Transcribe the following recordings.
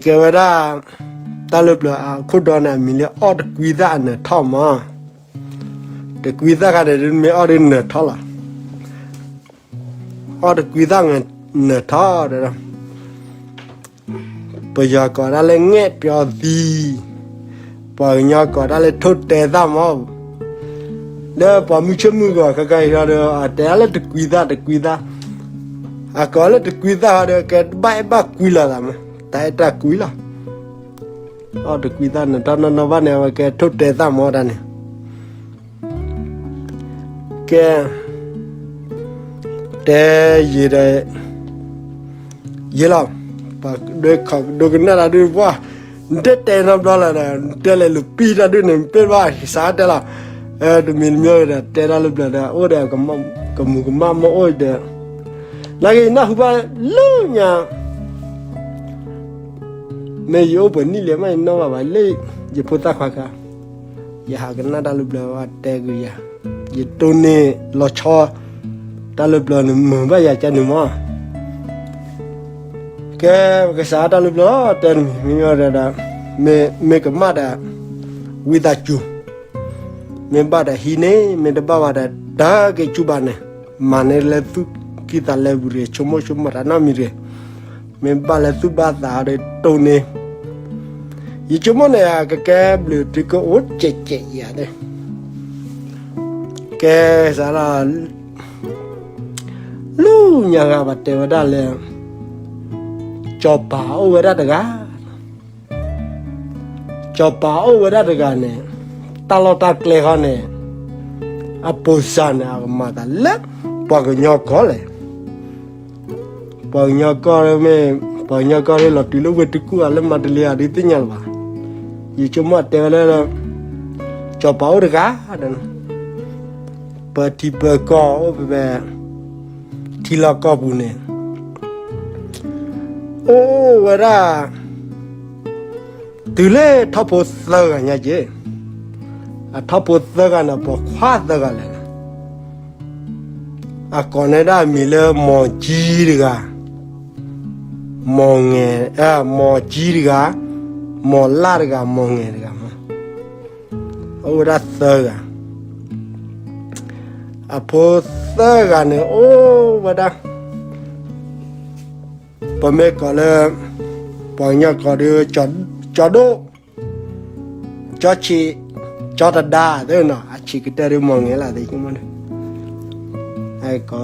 ကဲဝဲဒၣ် တၢ်လၢပျၢၤအခိၣ်တီန့ၣ် အမံၤလၢအီၣ်တကွံသၣ်အနၢၤထီၣ်မး, တကွံသၣ်ခါန့ၣ် မ့ၢ်အီၣ်ဒုးနၢၤထီၣ်လီၤ. အီၣ်တကွံသၣ်နၢၤထီၣ်ဒီး ပယီၤကိးဒၣ်လၢ ငဲ့ပျီသံ, ပှၤကညီကိးဒၣ်လၢထိၣ်တဲသၣ်မး, လၢပှၤမုၢ်ဆ့ၣ်မုၢ်ဂီၤခဲခါအံၤဒီး အတဲဒၣ်လၢတကွံသၣ်တကွံသၣ်, အကိးလၢတကွံသၣ်ဃီဒီး ကဲဘၣ်အဲၣ်ဘၣ်ကွံလိာ်သးမး, တၢ်အဲၣ်တၢ်ကွံလီၤ. အီၣ်တကွံသၣ်နၢၤထီၣ်နီၢ်နီၢ်ဘၣ်န့ၣ် အဝဲကဲထိၣ်တဲသၣ်မးတၢ်န့ၣ် ကဲ တဲယံာ်ဒီး ယံာ်လီၤ, ပှၤဒိကနၣ်တၢ်ဒုးပှၢ်, နတဲတဲနီတဘျီလၢၤဒီး နတဲလဲၤလူၤပံၢ်တၢ်ဒုးန့ၣ် နပ့ၢ်ဘၣ်စးတဲလီၤ, တမံၤတမံၤဒီး တဲတၢ်လၢပျၢၤဒီး အိၣ်ဒီး ကမူၤကမၣ်မ့ၢ်အိၣ်ဒီး နာ်က့ယနၢ်ဟူဘၣ်လၢညါ မ့ၢ်ယအိၣ်ပှဲၤနံၣ်လဲၣ်မး ယနီၣ်ဘၣ်ဘၣ်လၢ ယဖိသၣ်ခွါခါ, ယဟးကနၣ်တၢ်လၢပျၢၤဝဲတဲကွံာ်ယၤ, ယတိၢ်န့ၢ်လီၤဆီ တၢ်လၢပျၢၤန့ၣ် မုာ်ဘၣ်ယၤကန့ၣ်မး, ကဲ ပကစးတၢ်လၢပျၢၤလီၤ တဲတမံၤမံၤဒီး မ့ၢ်ကမၣ်ဒီး ဝံသးစူၤ, မ့ၢ်ဘၣ်ဒီးဟံးန့ၢ် မ့ၢ်တဘၣ်ဘၣ်ဒီး တၢ်က့ၤကူဘၣ်န့ၣ်, မၤန့ၢ်လၢသူၣ်ကံၢ်သးလဲပူၤတဂ့ၤ ဆိကမိၣ်ဆိကမးတၢ်နီတမံၤတဂ့ၤ, မ့ၢ်ဘၣ်လၢသူၣ်ဘၣ်သးဒီးတိၢ်န့ၢ်, ယဆိကမိၣ်န့ၣ် ကကဲဘျုးတုၤကအိၣ်ကဲးကဲးယၤသ့ၣ်, ကဲစးလီၤ လၢညါဂၤဘၣ်တဲဝဲဒၣ်လၢ စီၤပၤအိၣ်ဝဲဒၣ်တဂၤ, စီၤပၤအိၣ်ဝဲဒၣ်တဂၤန့ၣ်, တၢ်လီၢ်တၢ်ကျဲဃီန့ၣ်, အပိာ်စၢ်န့ၣ် အကမၤသးလၢ ပှၤကညီကီၢ်လဲၣ်, ပှၤကညီကီၢ်မ့ၢ်, ပှၤကညီကီၢ်လၢလီၤတုၤလၢဝ့ၢ်တကူၣ်ဧါ လၢမၤတလ့ဧါ ဒုးသ့ၣ်ညါလၢၤဘၣ်, ယဆိကမိၣ်တဲဝဲလၢ စီၤပၤအိၣ်တဂၤဒီး ပထံပကီၢ်အိၣ်ဖဲ ထံလီၢ်ကီၢ်ပူၤန့ၣ်, အိၣ်ဝဲဒၣ် တုၤလၢထီၣ်ဖိသၢဂၤညါက့ၤ, အထီၣ်ဖိသၢဂၤန့ၣ် ပိာ်ခွါသၢဂၤလဲၣ်, အကိးန့ၢ်ဒၣ်အမံၤလၢ မီၢ်ကၠံတဂၤ, မီၢ်ငဲၤ, မီၢ်ကၠံတဂၤ, မီၢ်လၢ်တဂၤ, မီၢ်ငဲၤတဂၤမး, အိၣ်ဝဲဒၣ်သၢဂၤ, အဖိသၢဂၤန့ၣ် အိၣ်ဝဲဒၣ် ပမ့ၢ်ကိးလၢ ပှၤကညီကိးဒီး ကၠီဒိၣ်, ကၠီဆံး, ကၠီတဒါသ့ၣ်နီၤ, အဆံးကတၢၢ်ဒီးမီၢ်ငဲၤလၢသ့ၣ်, ကိးဝဲ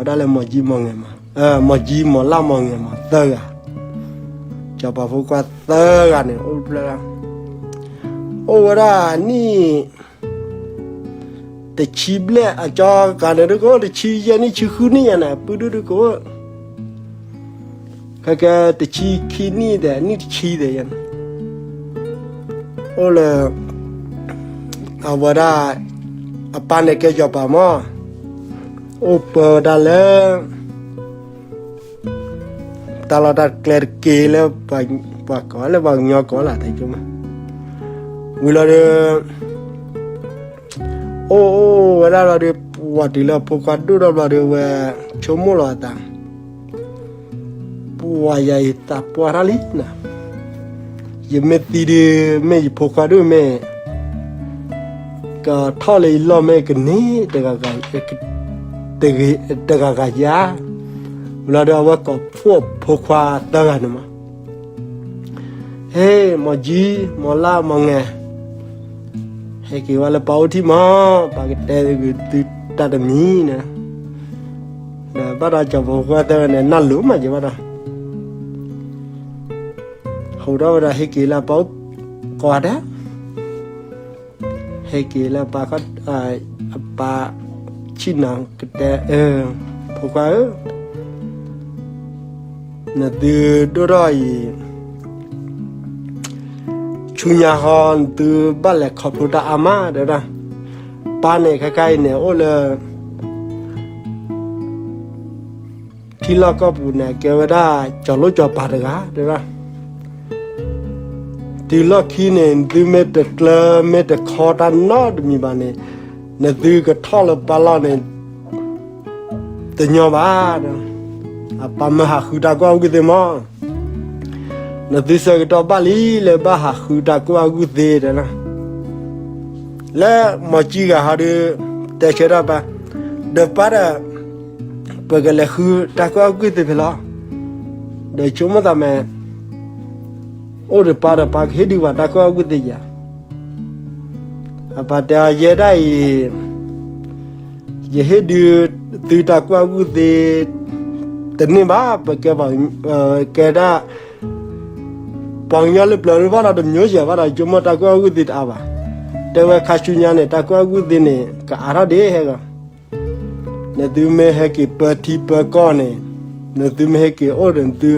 ဒၣ်လၢမီၢ်ကၠံမီၢ်ငဲၤမး, မီၢ်ကၠံမီၢ်လၢ်မီၢ်ငဲၤမးသၢဂၤ, စီၤပၤဖိခွါသၢဂၤန့ၣ် အိၣ်ဖျဲၣ်, အိၣ်ဝဲဒၣ်နံၣ် တဆံဘျဲၣ်အကၠီကၤန့ၣ်ဒုးကအိၣ် တဆံယဲၢ်နံၣ်ဆံဃုနံၣ်ယါန့ၣ် ပုၢ်ဒုဒုးကအိၣ်, ခဲကဲတဆံခံနံၣ်ဒီး နံၣ်တဆံဒီးယါန့ၣ်, အိၣ်လၢ အဝဲဒၣ် အပၢ်န့ၣ်ကဲစီၤပၤမး, အိၣ်ပၢဝဲဒၣ်လၢ တၢ်လီၢ်တၢ်ကျဲတက့ၢ်လၢ ပှၤကိးလၢပှၤကညီကိးလၢသ့ၣ်ကမး, ဝံၤလီၤဒီး အိၣ်အိၣ်ဝဲဒၣ်လီၤဒီး ပှၤတုၤလၢဖိခွါဒိၣ်ထီၣ်ဘျီဒီး ဝဲဆိကမိၣ်လီၤအသး, ပှၤယၤအံၤသးပှၢ်တၢ်လံနၤ, ယမ့ၢ်သံဒီး မ့ၢ်ယဖိခွါဒိၣ်မ့ၢ် ကထီၣ်လၢယလီၢ်မ့ၢ်ကန့ၢ် တဂၤဂၤယါ, ဝံၤလီၤဒီးအဝဲကိးဖှိၣ်ဖိခွါသၢဂၤန့ၣ်မး ဟ့ၣ် မီၢ်ကၠံ မီၢ်လၢ် မီၢ်ငဲၤ, ဟဲက့ၤဝဲလၢပၢ်အိၣ်ထံၣ်မး, ပၢ်ကတဲသုတၢ်တမံၤန့ၣ်, ဒီးဘၣ်ဒီးစီၤပၤဖိခွါသၢဂၤန့ၣ် နၢ်လိၤမးက့ၤဘၣ်ဒီး, ဟိးထီၣ်ဝဲဒီးဟဲက့ၤလၢပၢ်အိၣ်ကိးဂၤဒဲး ဟဲက့ၤလၢပၢ်ခီ, အပၢ်ဆံၣ်နီၤကတဲ, ဖိခွါဧၢ, နသုဒိၣ်ထီၣ်အံၤ ဆူညါဃီ နသုဘၣ်လဲၤခီဖျိတၢ်အါမး တဲဒၣ်, ပၢ်န့ၣ်ခဲခါအံၤန့ၣ် အိၣ်လၢ ထံလီၢ်ကီၢ်ပူၤန့ၣ် ကဲဝဲဒၣ် ကၠီၤလိၣ်ကၠီၤပၤတဂၤ တဲဒၣ်, တုၤလီၢ်ခံန့ၣ် နသုမ့ၢ်တကျၢၤမ့ၢ်တခီတၢ်နီတမံၤဘၣ်န့ၣ် နသုကထီၣ်လၢပၢ်လီၢ်န့ၣ် တညီဘၣ်, အပၢ်မၢဟးဃုတၢ်ကွၢ်ဝံသ့ၣ်မး, နသုဆၢကတီၢ်ဘၣ်လံလၢဘၣ်ဟးဃုတၢ်ကူၣ်ဘၣ်ကူၣ်သ့တဲဒၣ်, လၢမီၤကံဂၤဟီဒီး တဲဆၢတၢ်ပၢ်, ဒီးပၢ်ဒီး ပကလဲၤဃုတၢ်ကူၣ်ဘၣ်ကူၣ်သ့ဖဲလဲၣ်, ဒီးဆိကမိၣ်သးမ့ၢ် အိၣ်ဒီးပၢ်ဒီးပၢ်ကဟ့ၣ်ဒုးပှၤတၢ်ကူၣ်ဘၣ်ကူၣ်သ့ဧါ. အပၢ်တဲအီၤ ယဲဒၣ်အံၤ ယဟ့ၣ်ဒုးသုတၢ်ကူၣ်ဘၣ်ကူၣ်သ့တန့ၢ်ဘၣ်, ပကဲပှၤ ကဲဒၣ် ပှၤကညီလၢပျၢၤလၢဘၣ်ဒီးတမျိုးစဲးဘၣ်ဒီး ဆိကမိၣ်တၢ်ကူၣ်ဘၣ်ကူၣ်သ့တအါဘၣ်. တဲဝဲခါဆူညါန့ၣ် တၢ်ကူၣ်ဘၣ်ကူၣ်သ့န့ၣ် ကအါထီၣ်ဒံးဟဲဂီၤ. နသုမ့ၢ်ဟဲက့ၤပၢထံပၢကီၢ်န့ၣ်, နသုမ့ၢ်ဟဲက့ၤအိၣ်ဒီးနသု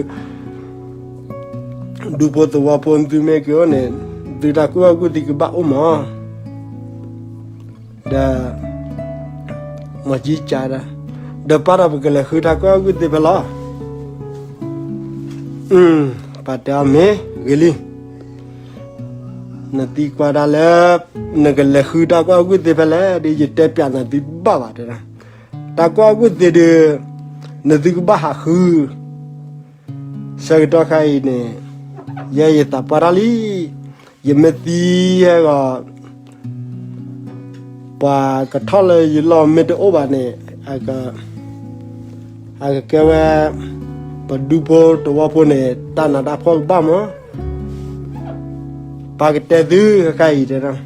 ဒူဖိသဝီဖိ နသုမ့ၢ်ဟဲက့ၤအိၣ်န့ၣ်, နသုတၢ်ကူၣ်ဘၣ်ကူၣ်သ့ကဘၣ်အိၣ်မး. ဒီး မီၤကံကးဒၣ်, ဒီးပၢ်ဒီးပကလဲၤဃုတၢ်ကူၣ်ဘၣ်ကူၣ်သ့ဖဲလဲၣ်. ပၢ်တဲအီၤမ့ၢ်ဂ့ၤလံ, နသံကွၢ်ဒၣ်လၢ နကလဲၤဃုတၢ်ကူၣ်ဘၣ်ကူၣ်သ့ဖဲလဲၣ်ဒီး ယတဲပျးနသုတဘၣ်ဘၣ်တဲဒၣ်. တၢ်ကူၣ်ဘၣ်ကူၣ်သ့ဒီး နသုကဘၣ်ဟးဃု ဆၢကတီၢ်ခါအံၤန့ၣ် ယဲယသးပှၢ်ထီၣ်လံ, ယမ့ၢ်သံဟဲဂီၤ ပှၤကထီၣ်လၢယလီၢ်မ့ၢ်တအိၣ်ဘၣ်န့ၣ်, အကကဲဝဲ ပဒူဖိတဝီဖိန့ၣ် တၢ်နးတၢ်ဖှီၣ်ကဘၣ်မး. ပၢ်ကတဲသုခဲခါအံၤတဲဒၣ်,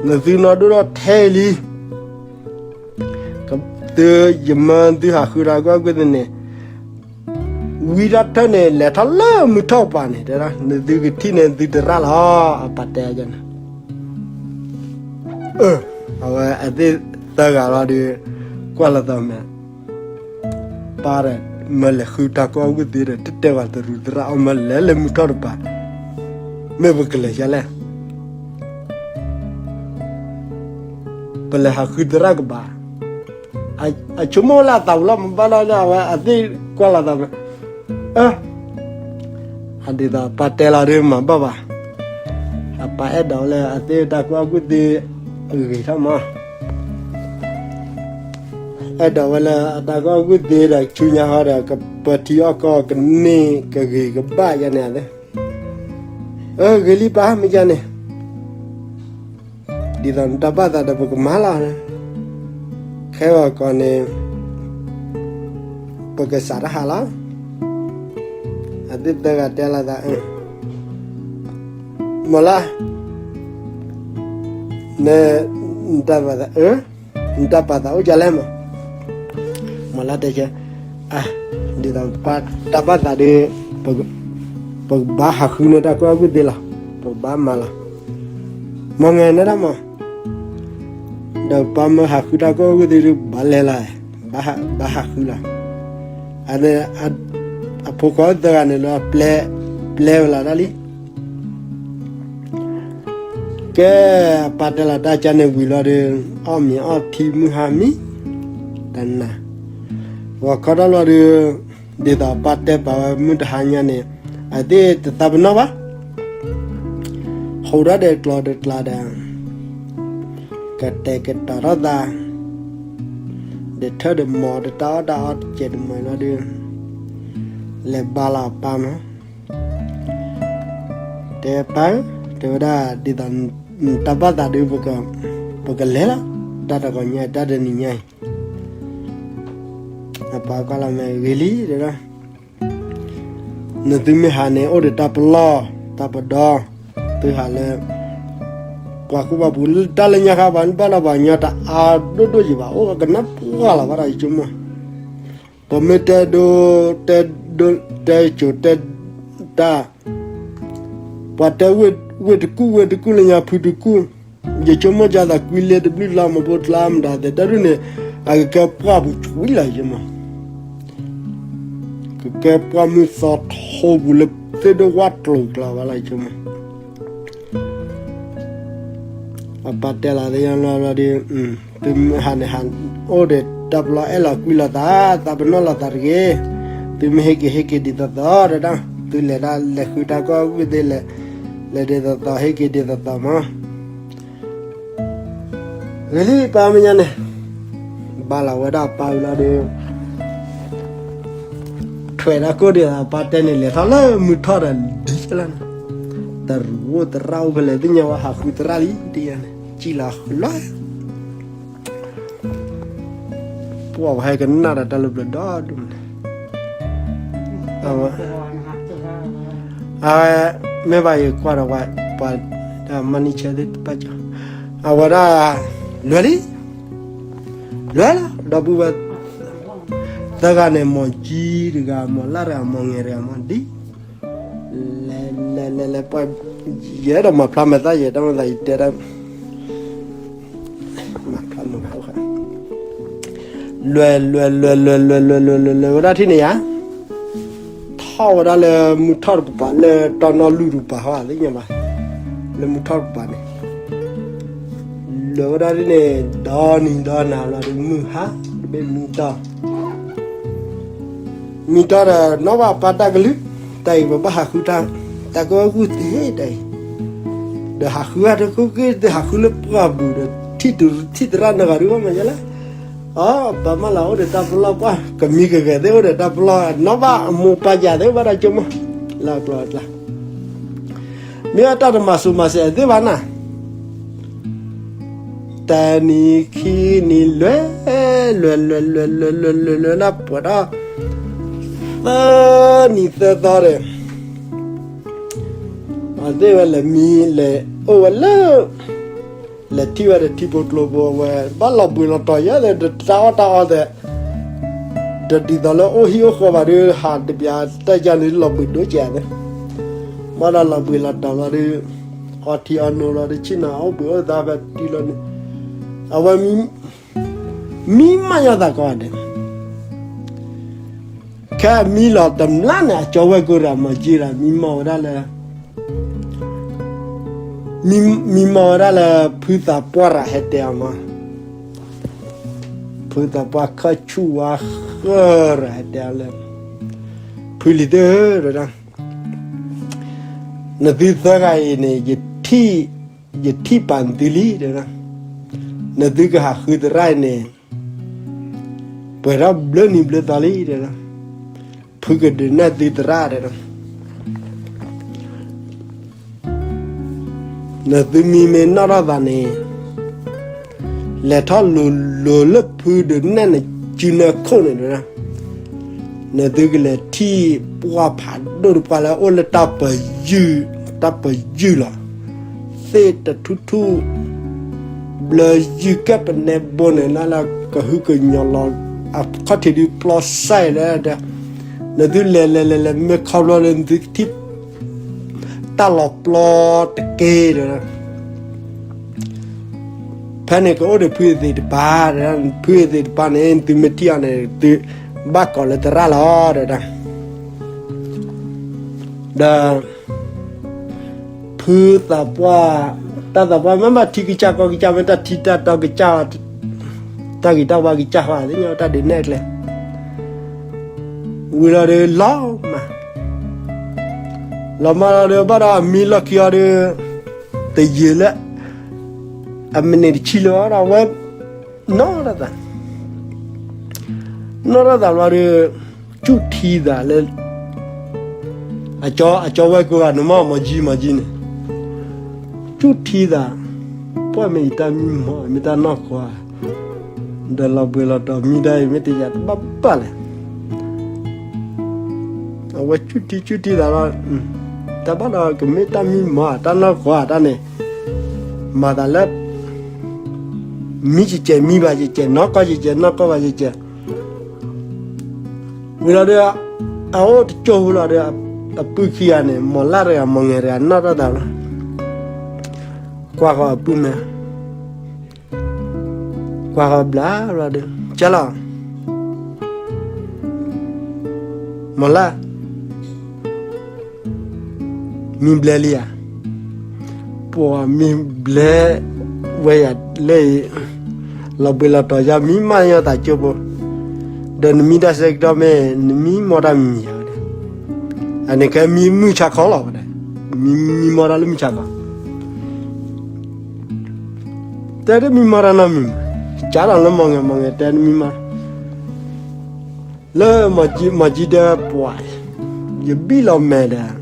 နသုနီၢ်ဒိၣ်ထီၣ်ထဲလံ, သုယမၢသုဟးဃုတၢ်ကူၣ်ဘၣ်ကူၣ်သ့န့ၣ်, ဝံတၢ်ထၢၣ်န့ၣ် လဲၤထီၣ်လၢမုၢ်ထီၣ်ပၤန့ၣ်တဲဒၣ်, နသုကထံၣ်န့ၣ်သုတရၣ်လီၤ, အပၢ်တဲန့ၣ်. အဝဲအသ့ၣ်သၢဂၤလီၤဒီး ကွၢ်လိာ်သးမ့ၢ် ပၢ်ဒီး မၢလဲၤဃုတၢ်ကူၣ်ဘၣ်ကူၣ်သ့ဒီး တတဲဝဲတရူးသရၣ်အီၣ်မၢလဲၤလၢမုၢ်ထီၣ်တပၤ, မ့ၢ်ပကလဲၤယလဲၣ်, ပလဲၤဟးဃုသရၣ်ကဘၣ်. အဆိကမိၣ်လၢအသးပူၤလီၤ မ့ၢ်ဘၣ်လီၤလၢအဝဲအသ့ၣ်ကွၢ်လိာ်သးမ့ၢ် အဒ်သိးပၢ်တဲလီၤဒီးမၤဘၣ်ဘၣ်. အပၢ်အဲၣ်ဒိးလၢအသ့ၣ်တၢ်ကူၣ်ဘၣ်ကူၣ်သ့ဂ့ၤထီၣ်မး, အဲၣ်ဒိးဝဲလၢအတၢ်ကူၣ်ဘၣ်ကူၣ်သ့ဒီးဆူညါဟီဒီး ကပၢထံအီၣ်ကီၢ်ကန့ၢ်ကဂ့ၤကဘၣ်ယါန့ၣ်, ဂ့ၤလံပၢ်မ့ၢ်ယါန့ၣ် ဒ်သိးနတၢ်ဘၣ်သးဒီးပကမၤလီၤ, ခဲဂီၤကီးန့ၣ် ပကစးတၢ်ဟးလီၤ. အသ့ၣ်သၢဂၤတဲလိာ်သး, မလါ, နတၢ်ဘၣ်သး, နတၢ်ပာ်သးအိၣ်ကလဲၣ်မး, မလါတဲဆၢ, ဒ်သိးပှၤတၢ်ဘၣ်သးဒီး ပကဘၣ်ဟးဃုန့ၢ်တၢ်ကူၣ်ဘၣ်ကူၣ်သ့လီၤ, ပကဘၣ်မၤလီၤ, မ့ၢ်ဂ့ၤန့ၣ်ဒၣ်မး, ဒီးပှၤမၢဟးဃုတၢ်ကူၣ်ဘၣ်ကူၣ်သ့ဒီး ဘၣ်လဲၤလီၤ, ဘၣ်ဟးဃုလီၤ, အဖိခွါသၢဂၤန့ၣ်လီၤ, ပျဲဝဲလီၤဒၣ်လံ. ကဲ, ပၢ်တဲလီၤတၢ်ကန့ၣ်ဝံၤလီၤဒီး အီၣ်မ့ၤအီထံမုၢ်ဟါမံ, တနၤ, ဂီၤခီထီၣ်လီၤဒီး ဒ်သိးပၢ်တဲပာ်ဝဲမုၢ်တဟါညါန့ၣ် အသ့ၣ်တသးပနီၣ်ဘၣ်, ဟိးထီၣ်ဒီးကျီဒီးကျါဒီး ကတဲာ်ကတီၤထီၣ်သး, ဒီးထၢၣ်ဒီးမီၤဒီးတၢ်အီၣ်တၢ်အီတစဲးတမှဲၤလီၤဒီး လဲၤဘါလီၤအပၢ်မး တဲပၢ်, တဲဝဲဒၣ်ဒ်သိး တၢ်ဘၣ်သးဒီး ပကလဲၤလီၤ, တၢ်တဂီၤညါအံၤ တၢ်တနံၤညါအံၤ, အပၢ်ကွၢ်လီၤမ့ၢ်ဂ့ၤလံတဲဒၣ်, နသုမ့ၢ်ဟးန့ၣ် အိၣ်ဒီးတၢ်ပလီၢ်, တၢ်ပဒီ, သုဟးလၢ ပှၤကူၣ်ဘၣ်ပူၤ တၢ်လၢညါခါပှၤဘၣ်နီၢ်ပှၤကညီတအါဒိၣ်ဒိၣ်ယံၤဘၣ်, အိၣ်ကနၣ်ပှၢ်လီၤဘၣ်ဒီးယဆိကမိၣ် ပမ့ၢ်တဲဒိ, တဲဒိ, တဲစိၤတဲတၢ်, ပှၤတဲဝ့ၢ်တကူၣ်ဝ့ၢ်တကူၣ်လၢညါဖုတကူၣ်, ယဆိကမိၣ်ကသးကွံလ့တဘျုးလါမ့ၢ်ဖိတလါမတၤသဲး တၢ်ဒ်န့ၣ်, အကကဲပှၢ်ပူၤဆွံလီၤယဆိကမိၣ်, ကကဲပှၢ်မုၢ်သီထိပူၤလၢသ့ၣ်ဒိၣ်ဝၣ်ကျိၤကျါဘၣ်လီၤယဆိကမိၣ် အပၢ်တဲလီၤသ့ၣ်ညါလီၤဒီး, သုမ့ၢ်ဟးန့ၣ်ဟး, အိၣ်ဒီးတၢ်ပလီၢ်အဲၣ်လီၤကွံလိာ်သး, သးပနီၣ်လိာ်သးတဂ့ၤ, သုမ့ၢ်ဟ့ၣ်က့ၤဟ့ၣ်က့ၤဒ်သိးသိးတဒၣ်, သုလဲၤဒၣ်လဲၤဃုတၢ်ကူၣ်ဘၣ်ကူၣ်သ့လဲၤ, လဲၤဒ်သိးသိးဟ့ၣ်က့ၤဒ်သိးသိးမး, ဂ့ၤလံပၢ်မ့ၢ်ညါန့ၣ်, ဘါလီၤဝဲဒၣ်ပၢ်ဝံၤလီၤဒီး ကွဲးဒၣ်ကိၣ်ဒံး အပၢ်တဲန့ၣ် လဲၤထီၣ်လၢမုၢ်ထီၣ်ဒီးဒ်လၢ်န့ၣ်, တရူးအိၣ်သရၣ်အိၣ်ဖဲလဲၣ်သ့ၣ်ညါဝဲ ဟးဃုသရၣ်လံတယၤန့ၣ် စံၣ်လီၤဃုလီၤ. ပှၤဝဲဟဲကနၣ်ဒီးတၢ်လၢပျၢၤဒီဒူၣ်န့ၣ်, အဝဲ မ့ၢ်ဘၣ်ယကွၢ်ဒီးဝဲ ပှၤဒီးမၤနံၤဆဲးသ့ၣ်တဖၣ်ကၠီ, အဝဲဒၣ် လွဲၤလံ, လွဲၤလီၤ ဒီပုၢ်ဝဲၢ် သၢဂၤန့ၣ် မီၢ်ကၠံတဂၤ မီၢ်လၢ်တဂၤ မီၢ်ငဲၤတဂၤ မီၢ်ဒ် လဲၤလဲၤလဲၤလဲၤ ပှၤ ယအဲၣ်ဒိးမၤဖျါမဲာ်သၣ် ယဲတၢ်မၤသးယတဲတၢ် မၤဖျါမဲာ်သၣ် လွဲၤလွဲၤလွဲၤလွဲၤလွဲၤလွဲၤလွဲၤလွဲၤလွဲၤဝဲဒၣ်ထံၣ်န့ၣ်ယါ, ထီၣ်ဝဲဒၣ်လၢမုၢ်ထီၣ်တကပၤ လၢတီနီလူၢ်တကပၤဟီသ့ၣ်ညါဘၣ်, လၢမုၢ်ထီၣ်တကပၤန့ၣ် လၢဝဲဒၣ်ဒ်န့ၣ် ဒီနံၤဒီနၤလီၤဒီး မုၢ်ဟါတဘ့ၣ်မံတီၢ်, မံတီၢ်ဒီး နီၢ်ဘၣ်ပၢ်တၢ်ကလုၢ်, တၢ်အံၤပဘၣ်ဟးဃုတၢ်, တၢ်ကဝဲၢ်ကူၣ်သ့တၢ်အံၤ, ဒီးဟးဃုအတခိၣ်က့ၤ ဟးဃုလၢပှၢ်ပူၤဒီး ထံၣ်တထံၣ်သရၣ်နီတဂၤဒုးဘၣ်မၤယါလဲၣ်, အီ ပၢ်မၢလီၤအိၣ်ဒီးတၢ်ပလီၢ်ပှၢ် ကမံၤကဂဲၤသ့ၣ်အိၣ်ဒီးတၢ်ပလီၢ် နီၢ်ဘၣ်အမိၢ်ပၢ်ယၤသ့ၣ်အိၣ်ဘၣ်တၢ်ကၠိမး, လၢကျီကျါ မ့ၢ်အတၢ်တမၤစိၤမၤစဲးသ့ၣ်ဘၣ်နၤ, တနံၤခံနံၤလွဲၤ, လွဲၤလွဲၤလွဲၤလွဲၤလွဲၤလွဲၤလွဲၤလၢပှဲၤဒီး သၢနံၤသၢသီဒီး အသ့ၣ်ဝဲလဲၤမံလဲၤအိၣ်ဝဲလၢ လဲၤထံၣ်ဝဲဒီးထံဖိကျိဖိဝဲ ဘၣ်လီၤဘှံးလီၤတီၤယဲဒီး တၢ်အီၣ်တၢ်အီသဲး ဒီးဒ်သိးလၢအိၣ်ဟံၣ်အိၣ်ဃီဘၣ်ဒီး ဟးတပျးတၢ်ယါန့ၣ်လီၤဘှံးဒိၣ်ကဲးသ့, ဘၣ်ဒီးလီၤဘှံးလီၤတီၤလီၤဒီး အီထံအီနိလီၤဒီး ဆ့ၣ်နီၤအိၣ်ဘှံးအိၣ်သါဖဲတံၢ်လီၤန့ၣ်, အဝဲ မံမးယီၤသးကိးဂၤဒဲး, ခဲမံလီၤတမျၢ်န့ၣ် အကၠီဝဲၢ်ကိရၤမီၤကံရၤ မံမီၢ်ဝဲဒၣ်လၢ မံမီၢ်ဝဲဒၣ်လၢ ဖုသးပှၢ်ရၤဟဲတဲအီၤမး, ဖုသးပှၢ်ခၢၣ်ဆူၣ်ဝါဃၢရၤဟဲတဲအီၤလၢ ဖုလံၤသ့ၣ်ဧၢ, နသုသၢဂၤအံၤန့ၣ် ယထံၣ်ပာ်နသုလံ, နသုကဟးဃုသရၣ်အံၤန့ၣ် ပှဲၤထီၣ်ဘျၢနံၤဘျၢသီလံ, ဖုကဒုးနဲၣ်သုသရၣ်တဲ နသုမံမ့ၢ်နီၣ်ထီၣ်သးန့ၣ် လဲၤထီၣ်လိၤလိၤလၢဖုဒုးနဲၣ်နစုနဲၣ်ခိၣ်န့ၣ်, နသုကလဲၤထံၣ်ပှၢ်ဖးဒိၣ်တပှၢ်လၢအအိၣ်လၢတၢ်ပယုၢ်, တၢ်ပယုၢ်လီၤ, သ့ၣ်တထူၣ်ထူၣ် ဘျၢယုၢ်ကဲပနဲဘိန့ၣ် လၢလၢကဟုကညီၤလီၤ, အခီၣ်ထံးဒုးပျီစဲလၢဒီး, နသုလဲၤလဲၤလဲၤလဲၤမ့ၢ်ခီဖျိလၢနသုကထံၣ် တၢ်လီၤပျီတက့ၢ်ဒီး ဖဲန့ၣ်ကအိၣ်ဒီးဖုအသ့ၣ်တဖၣ်, ဖုအသ့ၣ်တဖၣ်န့ၣ် သုမ့ၢ်ထံၣ်အီၤန့ၣ် သုဘၣ်ကိးလၢသရၣ်လီၤ, ဒီး ဖုသးပှၢ်, တၢ်သးပှၢ်မ့ၢ်ဘၣ်ထံကစၢ်ကီၢ်ကစၢ် မ့ၢ်တၢ်ထံတၢ်တီကစၢ်, တၢ်ဂ့ၤတၢ်ဝါကစၢ်ဃီသ့ၣ်ညါ တၢ်ဒုးနဲၣ်ကျဲ ဝံၤလီၤဒီးလီၤမး, လီၤမးလီၤဒီး ဘၣ်ဒီးအမံလီၢ်ခံအီၤဒီး တယံာ်လၢ အမံးနံးတဆံလၢၤဒီး အဝဲ နီၣ်ထီၣ်သး, နီၣ်ထီၣ်သးလီၤဒီး ကူၣ်ထံသးလၢ အကၠီဝဲၢ်ကိဂၤန့ၣ်မး မီၤကံ မီၤကံန့ၣ် ကူၣ်ထံသး, ပှၢ်မ့ၢ်ယတၢ်မံမီၢ် မ့ၢ်တၢ်နီၢ်ကီၢ်ဧါ, ဒီးလီၤဘှံးလီၤတီၤမံတၢ်အံၤ မ့ၢ်တယၤတဘၣ်ဘၣ်လဲၣ်, အဝဲကူၣ်ထံကူၣ်ထံသးလီၤ, တၢ်ဘၣ်ဒီးကမ့ၢ်တၢ်မံမီၢ်ဧါ တၢ်နီၢ်ကီၢ်ဧါတၢ်န့ၣ်, မၤသးလၢ မံကကဲး မံဘၣ်ကကဲး နီၢ်ကီၢ်ကကဲး နီၢ်ကီၢ်ဘၣ်ကကဲး ဝံၤလီၤဒီး အအိၣ်တကၠိၢ်ဖိလီၤဒီး အပုၢ်ခံဂၤန့ၣ် မီၢ်လၢ်တဂၤ မီၢ်ငဲၤတဂၤ နီၣ်ထီၣ်သးလီၤ, ကွၢ်ဃီၤအပုၢ်မဲာ်, ကွၢ်ဃီၤဘျါလီၤဒီး ကၢ်လီၤ, မီၢ်လၢ် မံဘျဲလံဧါ, ပှၤမံဘျဲဝဲယၤလၢအံၤ, လီၤဘှံးလီၤတီၤယၤ မံမးယသးကၠိဖိ, ဒီးနမံတၢ်ဆၢကတီၢ်မ့ၢ် နမံမီၢ်တၢ်မံၤမံၤဧါ, အန့ၣ်ကဲမံမုၢ်ဆါခီလီၤဝဲဒၣ်, မံမံမီၢ်တၢ်လၢမုၢ်ဆါခီ, တဲတမံမီၢ်တၢ်နီတမံၤ, ကၢ်ဒီးလၢမီၢ်ငဲၤ မီၢ်ငဲၤတဲတမံမီၢ် လၢမီၢ်ကံဒဲပှၤ, ယဘံၣ်လီၤမဲာ်ဒီး,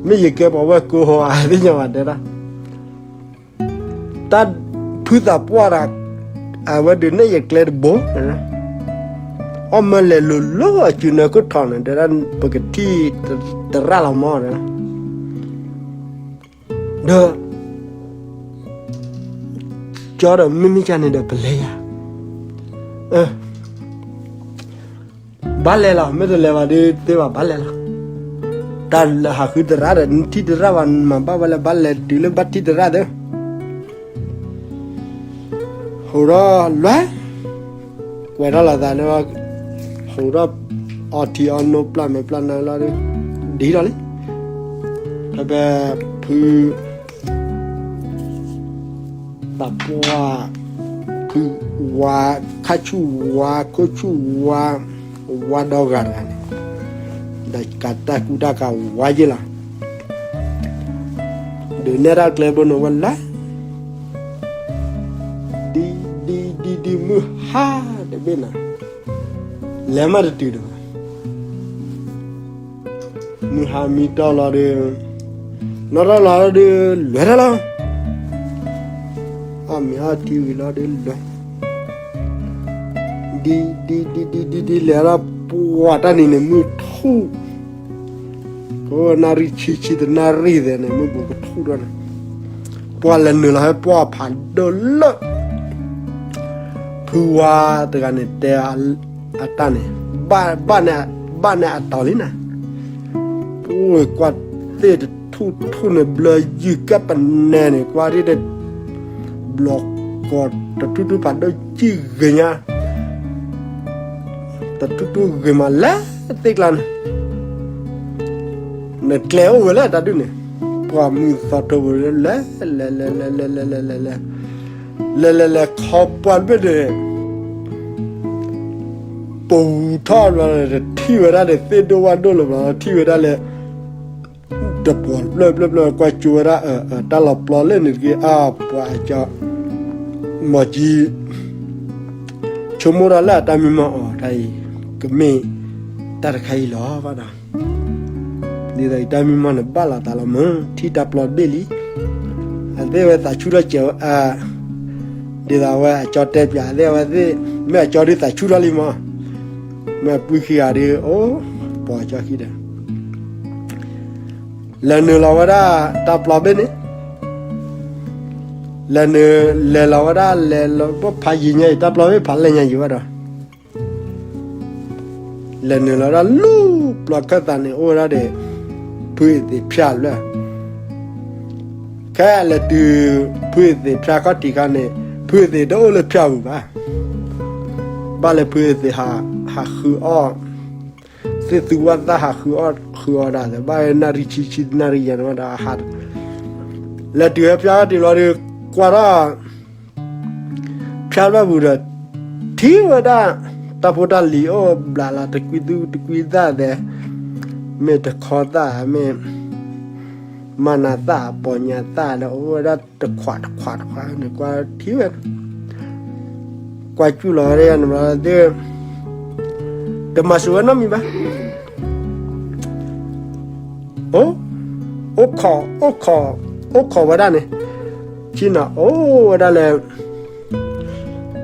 မ့ၢ်ယကဲပှၤဝဲၢ်ကိးဟီဧါသ့ၣ်ညါဘၣ်တဲဒၣ်, တၢ်ဖုသးပှၢ်ဒီး, အဝဲဒုးနဲၣ်ယကျဲတဘိ, အီၣ်မၢလဲၤလိၤလိၤအစုနၢခိၣ်ထီၣ်န့ၣ် တဲဒၣ်ပကထံၣ်, တရၣ်လီၤမၢ်ဒီး ဒီး, ကၠီဒီးမ့မ့ၢ်ကန့ၣ်ဒီးပလဲၤယၤ, ဘၣ်လဲၤလီၤ မ့ၢ်တလဲၤဘၣ်ဒုးသ့ဘၣ်ဘၣ်လဲၤလီၤ, တၢ်ဟးဃုတရၣ်ဒီး နထံၣ်တရၣ်ဘၣ် နမၤဘၣ်ဝဲလၢဘၣ်လဲၤတုၤလၢဘၣ်ထံၣ်တရၣ်သ့ ဟူးထီၣ်လွဲ, ကွဲးထီၣ်လီၤသးလၢ, ဟူးထီၣ်, အီထံအီနိပျၢ်မဲာ်ပျၢ်နါလီၤဒီး, ဒ်ထီၣ်လံ, ဖဲဖဲ, ဖု သးပှၢ်, ဖုဝါ, ခါဆူၣ်ဝါခိၣ်ဆူၣ်ဝါ, ဝါဒီဂၤတဂၤန့ၣ်, ဒီးကးတၢ်ကူတၢ်ကးဝါယ့ၢ်လီၤ, ဒုးနဲၣ်တၢ်ကျဲဘိန့ၣ်ဝဲလဲၤ ဒ်ဒ်ဒ်ဒ်မုၢ်ဟါတဘ့ၣ်နၤ, လဲၤမးတတုၤဒီး, မုၢ်ဟါမံတီၢ်လီၤဒီး, နီၢ်ထီၣ်လီၤဒီးလွဲထီၣ်လီၤ, အီၣ်မ့ၤအီထံဝံၤလီၤဒီးလွဲ, ဒ်ဒ်ဒ်ဒ်ဒ်ဒ်လဲၤဒီးပှၤတၢ်နံၤန့ၣ်မုၢ်ထူၣ် ကိးနၣ်ရံၣ်ဆံဆံတနၣ်ရံၣ်သဲးန့ၣ် မုၢ်ဘူးကထူၣ်ထီၣ်န့ၣ်, ပှၤလဲၤနုာ်လီၤဟဲပှၢ်ဖးဒိၣ်လၢ, ဖုဝါတဂၤန့ၣ်တဲအတၢ်န့ၣ်, ဘၣ်န့ၣ်အတီၤလံနၤ, ပှၤကွၢ်သ့ၣ်တထူၣ်ထူၣ်န့ၣ် ဘျၢယုၢ်ကပ်ပနဲန့ၣ် ကွၢ်ရ့ၣ်ဒီး, ဘျီကီၤတထူၣ်ထူၣ်ဖးဒိၣ်ကံၢ်ဂ့ၤညါ တထူၣ်ထူၣ်ဂ့ၤမးလဲၤသ့ၣ်ကျါန့ၣ်, နကျဲအိၣ်ဝဲလၢတၢ်ဒုးန့ၣ်, ပှၤမုၢ်သီထိဝဲလၢလဲၤလဲၤလဲၤလဲၤလဲၤလဲၤလဲၤလဲၤလဲၤ, လဲၤလဲၤလဲၤခီပှၢ်တဘ့ၣ်န့ၣ်, ပူၤထီၣ်ဘျီ ထံၣ်ဝဲဒၣ်ဒီးသ့ၣ်ဒိၣ်ဝၣ်ဒိၣ်လၢၤဘျီ ထံၣ်ဝဲဒၣ်လၢ တပှီၤဖျၢၣ်ဖျၢၣ်ဖျၢၣ်ကွၢ်ကၠိဝဲဒၣ်, တၢ်လီၤပျီလၢန့ၣ်တက့ၢ် အါပှၤအကၠီ, မီၢ်ကံ ဆိကမိၣ်ဒၣ်လၢအတၢ်မံမီၢ်အီၤ တၢ်အံၤ, ကမ့ၢ်တၢ်တခါအံၤလီၤဘၣ်ဒီး, ဒ်သိးအံၤတၢ်မံမီၢ်န့ၣ်ဘၣ်လီၤသးလီၤမၢ် ထံၣ်တၢ်ပျီတဘ့ၣ်လံ, အသ့ၣ်ဝဲသးဆူၣ်ထီၣ်စဲးဝဲ, ဒ်သိးအဝဲအကၠီတဲပၠးအသ့ၣ်ဝဲသ့ၣ်, မ့ၢ်အကၠီဒုးသးဆူၣ်ထီၣ်လံမီၢ်, မ့ၢ်အပုၢ်ခံဂၤဒီး အိၣ်, ပှၤကၠီခံဒီး လဲၤနုာ်လီၤဝဲဒၣ်တၢ်ပျီဘ့ၣ်န့ၣ်, လဲၤနုာ်လဲၤလီၤဝဲဒၣ်လဲၤလီၤဖးယံၤညါအံၤ တၢ်ပျီဘ့ၣ်ဖးလဲၢ်ညါယံၤဘၣ်ဒီး, လဲၤနုာ်လီၤဝဲဒၣ်လူၤပျီခၢၣ်သးန့ၣ် အိၣ်ဝဲဒၣ်ဒီး ဖုအသ့းဖၠၣ်လၢ ခဲလဲၤတုၤ ဖုအသ့းဖၠၣ်ခီၣ်ထံးခါန့ၣ် ဖုအသ့းတအိၣ်လၢဖၠၣ်ပူၤဘၣ်. ဘၣ်လၢဖုအသ့းဟးဃုအီၣ်, သ့ၣ်သူဝၣ်သၣ်ဟးဃုအီၣ်ဃုအီၣ်ဒၣ်သ့ၣ် ဘၣ်နၣ်ရံၣ်ဆံဆံနၣ်ရံၣ်ယဲၢ်န့ၣ်ဝဲဒၣ်ဟး, လဲၤတုၤဖၠၣ်ခီၣ်ထံးလီၤဒီး ကွၢ်ထီၣ် ဖၠၣ်ဘၣ်ပူၤဒီး ထံၣ်ဝဲဒၣ် တၢ်ဖိတၢ်လံၤအိၣ်ဘျးလီၤ တကွံသူတကွံသၣ်သဲး, မ့ၢ်တခီသၣ် မ့ၢ် မၤနၤသၣ် ပီညါသၣ်ဒီး အိၣ်ဝဲဒၣ်တခွးတခွးတခွးန့ၣ် ကွၢ်ထံၣ်ဝဲ, ကွၢ်ကူၣ်လီၤဝဲဒၣ်ယၤန့ၣ်ဘျီသ့ၣ် တမၤစၢၤဝဲနီတမံၤဘၣ်. အိၣ်ခိး, အိၣ်ခိး, အိၣ်ခိးဝဲဒၣ်န့ၣ်, ဆ့ၣ်နီၤအိၣ်ဝဲဒၣ်လၢ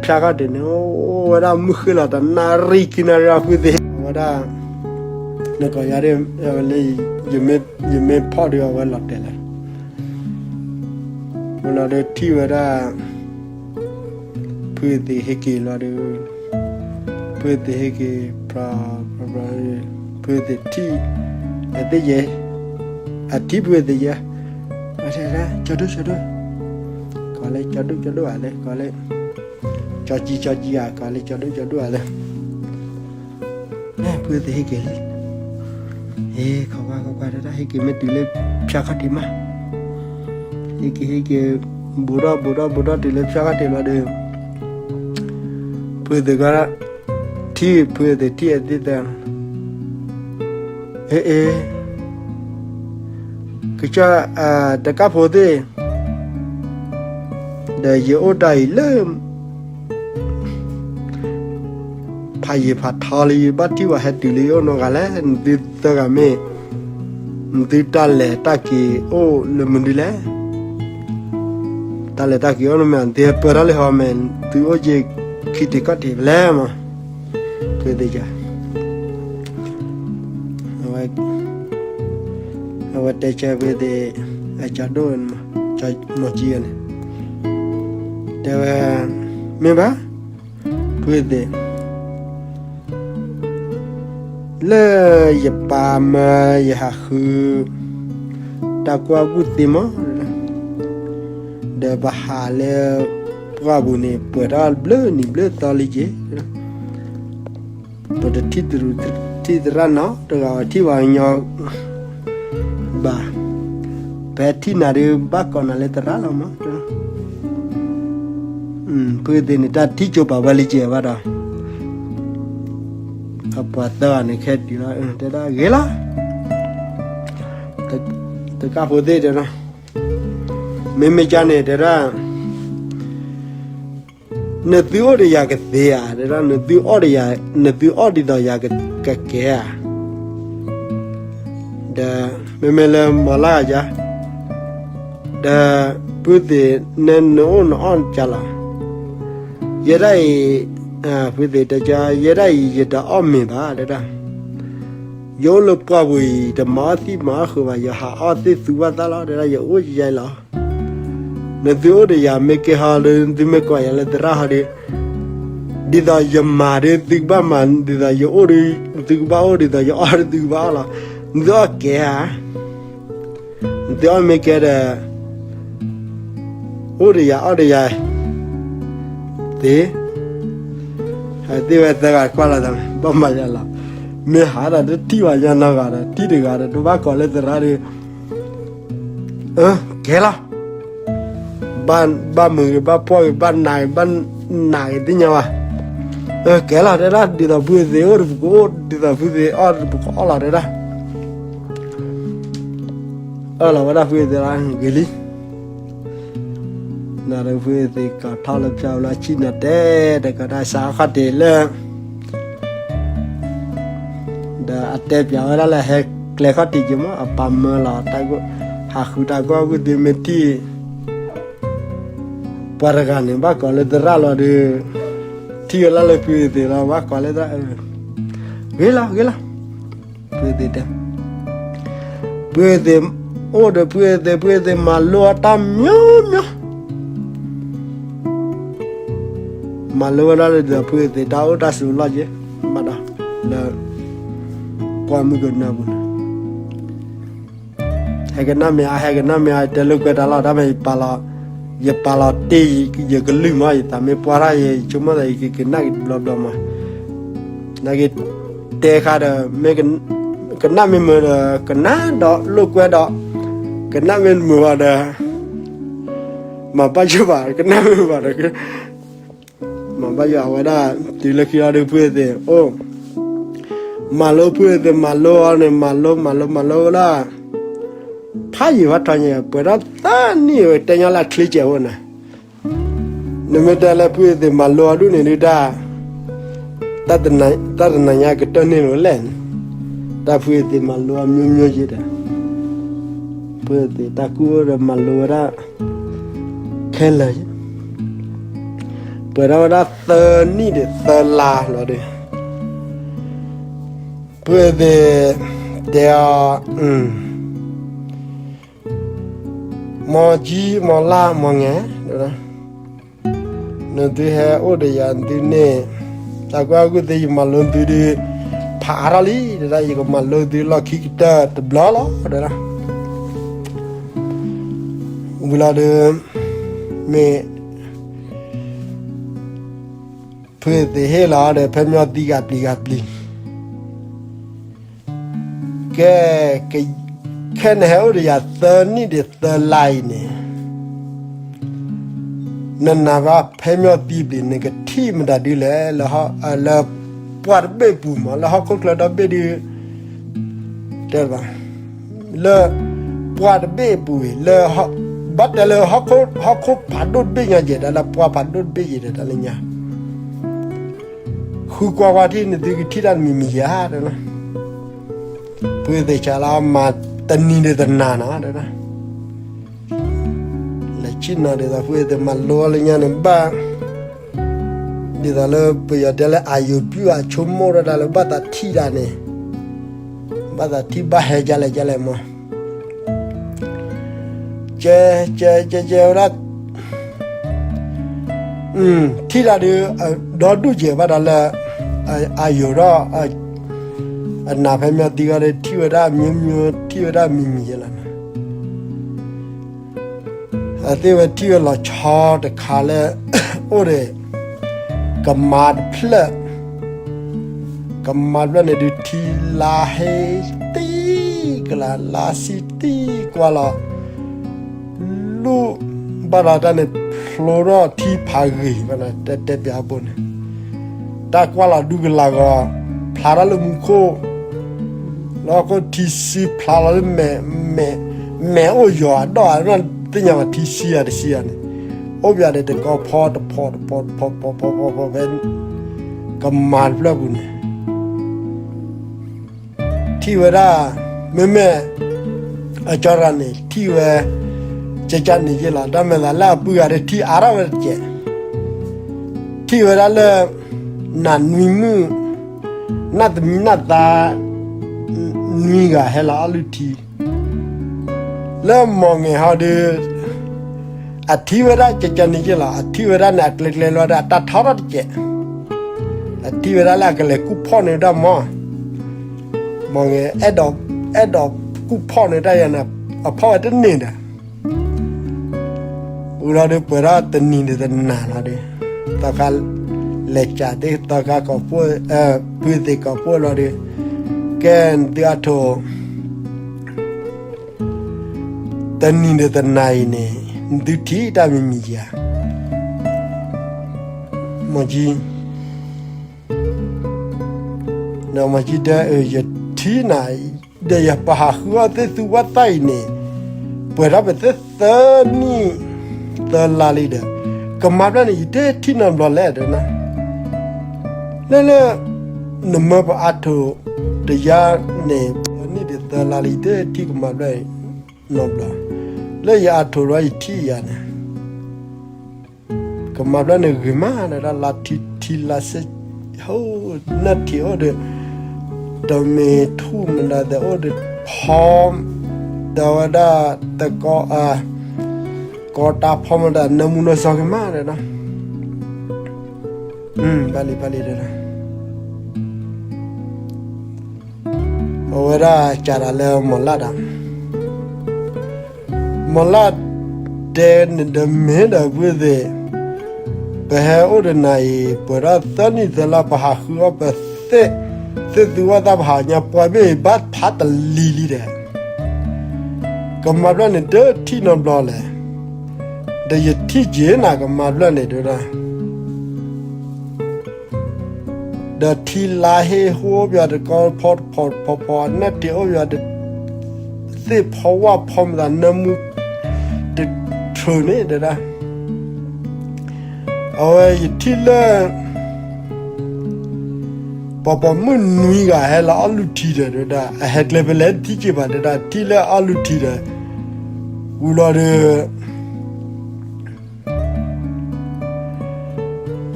ဖၠၣ်ခီၣ်ထံးန့ၣ် အိၣ်ဝဲဒၣ်မုၢ်ဃ့ၢ်လီၤ တနၣ်ရံၣ်ခံနၣ်ရံၣ်အဖုသ့ၣ်ဝဲဒၣ်, နကိးယၤဒ်, လၢ ယမ့ၢ်ဖီၣ်ဒီးအဝဲလီၤတဲာ်လၢ ဝဲလီၤဒီးထံၣ်ဝဲဒၣ် ဖုသ့ၣ်ဟ့ၣ်က့ၤလီၤဒီး, ဖုသ့ၣ်ဟ့ၣ်က့ၤ ဖုသ့ၣ်ထံၣ် အသ့ၣ်ယဲ, အထံၣ်ဖုသ့ၣ်ယဲ, ကၠီဒိၣ်ကၠီဒိၣ်, ကီးလၢကၠီဒိၣ်ကၠီဒိၣ်ဧါလဲၣ်, ကီးလၢ ကၠီကၠံကၠီကၠံဧါ, ကီးလၢကၠီဒိၣ်ကၠီဒိၣ်ဧါလဲၣ်. ဖုသ့ၣ်ဟ့ၣ်က့ၤလံ, ဟ့ၣ်ခိးကွၢ်ခိးကွၢ်တၢ် ဟ့ၣ်က့ၤမ့ၢ်တုၤလၢဖၠၣ်ခီၣ်ထံးမး, ဟ့ၣ်က့ၤဟ့ၣ်က့ၤ ဘူးထီၣ်ဘူးထီၣ်ဘူးထီၣ်တုၤလၢဖၠၣ်ခီၣ်ထံးလီၤဒီး ဖုသ့ၣ်ကီး ထံၣ်ဖုသ့ၣ်ထံၣ်အသ့ၣ်သၢ အ့ အ့ ကစၢ် တကၣ်ဖိသ့ၣ် ဒီးယအိၣ်တၢ်အံၤလၢ ဖးယံာ်ဖးထီလံ ဘၣ်ထံၣ်ဝဲဟဲတုၤလံ အိၣ်နီတဂၤလဲၣ်, နသုသၢဂၤမ့ၢ် နသုတၢ်လဲၤတၢ်က့ၤအိၣ်လၢမနုၤလဲၣ်. တၢ်လဲၤတၢ်က့ၤအိၣ်န့ၣ်မ့ၢ် နသုဟဲပၢၢ်ထီၣ်လံဟီမ့ၢ် နသုအိၣ်က့ၤခံတံၤကီၢ်တံၤဖဲလဲၣ်မး. ဖုသ့ၣ်, အဝဲတဲဆၢဖုသ့ၣ်, အကၠီဒိၣ်, ကၠီမီၤကၠံန့ၣ်, တဲဝဲ, မ့ၢ်ဘၣ်, ဖုသ့ၣ် လၢယပာ်မၢယဟးဃု တၢ်ကူၣ်ဘၣ်ကူၣ်သ့မး, ဒီးပဟးလၢပှၢ်ပူၤန့ၣ် ပှဲၤထီၣ်ဘျုးနံၤဘျုးသီလံက့ၤ, ပတထံၣ်တရူးထံၣ်သရၣ်နီတဂၤ ပထံၣ်ပှၤကညီဘၣ်, ပဟဲထံၣ်နၤဒီး ဘၣ်ကိးနၤလၢသရၣ်လီၤမး. ဖုသ့ၣ်န့ၣ် တၢ်ထံၣ်ကၠိပာ်ဝဲလံက့ၤဘၣ်ဒီး အပှၤသၢဂၤန့ၣ် ခဲတုၤလီၤ တဲဒၣ်ဂ့ၤလီၤ. တကးဖိသ့ၣ်တဲဒၣ်, မ့မ့ၢ်ကန့ၣ် တဲဒၣ်, နသုအိၣ်ဒီးယၤကသ့ဧါ, တဲဒၣ်, နသုအီၣ်ဒီးယၤ, နသုအီၣ်ဒ်သိးယၤကကဲဧါ. ဒီးမ့မ့ၢ်လၢမီၤလၢ်ဂၤကါ, ဒီးဖုသ့ၣ် နအိၣ်နအီၣ်ကါလီၤ. ယဲဒၣ်အံၤ, ဖုသ့ၣ်တဲက, ယဲဒၣ်အံၤ ယတအီၣ်မ့ၤဘၣ် တဲဒၣ်. ယအိၣ်လၢပှၢ်ပူၤအံၤ တမၤအီၣ်သံမၤအီၣ်ဃုာ်ဘၣ်, ယဟးအီၣ်သ့ၣ်သူဘၣ်သၣ်လီၤ တဲဒၣ်, ယအိၣ်ယဲလီၤ. နသုအိၣ်ဒီးယၤမ့ၢ်ကဲဟီဒီး နသုမ့ၢ်ကိးယၤလၢသရၣ်ဟီဒီး, ဒ်သိးယမၤဒီးသုကဘၣ်မၤ, ဒ်သိးယအိၣ်ဒီးသုကဘၣ်အိၣ်, ဒ်သိးယအီၣ်ဒီးသုကဘၣ်အီၣ်လီၤ. နသုအီၣ်ကဲဧါ. နသုအီၣ်မ့ၢ်ကဲဒီး အိၣ်ဒီးယၤအီၣ်ဒီးယၤသ့. သ့ၣ်ဝဲသၢဂၤကွၢ်လီၤသး ဘၣ်မၤယၤလီၤ. မ့ၢ်ဟးဒီးတထံၣ်ဘၣ်ယၤနီတဂၤဒီး ထံၣ်တဂၤဒီး တဘၣ်ကိးလၢသရၣ်ဒီး, ကဲလီၤ. ဘၣ်မုာ်ဂ့ၤ ဘၣ်ပှီၢ်ဂ့ၤ ဘၣ်နးဂ့ၤ ဘၣ်နးဂ့ၤသ့ၣ်ညါဘၣ်. ကဲလီၤ တဲဒၣ်, ဒ်သိးဖုသ့ၣ်အိၣ်ဒီးပကအိၣ်, ဒ်သိးဖုသ့ၣ်အီၣ်ဒီးပကအီၣ်လီၤ တဲဒၣ်. အၢၣ်လီၤဝဲဒၣ်ဖုသ့ၣ်လီၤ ဂ့ၤလံ. နဒီးဖုသ့ၣ်ကီးထီၣ်လၢဖၠါဝဲလီၤ ဆံၣ်နၤတဲ, တကးဒၣ်စးခီၣ်တ့ၢ်လၢ ဒီးအတဲပၠးဝဲဒၣ်လၢဟဲကျဲခီၣ်ထံးက့ၤမး အပာ်မၢလီၤ, ဟးဃုတၢ်ကူၣ်ဘၣ်ကူၣ်သ့မ့ၢ်ထံၣ် ပှၤတဂၤန့ၣ် ဘၣ်ကိးလၢသရၣ်လီၤဒီး ထံၣ်ဝဲဒၣ်လၢဖုသ့ၣ်လီၤ ဘၣ်ကိးလၢသရၣ်, ဂ့ၤလီၤ ဂ့ၤလီၤ. ဖုသ့ၣ်တဲ, ဖုသ့ၣ်အိၣ်ဒီးဖုသ့ၣ်, ဖုသ့ၣ်မၤလိအီၤတၢ်မံၤမံၤ မၤလိဝဲဒၣ်လၢဒီးဖုသ့ၣ် တၢ်အိၣ်တၢ်ဆိးလီၢ်က့ၤ ဘၣ်ဒီး လၢပှၢ်မုၢ်ကနၢပူၤန့ၣ်, ဟဲကနၣ်မ့ၢ်အါ ဟဲကနၣ်မ့ၢ်အါ တဲလိာ်ကွဲတၢ်လီၤ တၢ်မ့ၢ်ယပာ်လီၤ, ယပာ်လီၤတ့ၢ် ယကလုၢ်မး ယသးမ့ၢ်ပှၢ်ထီၣ် ယဆိကမိၣ်သး ယကကနၣ်က့ၤတဘျီဘျီမး, နာ်က့ တဲခါဒီး မ့ၢ်ကနၣ်မ့ၢ်မုာ်ဒီး ကနၣ်ဒီးလိာ်ကွဲဒီး, ကနၣ်မ့ၢ်မုာ်ဘၣ်ဒီး မၤဘၣ်ယိၣ်ဘၣ် ကနၣ်မ့ၢ်မုာ်ဘၣ်ဒီး မၤဘၣ်ယိၣ် အဝဲဒၣ် တုၤလၢခံလီၤဒီး ဖုသ့ၣ်အိၣ်, မၤလိဖုသ့ၣ် မၤလိအီၤန့ၣ် မၤလိ မၤလိ မၤလိဝဲဒၣ် ဖးယံာ်ဖးထီညါ ပှဲၤဒီးသၢနံၣ်ဝဲ တဲညီလၢချ့စဲးဝဲန့ၣ်, နမ့ၢ်တဲလၢဖုသ့ၣ်မၤလိအီၤဒူၣ်န့ၣ်ဒုးတၢ်, တၢ်တနၤညါကတၢၢ်န့ၣ်လီၤလဲၣ်, တၢ်ဖုသ့ၣ်မၤလိအီၤမျိုးမျိုးယဲဒီး, ဖုသ့ၣ်တၢ်ကူၣ်အိၣ်ဒီးမၤလိဝဲဒၣ် ခဲလၢာ်, ပှဲၤထီၣ်ဝဲဒၣ်သၢနံၣ်ဒီးသၢလါလီၤဒီး, ဖုသ့ၣ်တဲအီၤ, မီၤကၠံ မီၤလၢ် မီၤငဲၤ, နသုဟဲအိၣ်ဒီးယၤသုန့ၣ်, တၢ်ကူၣ်ဘၣ်ကူၣ်သ့ယမၤလိသုဒီး ဖးအါထီၣ်လံ, တဲဒၣ် ယကမၤလိသုလီၢ်ခံကတၢၢ်တဘျီလီၤ တဲဒၣ်, ဝံၤလီၤဒီး မ့ၢ် ဖုသ့ၣ်ဟ့ၣ်လီၤဒီး ဖဲမီၤသံဂၤပျံၤဂၤပျံၤ, ကဲ, ခဲနဟဲအိၣ်ဒီးယၤသၢနံၣ်ဒီးသၢလါအံၤန့ၣ်, နနာ်ဘၣ်ဖဲမီၤသံဘျံၤ နကထံၣ်မတၤဒုလဲၣ်, လၢပှၢ်တဘ့ၣ်ပူၤမး လၢဟီၣ်ခိၣ်ချၢဒီဘ့ၣ်ဒု တဲဘၣ်, လၢပှၢ်တဘ့ၣ်အပူၤအံၤ လၢ ဘၣ်တဲလၢ ဟီၣ်ခိၣ်ဖးဒိၣ်တဘ့ၣ်ညါယဲၢ် တၢ်လၢပှၢ်ဖးဒိၣ်တဘ့ၣ်ယဲၢ်ဒီးတၢ်လၢညါ, ဃုကွၢ်ကွၢ်ထံၣ်န့ၣ် သုကထံၣ်တၢ်တမံၤမံၤဧါ တဲဒၣ်. ဖုသ့ၣ်ဆါလၢအမၤတနံၤဒုးတနၤနီၤ တဲဒၣ်. လဲၤဆ့ၣ်နီၤဒ်သိး ဖုသ့ၣ်မၤလိလၢညါန့ၣ် ဘၣ် ဒ်သိးလၢပယီၤတဲလၢ အယိၤပျုၢ်အဆိကမိၣ်ဒၣ်တၢ်လၢဘၣ်သးထံၣ်တၢ်န့ၣ်, ဘၣ်သးထံၣ်ဘၣ်ဟဲကလဲၣ်ကလဲၣ်မး, ကဲ ကဲ ကဲ ကဲဝဲဒၣ် ထံၣ်တၢ်ဒုး ဒီဒူၣ်ကဲၤဘၣ်ဒီးလၢ အယိၤဒီး အနၢ်ဖဲမီၤသံဂီၢ်ဒီး ထံၣ်ဝဲဒၣ်မျိုးမျိုး ထံၣ်ဝဲဒၣ်မံၤမံၤယဲလီၤ. အသ့ၣ်ဝဲထံၣ်ဝဲလီၤဆီတခါလၢ အိၣ်ဒီး ကမါတဖျၢၣ်, ကမါတဖျၢၣ်န့ၣ်ဒုး ထံလါဟ့တံၢ်ကလး လါဆံတံၢ်ကွၢ်လီၤ လူၢ်ဘၣ်ဒီးတၢ်န့ၣ် ဖျိထီၣ်ထံဖးဂ့ၤဘၣ်ဒီး တဲတဲပၠးအပူၤန့ၣ်, တၢ်ကွၢ်လီၤဒူကလးဂီၤ ဖျါထီၣ်လၢမူခိၣ်, လၢဟီၣ်ခိၣ်ထံဆံဖျါလီၤလၢ မဲာ်အိၣ်ယီၤအဒီၣ် သ့ၣ်ညါဘၣ်ထံဆံယၤတဆံယၤန့ၣ်, အိၣ်ပၠးဒီးတကီၢ်ဖီတဖီတဖီတဖီတဖီတဖီတဖီဖဲ ကမါတဖျၢၣ်ပူၤန့ၣ် ထံၣ်ဝဲဒၣ် မ့မ့ၢ် အကၠီရၤန့ၣ် ထံၣ်ဝဲ ကကန့ၣ်ယ့ၢ်လီၤ တၢ်မဲာ်သးလၢအပုၢ်ဂၤဒီးထံၣ်အါထီၣ်ဝဲတကဲး, ထံၣ်ဝဲဒၣ်လၢ နးနွံမုၣ် နၢ်သမံနၢ်သါ နွံဂၤဟဲလီၤအီၣ်လုၢ်ထံ လၢမီၢ်ငဲၤဟီဒီး အထံၣ်ဝဲဒၣ်ကကန့ၣ်ယ့ၢ်လီၤ အထံၣ်ဝဲဒၣ်န့ၣ် အကျဲကျဲလီၤဒီး အတၢ်ထီထီၣ်တကဲး, အထံၣ်ဝဲဒၣ်လၢအကလဲၤကူၣ်ဖီၣ်န့ၢ်ဝဲဒၣ်မီၢ်, မီၢ်ငဲၤ အဲၣ်ဒိးကူၣ်ဖီၣ်န့ၢ်တၢ်ယၤန့ၣ် အဖီၣ်ဝဲတန့ၢ်ဒီး ဝံၤလီၤဒီး ပှဲၤထီၣ်တနံၤဒုးတနၤလီၤဒီး သီခါ လဲၤကးသ့ၣ် သီခါကိးပိၢ် ပုၢ်သ့ၣ်ကိးပိၢ်လီၤဒီး ကဲနသုအထိၣ် တနံၤဒုးတနၤအံၤန့ၣ် နသုထံၣ်တၢ်မံၤမံၤဧါ, မီၢ်ကၠံ ဒီးမီၢ်ကၠံတဲ ယထံၣ်နၤ ဒီးယပဟးဃုအီၣ်သ့ၣ်သူဝဲသၣ်အံၤန့ၣ် ပှဲၤထီၣ်ပသ့ၣ်သၢနံၣ်သၢလါလံဒီး ကမါဖျၢၣ်န့ၣ် ယတထံၣ်နီတဘျီလဲၣ်ဒီး လၢလၢ နမၢပအါထိၣ်တယါန့ၣ် ပနံၣ်ဒုးသၢလါလံ ယတထံၣ်ကမါဖျၢၣ်နီတဘျီ, လၢယအါထိၣ်ဒီးယထံၣ်ယၤန့ၣ် ကမါဖျၢၣ်န့ၣ်ဂ့ၤမးဒီး လါထံထံလါစ့ နၢ်ထံၣ်အိၣ်ဒီး တမ့ၢ်ထူၣ်မတၤသဲးအိၣ်ဒီး ဖီ ဒီးဝဲဒၣ်တကီ ကီတၢ်ဖီမတၤ နၢမူနီၢ်စီၤဂ့ၤမးဒီး ဘၣ်လံဘၣ်လံဒီး အဝဲဒၣ်ကးတၢ်လၢမီၢ်လၢ်ဒီး မီၢ်လၢ်တဲနဒီးမ့ၢ်ဒီးပုၢ်သ့ၣ်, ပဟဲအိၣ်ဒီးနၤအံၤ ပှဲၤထီၣ်သၢနံၣ်သၢလါ ပဟးဃုအီၣ်ပသ့ၣ်, သ့ၣ်သူဝဲသၣ် ပဟးညါပှၤဘ့ၣ် ဘၣ်ဖးတလံၤလံဒီး ကမါဖျၢၣ်န့ၣ် တထံၣ်နီတဘျီလဲၣ်, ဒီးယထံၣ်က့ၤနၤကမါဖျၢၣ်န့ၣ်တဲဒၣ် ဒီးထံလါဟ့ဟူအိၣ်ပှၤတကီဖီတဖီဖီဖီ နၢ်တ့ၢ်အိၣ်ပှၤ သ့ၣ်ဖီဝၣ်ဖီမတၤ နၢမူ တထြၢန့ၣ်တဲဒၣ် အဝဲယထံၣ်လၢ ပှၤပိာ်မုၣ်နွံဂၤဟဲလီၤအီၣ်လုၢ်ထံဒီးတဲဒၣ် အဟဲကျဲဖဲလဲၣ်တထံၣ်က့ၤဘၣ်တဲဒၣ် ထံၣ်လၢအီၣ်လုၢ်ထံဒီး ဝံၤလီၤဒီး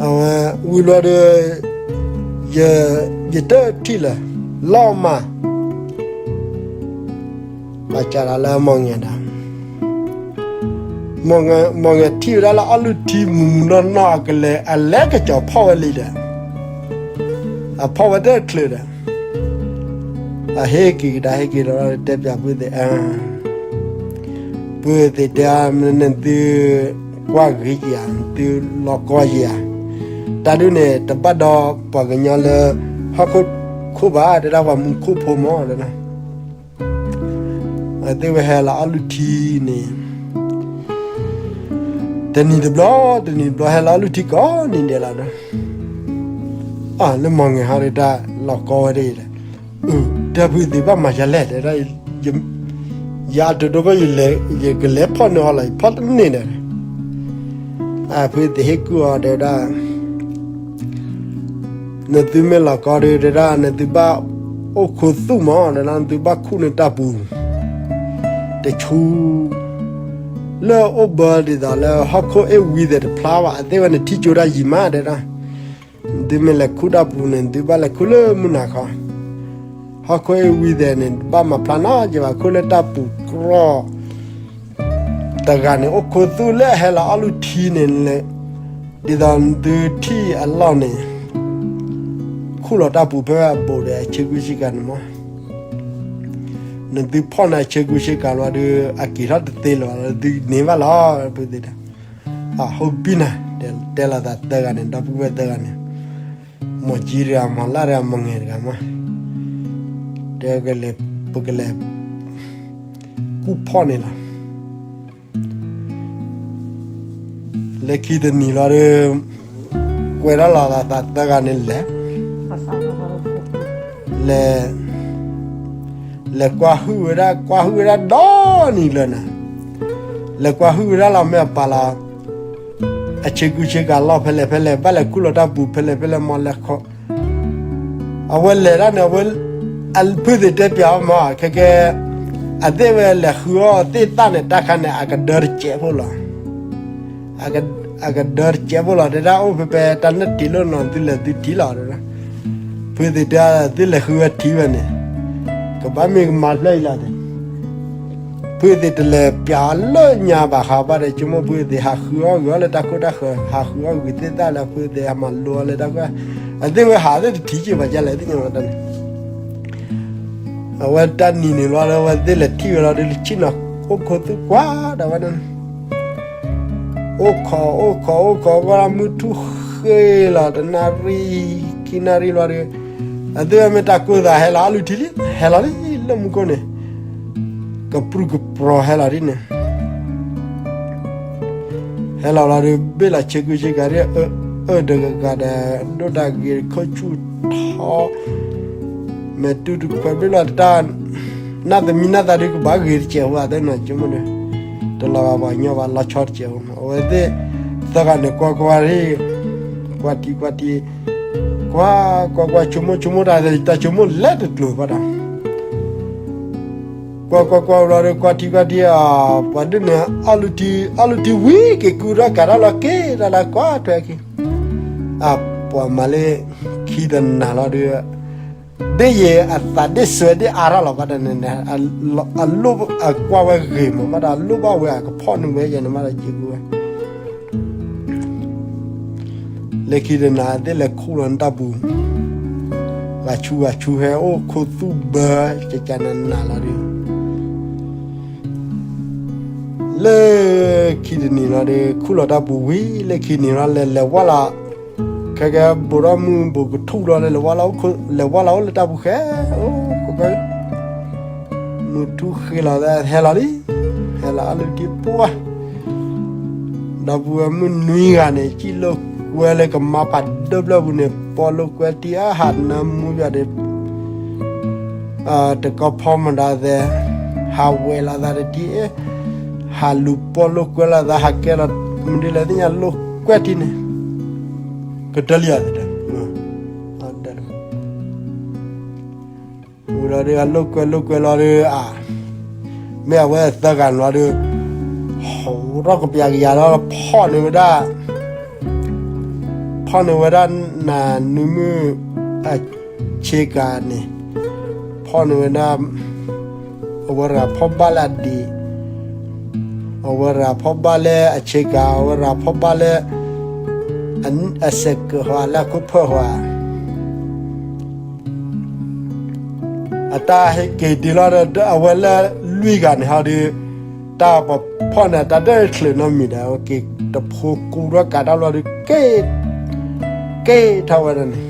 အဝဲ ဝံၤလီၤဒီး ယတထံၣ်လၢၤ လီၤမး ပှၤကးတၢ်လၢမီၢ်ငဲၤဒီး မီၢ်ငဲၤထံၣ်ဝဲဒၣ်လၢအီၣ်လုၢ်ထံမုၢ်မုၢ်နီၢ်နီၢ်အကလဲၤ အလဲၤကစီၤဖီၣ်ဝဲလံဒီး အဖီၣ်ဝဲတချုးဒီး အဟ့ၣ်က့ၤကဒါဟ့ၣ်က့ၤဒီးတဲပၠးပုၢ်သ့ၣ် ပုၢ်သ့ၣ်တဲ မ့ၢ်နသုကွၢ်ဂ့ၤယၤ နသုလီၤကီယၤ တၢ်ဒုးန့ၣ် တဘၣ်ဒီးပှၤကညီလၢ ဟီၣ်ခိၣ်ခိၣ်ဘၣ် တဲဒၣ်ပှၤမူခိၣ်ဖိမး အသ့ၣ်ဝဲဟဲလီၤအီၣ်လုၢ်ထံန့ၣ် တနံၤတဘျီ တနံၤတဘျီဟဲလီၤအီၣ်လုၢ်ထံကိးနံၤဒဲးလီၤဒီး လၢမီၢ်ငဲၤဟီဒီးတၢ်လီၤကီဝဲဒၣ်အံၤဒီး တဲပုၢ်သ့ၣ်ဘၣ်မၤယၤလဲၣ်တဲဒၣ် ယအတိၢ်ဒိဘၣ် ယကလဲၤဖီၣ်န့ၢ်အီၤလီၤ ယဖီၣ်တန့ၢ်ဒီး အပုၢ်သ့ၣ်ဟ့ၣ်ကူၣ်အီၤတဲဝဲဒၣ် နသုမ့ၢ်လီၤကီဒုး တဲဒၣ် နသုဘၣ်အိၣ်ခူသူၣ်မး တဲဒၣ် နသုဘၣ်ခူၣ်န့ၢ်တၢ်ပူၤ တဆူ လၢအိၣ်ဘၢဒ်သိးလၢဟီၣ်ခိၣ်အ့ၣ်ဝံသဲးတဖျါဘၣ် အသ့ၣ်ဝဲန့ၣ်ထံၣ်ကၠိတၢ်ယံၤမး တဲဒၣ် နသုမ့ၢ်လဲၤခူၣ်တၢ်ပူၤန့ၣ် နသုဘၣ်လဲၤခူၣ်လၢမုၢ်နၤခီ ဟီၣ်ခိၣ်အ့ၣ်ဝံသဲးန့ၣ် ဘၣ်မၤဖျါနီတကဲဘၣ် ခူၣ်လၢတၢ်ပူၤကြီ တဂၤန့ၣ် အိၣ်ခူသူၣ်လၢအဟဲလီၤအီၣ်လုၢ်ထံန့ၣ် ဒ်သိးနသုထံၣ်အလီၢ်န့ၣ် ခူၣ်လီၤတၢ်ပူၤဖဲအဘူးဒီးအဆ့ကူဆ့ကၤန့ၣ်မး နသုဖီၣ်န့ၢ်အဆ့ကူဆ့ကၤလီၤဒီး အက့ၤထီၣ်တသ့လၢၤဘၣ် နသုန့ၢ်ဘၣ်လီၤဖုသ့ၣ်တဲ အဟိဘံနၤ တဲလီၤသးသၢဂၤန့ၣ် ဒီပုၢ်ဝဲၢ်သၢဂၤန့ၣ် မီၢ်ကၠံတဂၤ မီၢ်လၢ်တဂၤ မီၢ်ငဲၤတဂၤမး တဲကလဲၤ ပကလဲၤ ကူၣ်ဖီၣ်န့ၣ်လီၤ လၢခံတနံၤလီၤဒီး ကွဲးဒၣ်လီၤသးသၢဂၤန့ၣ်လဲၤ လဲၤ လဲၤကွၢ်ဟုၣ်ဝဲဒၣ် ကွၢ်ဟုၣ်ဝဲဒၣ်ဒီနံၤလၢၤနၤ လဲၤကွၢ်ဟုၣ်ဝဲဒၣ်လီၤ မ့ၢ်အပာ်လီၤ အဆ့ကူဆ့ကၤလီၢ်ဖဲလဲၣ်ဖဲလဲၣ် ဘၣ်လဲၤခူၣ်လီၤတၢ်ပူၤဖဲလဲၣ်ဖဲလဲၣ် မီၢ်လဲၤခီ အဝဲလဲၤဒၣ်န့ၣ် အဝဲ ဖုသ့ၣ်တဲပၠးအီၤမး ခဲကဲ အသ့ၣ်ဝဲလဲၤဃုအီၣ်သ့ၣ်သၣ်န့ၣ် တၢ်ခါန့ၣ် အကဒၢတစဲးဖိလီၤ အကဒၢတစဲးဖိလီၤ တဲဒၣ်အိၣ်ဖဲဖဲတၢ်နၢၣ်တံၢ်လိၣ်နီၤ သုလဲၤသုထံၣ်လီၤ ဖုသ့ၣ်တဲ သုလဲၤဃုဝဲထံဝဲန့ၣ် ကဘၣ်မ့ၢ်ကမၤဖျၢၣ်အံၤလီၤ ဖုသ့ၣ်တလဲၤပၠးအီၤလၢညါဘၣ်ဃးဘၣ်ဒီး ကၠိမိၢ်ဖုသ့ၣ်ဟးဃုအီၣ်ဂ့ၤအီၤလၢတၢ်ခိၣ်တၢ်ဃၢၤ ဟးဃုအီၣ်ဂ့ၤသ့ၣ်သၣ်လၢဖုသ့ၣ်ဟးမၤလိအီၤလၢတၢ်ခိၣ် အသ့ၣ်ဝဲဟးသ့ၣ်တထံၣ်က့ၤဘၣ်ကလဲၣ်သ့ၣ်ညါလီၤတၢ်န့ၣ် အဝဲတၢ်နံၤန့ၣ်လီၤ အဝဲသ့ၣ်လဲၤထံၣ်ဝဲလီၤဒီး ဆ့ၣ်နီၤအိၣ်ခူသူၣ်ကွၢ်ဒီးဝဲန့ၣ် အိၣ်ခိးအိၣ်ခိးအိၣ်ခိး ကွၢ်လၢမုၢ်ထူၣ်ဃ့လီၤ တနၣ်ရံၣ် ခံနၣ်ရံၣ်လီၤဒီး အသ့ၣ်ဝဲမ့ၢ်တၢ်ကိၢ်သးဟဲလီၤအီၣ်လုၢ်ထံလံ ဟဲလီၤလံ လၢမူခိၣ်န့ၣ် ကပြုၢ်ကပြီၤဟဲလီၤဒ်န့ၣ် ဟဲလီၤလီၤဒီး ဘ့ၣ်လီၤဆ့ကူဆ့ကၤဒ် အၢတဂၤဒီး ဒိၣ်တၢ်ဂ့ၤခိၣ်ဆူၣ်ထီ မဲာ်တူၢ်တခွဲးဘ့ၣ်လီၤတၢ် နၢ်သမံနၢ်သးဒုးကဘၣ်ဂ့ၤတစဲးဖိ အသ့ၣ်နီၤ ကၠိမိၢ်ဒီး တလီၤဂာ်ပှၤကညီဘၣ် လီၤဆီတစဲးဖိ အဝဲသ့ၣ်သၢဂၤန့ၣ် ကွၢ်ကွၢ်ရံၣ် ကွၢ်ထံကွၢ်ထံ ကွၢ်ကွၢ်ကွၢ် ကၠိမိၢ် ကၠိမိၢ်တၢ် တၢ်ကၠိမိၢ်လဲၤတကျိၤဘၣ်ဒီး ကွၢ်ကွၢ်ကွၢ်လီၤဒီး ကွၢ်ထံကွၢ်ထံ ပှၤဒုးန့ၣ် အီၣ်လုၢ်ထံ အီၣ်လုၢ်ထံဝံၤက့ၤ ကူထီၣ်ကးထီၣ်လီၤက့ၤ တၢ်လၢကွၢ်ထွဲက့ၤ အပှၤမၤလၢခံတနၤလီၤဒီး ဒ်ယဲအသးဒ်စွဲဒ်အါထီၣ်လီၤဘၣ်ဒီးန့ၣ် အလိၣ်အကွၢ်ဝဲဂ့ၤမးဘၣ်ဒီး အလိၣ်ဘၣ်ဝဲအကဖီၣ်န့ၢ်ဝဲယဲန့ၣ်မးဒီး က့ၤကူဝဲ လၢခံတနၤသ့ၣ်လဲၤခူၣ်လီၤနတၢ်ပူၤ ဂၤဆူဂၤဆူဟဲအိၣ်ခူသူၣ်ဘၢ ကကနနၤလီၤဒီး လၢခံတနံၤလီၤဒီး ခူၣ်လီၤတၢ်ပူၤဝံၤ လၢခံနံၤလီၤ လဲၤလဲၤဝၢ်လီၤ ခဲကဲဘိးထီၣ်မုၢ်ဘိးကထူၣ်လီၤ လဲၤလဲၤဝၢ်လီၤ လဲၤဝၢ်လီၤအိၣ်လၢတၢ်ပူၤဃဲ အိၣ် မုၢ်ထူၣ်ဃ့လီၤ ဟဲလီၤလံ ဟဲလီၤအလၢတံၢ်ပှၢ် ဒီပုၢ်ဝဲၢ်မုၣ်နွံဂၤန့ၣ် စံၣ်လိာ်ကွဲလၢကမါဖးဒိၣ်ဖျၢၣ်ပူၤန့ၣ် ပီလိာ်ကွဲတံၢ်အဟးနၢမူယွၤဒီး တကီဖီမတၤသဲ ဟးဝဲလီၤသးတထံၣ် ဟးလူၤပီလိာ်ကွဲလီၤသး ဟးကဲလီၤ မနုၤလဲၣ်သ့ၣ်ညါလိာ်ကွဲတံၢ်န့ၣ် ကတၢၢ်လံဧါ ဝံၤလီၤဒီး အလိာ်ကွဲလိာ်ကွဲလီၤဒီး အ မ့ၢ်အဝဲသၢဂၤန့ၣ်လီၤဒီး ဟးထီၣ်ကပျးကယၤလီၤ ဖီၣ်န့ၢ်ဝဲဒၣ် ဖီၣ်န့ၢ်ဝဲဒၣ်နၤနွံမုၣ်အဆ့ကၤန့ၣ် ဖီၣ်န့ၢ်ဝဲဒၣ် အဝဲတဂၤဖီၣ်ဘၣ်လၢအဒံး အဝဲတဂၤဖီၣ်ဘၣ်လၢအဆ့ကၤ အဝဲတဂၤဖီၣ်ဘၣ်လၢ အစဲးကၢးဟီ လၢအခိၣ်ဖၢၣ်ဟီ အတၢ်ဟဲက့ၤဒံးလီၤဒီး အဝဲလၢလွံၢ်ဂၤန့ၣ်ဟီဒီး တၢ်ပဖီၣ်န့ၣ် တၢ်ဒၢးချုးနီတမံၤဒီး အဝဲက့ၤတဖိကူထီၣ်ကးတၢ်လီၤဒီး က့ၤ က့ၤထီၣ်ဝဲဒၣ်န့ၣ်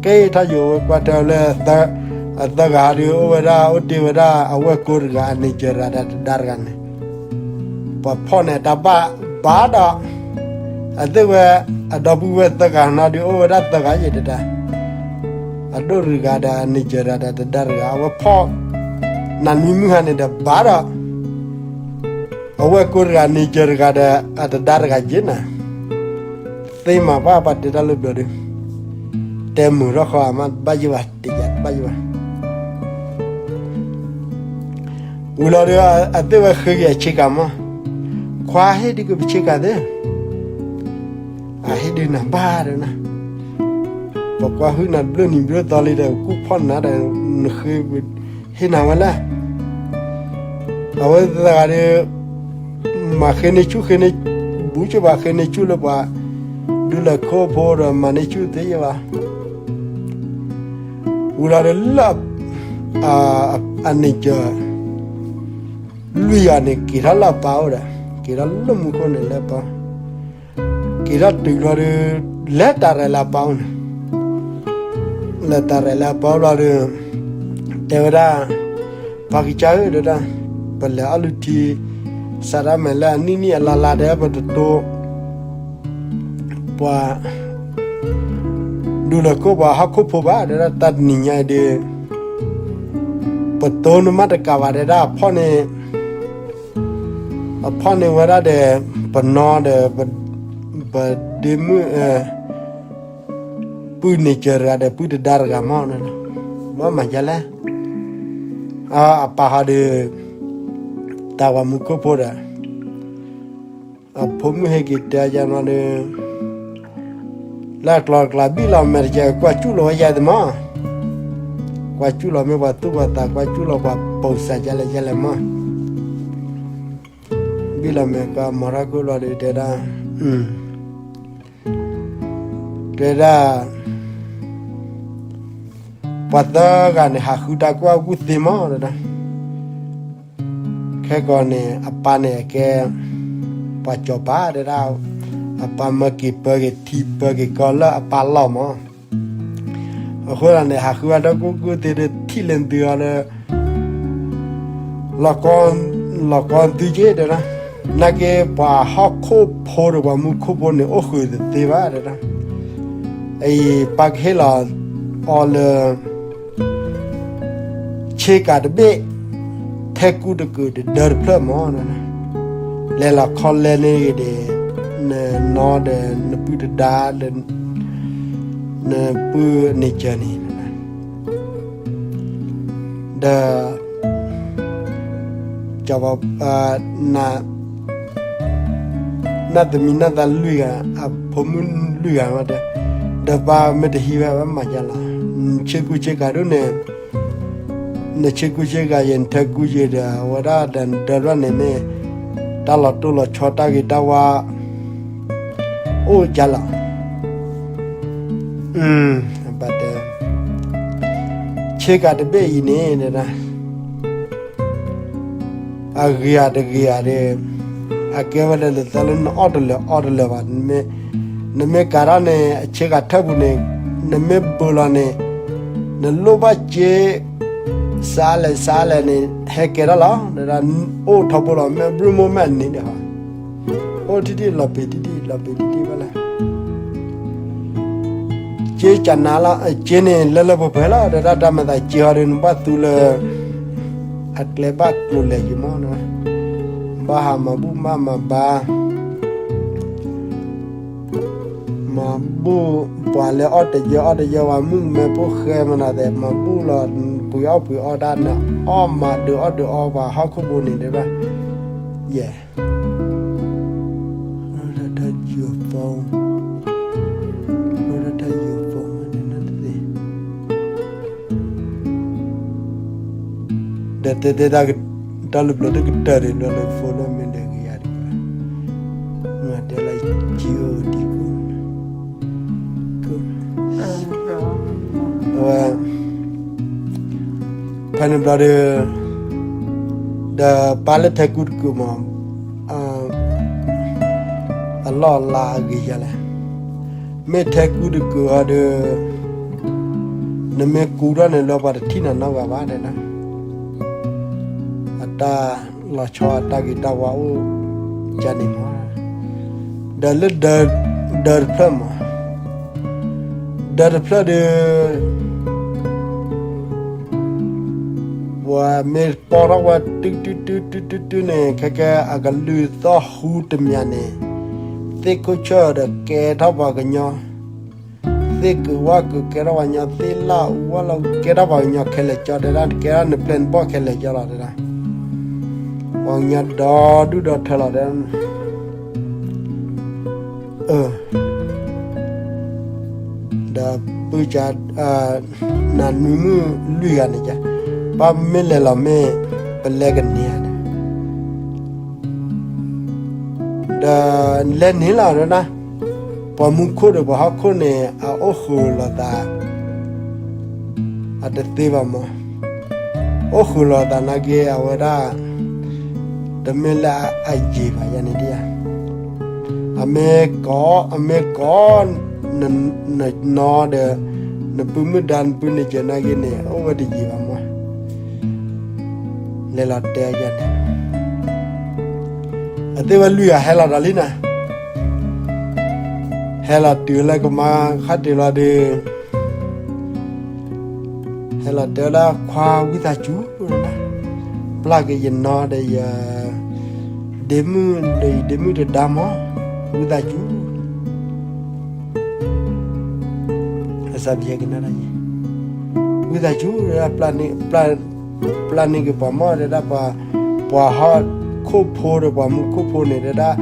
က့ၤထီၣ်ယိာ်ဝဲကွၢ်တၢ်လၢ အသၢဂၤဟီဒီး အိၣ်ဝဲဒၣ် အိၣ်တ့ၢ်ဝဲဒၣ် အဝဲၢ်ကိတဂၤ အန့ၣ်ကၢၤတဂၤဒီးတဒါတဂၤန့ၣ် ပှၤဖီၣ်န့ၣ်တၢ်ဘၣ်ဘၣ်ဒီး အသ့ၣ်ဝဲ အဒီပုၢ်ဝဲၢ်သၢဂၤနီၤဒီး အိၣ်ဝဲဒၣ်သၢဂၤယဲၢ်တဒါ အဒိၣ်တဂၤဒီး အန့ၣ်ကၢၤတဂၤဒီးတဒါတဂၤ အဝဲဖီၣ် နၤနွံမုၢ်ဟါန့ၣ်ဒီးဘၣ်ဒီး အဝဲၢ်ကိတဂၤန့ၣ်ကၢၤတဂၤဒီး အတဒါတဂၤယဲၢ်နၤ သ့မးဘၣ်ပှၤတဲတၢ်လၢဘျီဒုး တဲမုာ်ထီၣ်ဃီအမါတဘၣ်ယိၣ်ဘၣ် တယၤတဘၣ်ယိၣ်ဘၣ်. ဝံၤလီၤဒီး အသ့ၣ်ဝဲဃ့က့ၤအဆ့ကၤမး, ခွါဟ့ၣ်ဒုးက့ၤပဆ့ကၤသ့, အဟ့ၣ်ဒုးနၤဘၣ်ဒီးနၤ, ပကွၢ်ဟုၣ်နၤတဘျုးနံၤဘျုးသီလံဒီး ကူၣ်ဖီၣ်နၤဒီး နဃ့ ဟ့ၣ်နၤဝဲလဲၣ်. အဝဲသတးဒီး မၤဃ့န့ၢ်ဆူၣ်ဃ့န့ၢ် ဘူးကဘၣ်ဃ့န့ၢ်ဆူၣ်လၢပှၤ ဒူလၢၢ်ခိၣ်ဖိဒီးမၤန့ၢ်ဆူၣ်သ့ယဘၣ်. ဝံၤလီၤဒီးလၢ အန့ၣ်ကၢၤ လွံၢ်ဂၤန့ၣ် က့ၤထီၣ်လၢအပၢ်အိၣ်ဒီး က့ၤထီၣ်လၢမူခိၣ်န့ၣ်လၢအပၢ် က့ၤထီၣ်တုၤလီၤဒီး လဲၤတၢ်ရဲၣ်လၢအပၢ်အိၣ်န့ၣ်, လဲၤတၢ်ရဲၣ်လၢအပၢ်အိၣ်လီၤဒီး တဲဝဲဒၣ်, ပှၤကစၢ်ဧၢ တဲဒၣ်, ပလဲၤအီၣ်လုၢ်ထံ စးထီၣ်မဲာ်လၢအနံၣ်နံၣ်အလါလါ တဲပတတိ ပှၤ ဒူလၢၢ်ခိၣ်ပှၤဟီၣ်ခိၣ်ဖိဘၣ် တဲဒၣ် တၢ်တနံၤညါအံၤဒီး ပတိနမါတကးဘၣ် တဲဒၣ် အဖီၣ်န့ၣ် အဖီၣ်န့ၢ်ဝဲဒၣ်ဒီး ပနီၢ်ဒီး ပဒ့မုၣ် ပုၢ်န့ၢ်စၢၤတဂၤဒီး ပုၢ်တဒါတဂၤမး, ဘၣ်မၤဒ်လဲၣ်. အပၢ်ဟီဒီး တၢ်ဝၤမူခိၣ်ဖိဒီး အဖိမုၣ်ဟဲက့ၤတဲယၤမးဒီး လၢအကျီတကျါ ဘံၣ်လီၤမဲာ်တကဲ ကွၢ်စူၣ်လီၤဝဲယၤသ့မး, ကွၢ်စူၣ်လီၤမ့ၢ်ပှၤသူၣ်ပှၤသး ကွၢ်စူၣ်လီၤပှၤပိာ်စၢ်ယလဲၣ်ယလဲၣ်မး, ဘံၣ်လီၤမဲာ်ကမၤထီၣ်ခိၣ်လီၤဒီးတဲဒၣ်, တဲဒၣ် ပှၤသၢဂၤန့ၣ် ဟးဃုတၢ်ကွၢ်ဝူၣ်သ့မး တဲဒၣ်, ခဲကီးန့ၣ် အပၢ်န့ၣ်အကဲ ပှၤစီၤပၤ တဲဒၣ်, အပၢ်မၢက့ၤပၢက့ၤထံပၢက့ၤကီၢ်လၢအပၢ်လီၢ်မး, အဃိသတးန့ၣ် ဟးဃုဝဲတၢ်ကွၢ်ဝူၣ်သ့ဒီး ထံၣ်လဲၤသုအီၤဒီး လီၤကီ လီၤကီသုက့ တဲဒၣ်, နာ်က့ပှၤဟီၣ်ခိၣ်ဖိဒီးပှၤမူခိၣ်ဖိန့ၣ် အိၣ်ဃုာ်တသ့ဘၣ် တဲဒၣ်, အံၤပၢ်ကဟ့ၣ်လီၤအီၤလၢ ဆ့ကၤတဘ့ၣ် ထဲကူတကုာ်ဒီးဒၢတဖျၢၣ်မး, လဲၤလီၤခီလဲန့ၣ်ဂ့ၤဒီး နနီၢ်ဒီးနပုၢ်တဒါဒီး နပုၢ်န့ၢ်စၢၤန့ၣ် ဒီး ကၠီၤပၤ နသမံသမိးလွံၢ်ဂၤ အဖိမုၣ်လွံၢ်ဂၤမးတဲ, ဒီးပၢ်မ့ၢ်တဟံးဝဲ ဝဲမၤဒ်လဲၣ်, ဆ့ကူဆ့ကၤဒ်န့ၣ်, နဆ့ကူဆ့ကၤယဲၢ် နထဲကူယဲၢ်ဒီး အဝဲဒၣ်ဒီးနဒၢလွၢ်န့ၣ်မ့ၢ် တၢ်လီၤတိၢ်လီၤဆီတၢ်ဂ့ၤတၢ်ဝါ အိၣ်ဒ်လဲၣ် ဘၣ်တဲ, ဆ့ကၤတဘ့ၣ်အံၤန့ၣ် အဂ့ၤဧါတဂ့ၤဧါဒီး အကဲဝဲဒၣ်လၢသးလၢနအီၣ်တလၢာ်အီတလၢာ်ဘၣ်, နမ့ၢ်ကၤထီၣ်န့ၣ် အဆ့ကၤထၢၣ်ပူၤန့ၣ် နမ့ၢ်ဘၢလီၤန့ၣ် နလိၣ်ဘၣ်စ့ စးလဲၣ်စးလဲၣ်န့ၣ် ဟဲကဲထီၣ်လီၤ, အိၣ်ထီဘိလီၤ မ့ၢ်ဘြူၣ်မိၢ်မ့ၢ်အန့ၣ်ဒီး အိၣ်ထံၣ်ထံၣ်လီၤပ့ၤထံၣ်ထံၣ်လီၤပ့ၤထံၣ်ထံၣ်ဘၣ်လဲၣ် စ့ကနၤလီၤ, စ့န့ၣ်လၢလၢပှဲၤပှဲၤလီၤ, ဒီးတၢ်မၤသးစ့ဟီဒီး နဘၣ်သူလၢ အကျဲဘၣ်ကျိၤလဲၤယံၤမး, ဘၣ်ဟးမၤဘူၣ်မၤမၤဘါ, မၤဘူၣ်ပှၤလၢအီၣ်တယၢအီၣ်တယၢဝဲ မုၣ်ကမဲဖိဃဲမနုၤသ့ၣ် မၤဘူၣ်လီၤ, ပှ့ၤအီၣ်ပှ့ၤအီတၢ်န့ၣ် အီၣ်မၤဒုးအီၣ်ဒုးအီပှၤဟီၣ်ခိၣ်ဖိန့ၣ်တဲဒၣ်, ယဲၢ် Wrote a tell you phone. Wrote a tell you phone. ဒီးတဲတဲတၢ်လၢပျၢၤတကတၢၢ်န့ၣ် လၢလၢ phone လၢမ့ၢ်ဒီးဂ့ၤယၤတက့ၢ်, မ့ၢ်တဲလၢ ကၠိဒံကိ အဝဲ ဖဲန့ၣ်ဘျီဒီး ဒီးပၢ်လၢထဲကူတကုာ်မး အလီၢ်အလၤအဂ့ၤယၤလဲၣ်, မ့ၢ်ထဲကူတကုာ်အီၤဒီး နမ့ၢ်ကူထီၣ်န့ၣ်လၢပှၤတထံၣ်နၤနီတဂၤဘၣ်တဲဒၣ်, အတၢ်လီၤဆီအတၢ်ဂ့ၤတၢ်ဝါအိၣ်ကန့ၣ်မး, ဒီးလၢဒၢတဖျၢၣ်မး, ဒၢတဖျၢၣ်ဒီး ပှၤမ့ၢ်ပီထီၣ်ဝဲတုၤတုၤတုၤတုၤတုၤတုၤန့ၣ် ခဲကဲအကလုၢ်သီၣ်ဟူတမံၤန့ၣ် သ့ၣ်ခိၣ်ဆၢၣ်ဒီးကဲထီၣ်ပှၤကညီ, သ့ၣ်ကုာ်ဝၣ်ကုာ် ကဲထီၣ်ပှၤကညီသ့ၣ်လၢအူဝၣ်လီၤ ကဲထီၣ်ပှၤကညီခဲလၢာ်ကၠီ တဲဒၣ် ကဲထီၣ်နပျဲၢ်နဘီၣ်ခဲလၢာ်ကၠီလီၤ တဲဒၣ်. ပှၤကညီဒီဒူၣ်ဒီထၢလီၤ တဲဒၣ်. ဒီးပုၢ်က နနွံမုၣ်လွံၢ်ဂၤန့ၣ်က ပၢ်မ့ၢ်လဲၤလီၤမ့ၢ် ပလဲၤကန့ၢ်ဧါန့ၣ်, ဒီးလဲၤန့ၢ်လီၤ တဲဒၣ်. ပှၤမူခိၣ်ဒီးပှၤဟီၣ်ခိၣ်န့ၣ် အအိၣ်ဃုာ်လိာ်သး အတသ့ဘၣ်မး. အိၣ်ဃုာ်လိာ်သးနာ်က့ အဝဲဒၣ် တမ့ၢ်လၢအယံာ်ဘၣ်ယၤန့ၣ်ဒ်ဧါ. အမ့ၢ်ကိး အမ့ၢ်ကိး နနီဒီး နပုၢ်မုၣ်ဒါ နပုၢ်နစၢၤနာ်က့န့ၣ် အိၣ်ဝဲတယံာ်ဘၣ်မး. လဲၤလီၤတဲယၤန့ၣ် အသ့ၣ်ဝဲလွံၢ်ဂၤဟဲလီၤဒီးလံနၤ, ဟဲလီၤတုၤလၢကမါဃၣ်တုၤလီၤဒီး ဟဲလီၤတဲဝဲဒၣ် ခွါဝံသးစူၤ, ပျၢ်က့ၤယနီဒီးယ ဒ့မုၣ်ဒီးယဒ့မုၣ်တဒါမး, ဝံသးစူၤ အစးဘျဲကနၣ်ဒၣ်ယဲ, ဝံသးစူၤ ပျၢ်န့ၢ်က့ၤပှၤမး တဲဒၣ်. ပှၤဟီၣ်ခိၣ်ဖိဒီးပှၤမူခိၣ်ဖိန့ၣ် တဲဒၣ်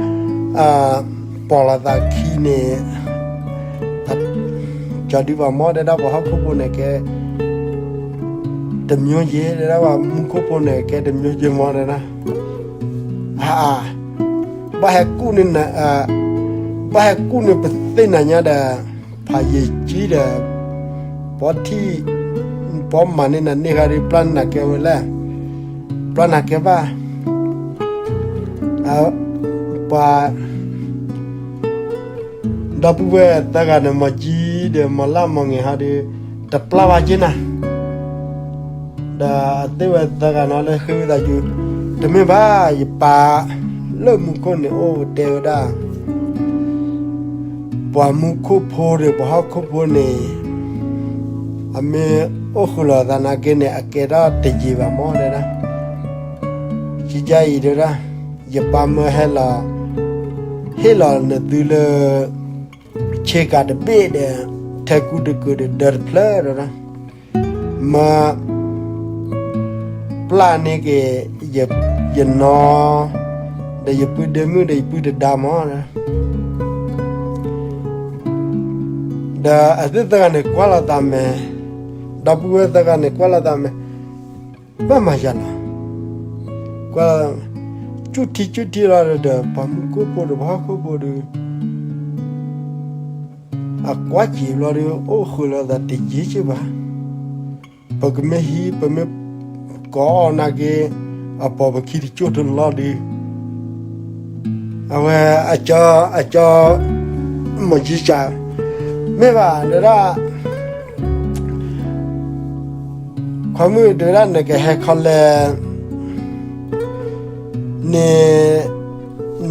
ပိာ်လိာ်သးခံန့ၣ် ကၠီဒုပှၤမး တဲဒၣ်. ပှၤဟီၣ်ခိၣ်ဖိန့ၣ်ကဲ တမျိုးယဲ တဲဒၣ်, ပှၤမူခိၣ်ဖိန့ၣ်ကဲတမျိုးယဲမး တဲဒၣ်. အါ, ဘၣ်ဟဲကူၣ်န့ၢ်, ဘၣ်ဟဲကူၣ်န့ၢ်ပသ့ၣ်နၤညါဒီး ဖးယံာ်ကံဒီး ပှၤထံၣ် ပှၤမၤန့ၢ်နၤန့ၢ်ဃါဒီး ပျၢ်န့ၢ်နၤကဲဝဲလဲၣ်, ပျၢ်နၤကဲဘၣ်. ပှၤ ဒီပုၢ်ဝဲၢ်သၢဂၤန့ၣ် မီၤကံဒီးမီၤလၢ်မီၤငဲၤဟီဒီး တပျၢ်ဘၣ်က့ၤနၤ ဒီးအသ့ၣ်ဝဲသၢဂၤန့ၣ်လၢဃ့ဝံသးစူၤ, တမ့ၢ်ဘၣ် ယပၢ်လၢမူခိၣ်န့ၣ်အိၣ်တဲဝဲဒၣ်, ပှၤမူခိၣ်ဖိဒီးပှၤဟီၣ်ခိၣ်ဖိန့ၣ် အမ့ၢ်အိၣ်ဃုာ်လိာ်သးနာ်က့န့ၣ် အကဲထီၣ်တယံာ်ဘၣ်မး တဲဒၣ်. ကကါအံၤတဲဒၣ်, ယပၢ်မၢဟဲလီၤ ဟ့ၣ်လီၤနသုလၢ ဆ့ကၤတဘ့ၣ်ဒီး ထဲကူတကုာ်ဒီး ဒၢတဖျၢၣ်ဒီး မၢ ပျၢ်န့ၢ်က့ၤ ယနီ ဒီးယပုၢ်ဒ့မုၣ်ဒီးယပုၢ်တဒါမး. ဒီးအသ့ၣ်သၢဂၤန့ၣ်ကွၢ်လိာ်သးမဲာ်, ဒီပုၢ်ဝဲၢ်သၢဂၤန့ၣ်ကွၢ်လိာ်သးမဲာ်, ဘၣ်မၤယၤလီၤ. ကွၢ် ကူၣ်ထံကူၣ်ထံလီၤဒီး ပှၤမူခိၣ်ဖိဒီးပှၤဟီၣ်ခိၣ်ဖိဒီး အကွၢ်စံးဘျီဒီး အိၣ်ဃုာ်လိာ်သးတယံာ်က့ၤဘၣ်. ပကမ့ၢ်ဟံး ပမ့ၢ်ကိးအီၤနာ်က့ အပိာ်ပခံတကၠိၢ်တလီၢ်ဒီး အဝဲ အကၠီ အကၠီ မီၤကံစၢ် မ့ၢ်ဘၣ်တဲဒၣ်, ခွါမုၣ်တဲဝဲဒၣ် နကဟဲခီလဲၣ်န့ၣ်,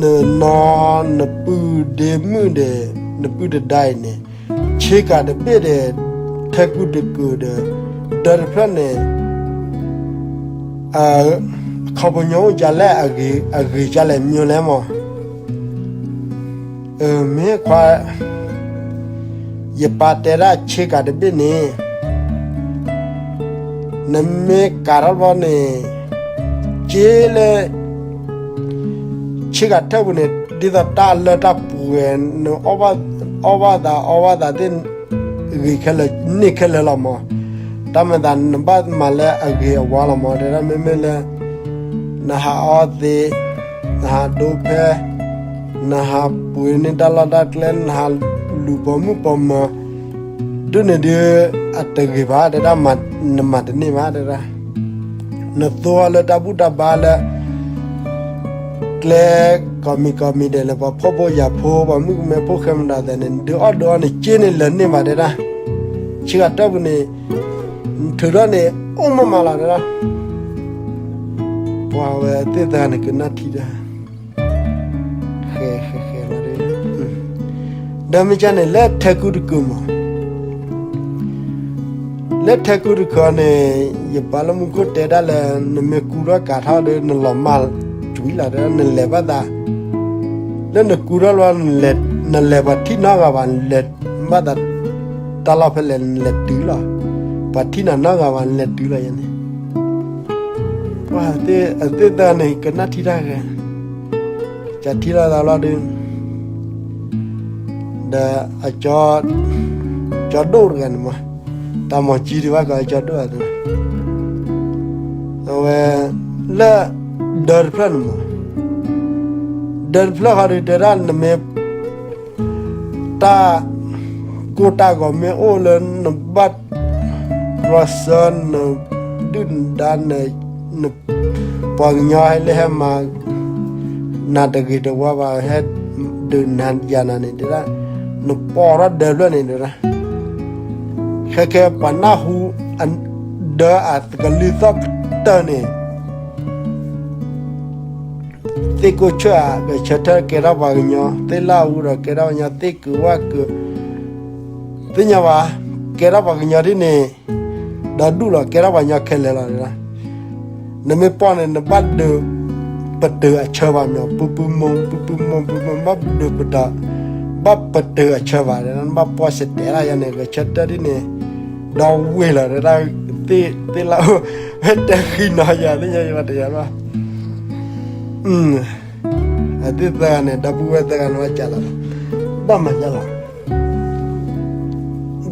နနီ နပုၢ်ဒ့မုၣ်ဒီး နပုၢ်တဒါအံၤန့ၣ် ဆ့ကၤတဘ့ၣ်ဒီး ထဲကူတကုာ်ဒီး ဒၢတဖျၢၣ်န့ၣ် အခီပညီအိၣ်ကလဲၣ်, အဂ့ၤကလဲၣ် မ့ၢ်လဲၣ်မး. မ့ၢ်ခွါ, ယပၢ်တဲဒၣ်ဆ့ကၤတဘ့ၣ်န့ၣ် နမ့ၢ်ကၤထီၣ်ဘျီန့ၣ် က့လၢ ဆ့ကၤထၢၣ်ပူၤန့ၣ် ဒ်သိးတၢ်လၢတၢ်ပှဲၤ နအီၣ်ဘၣ်သးအီဘၣ်သးသ့ၣ် ဂ့ၤခဲလၢာ်န့ၢ်ခဲလၢာ်လီၤမး. တၢ်မၤသးနဘၣ်မၤလၢအဂ့ၤအဝါလီၤမး တဲဒၣ်. မ့မ့ၢ်လၢ နဟးအီသံး, နဟးဒိဖဲ, နဟးပှ့ၤန့ၢ်တၢ်လီၢ်တၢ်ကျဲ, နဟးလူၤပိာ်မုၣ်ပိာ်မၢၤ ဒ်န့ၣ်ဒီး အတဂ့ၤဘၣ် တဲဒၣ်, နမၤတန့ၢ်ဘၣ် တဲဒၣ်. နသိလၢတၢ်ဘူၣ်တၢ်ဘါလၢ ကျဲကိးမံၤကိးမံၤဒဲးလၢ ပှၤဖှီၣ်ဖိယာ်ဖိ ပှၤမုၣ်ကမဲဖိဃဲမတၤသဲးန့ၣ် ဒုးအီၣ်ဒုးအီန့ၣ် က့န့ၣ်လၢၤန့ၢ်ဘၣ် တဲဒၣ်. ဆ့ကၤတၢၢ်ပူၤန့ၣ် ထုးထီၣ်န့ၣ် အိၣ်မးမးလီၤ တဲဒၣ်. ပှၤဝဲသ့ၣ်သၢဂၤန့ၣ် ကနၣ်ထံၣ်တၢ် ဃဲဃဲဃဲလီၤဒီး ဒီးမ့ၢ်ကန့ၣ် လၢထဲကူတကုာ်မး, လၢထဲကူတကုာ်န့ၣ် ယပၢ်လၢမူခိၣ်တဲဒၣ်လၢ နမ့ၢ်ကူထီၣ်ကၤထီၣ်ဒီး နလီၤမၢ်ကွံာ်လီၤ တဲဒၣ်. နလဲၤဘၣ်သး လၢနကူထီၣ်လီၤ နလဲၤပှၤထံၣ်နီတဂၤဘၣ်, နလဲၤဘၣ်သး တၢ်လီၢ်ဖဲလဲၣ်နလဲၤတုၤလီၤ, ပှၤထံၣ်နၤနီတဂၤဘၣ် နလဲၤတုၤလီၤယဲန့ၣ်, ပှၤအသ့ၣ်သၢဂၤန့ၣ် ကနၣ်ထံတၢ်ဂ့ၤ, ကထံၣ်လိာ်သးလီၤဒီး ဒီးအကၠီ, ကၠီဒိၣ်တဂၤန့ၣ်မး, တၢ်မၤကံဒံးဘၣ်ကီး အကၠီဒိၣ်အသး, အဝဲ, လၢ, ဒၢတဖျၢၣ်န့ၣ်မး, ဒၢတဖျၢၣ်ဃီဒီး တဲဒၣ်နမ့ၢ် တၢ်ကိၢ်တၢ်ဂီၤမ့ၢ်အိၣ်လၢနဘၣ် ရၢစၢနဒုၣ်နဒါ, နပှၤကညီဟဲလၢဟဲမၤ နၤတဂ့ၤတဝါဘၣ် ဟဲဒုးနၤယၤနၤန့ၣ် တဲဒၣ်, နပိာ်ထီၣ်ဒၢဖျၢၣ်န့ၣ် တဲဒၣ်, ခဲခဲပှၤနၢ်ဟူ ဒၢအကလုၢ်သီၣ်ကတၢၢ်န့ၣ် သ့ၣ်ကိၢ်ဆၢၣ်ဧါ, ကဆၢထၢၣ်ကဲထီၣ်ပှၤကညီ, သ့ၣ်လၢအူဒီးကဲထီၣ်ပှၤကညီ, သ့ၣ်ကုာ်ဝၣ်ကုာ်, သ့ၣ်ညါဘၣ်, ကဲထီၣ်ပှၤကညီဒ်န့ၣ်, ဒီးဒူၣ်လီၤ ကဲထီၣ်ပှၤကညီခဲလၢာ်လီၤ. နမ့ၢ်ပိာ်န့ၣ် နဘၣ်ဒုးပတုာ်အဆၢဘၣ်မး, ပူၤပူၤမူၤ ပူၤပူၤမူၤ ပူၤပူၤမူၤ ဘၣ်ဒုးပတုာ်, ဘၣ်ပတုာ်အဆၢဘၣ်, နဘၣ်ပိာ်စတဲာ်လၢယၤန့ၣ် ကဆၢထၢၣ်ဒ်န့ၣ်, ဒီဝ့ၢ်လီၤ တဲဒၣ်, သ့ၣ်လၢအူ ဝဲတဲဃံနီၤယၤ သ့ၣ်ညါယၤဘၣ်တယၤဘၣ်. အသ့ၣ်သၢဂၤန့ၣ် ဒီပုၢ်ဝဲၢ်သၢဂၤန့ၣ် ဘၣ်ကးလီၤ, ဘၣ်မၤကးလီၤ,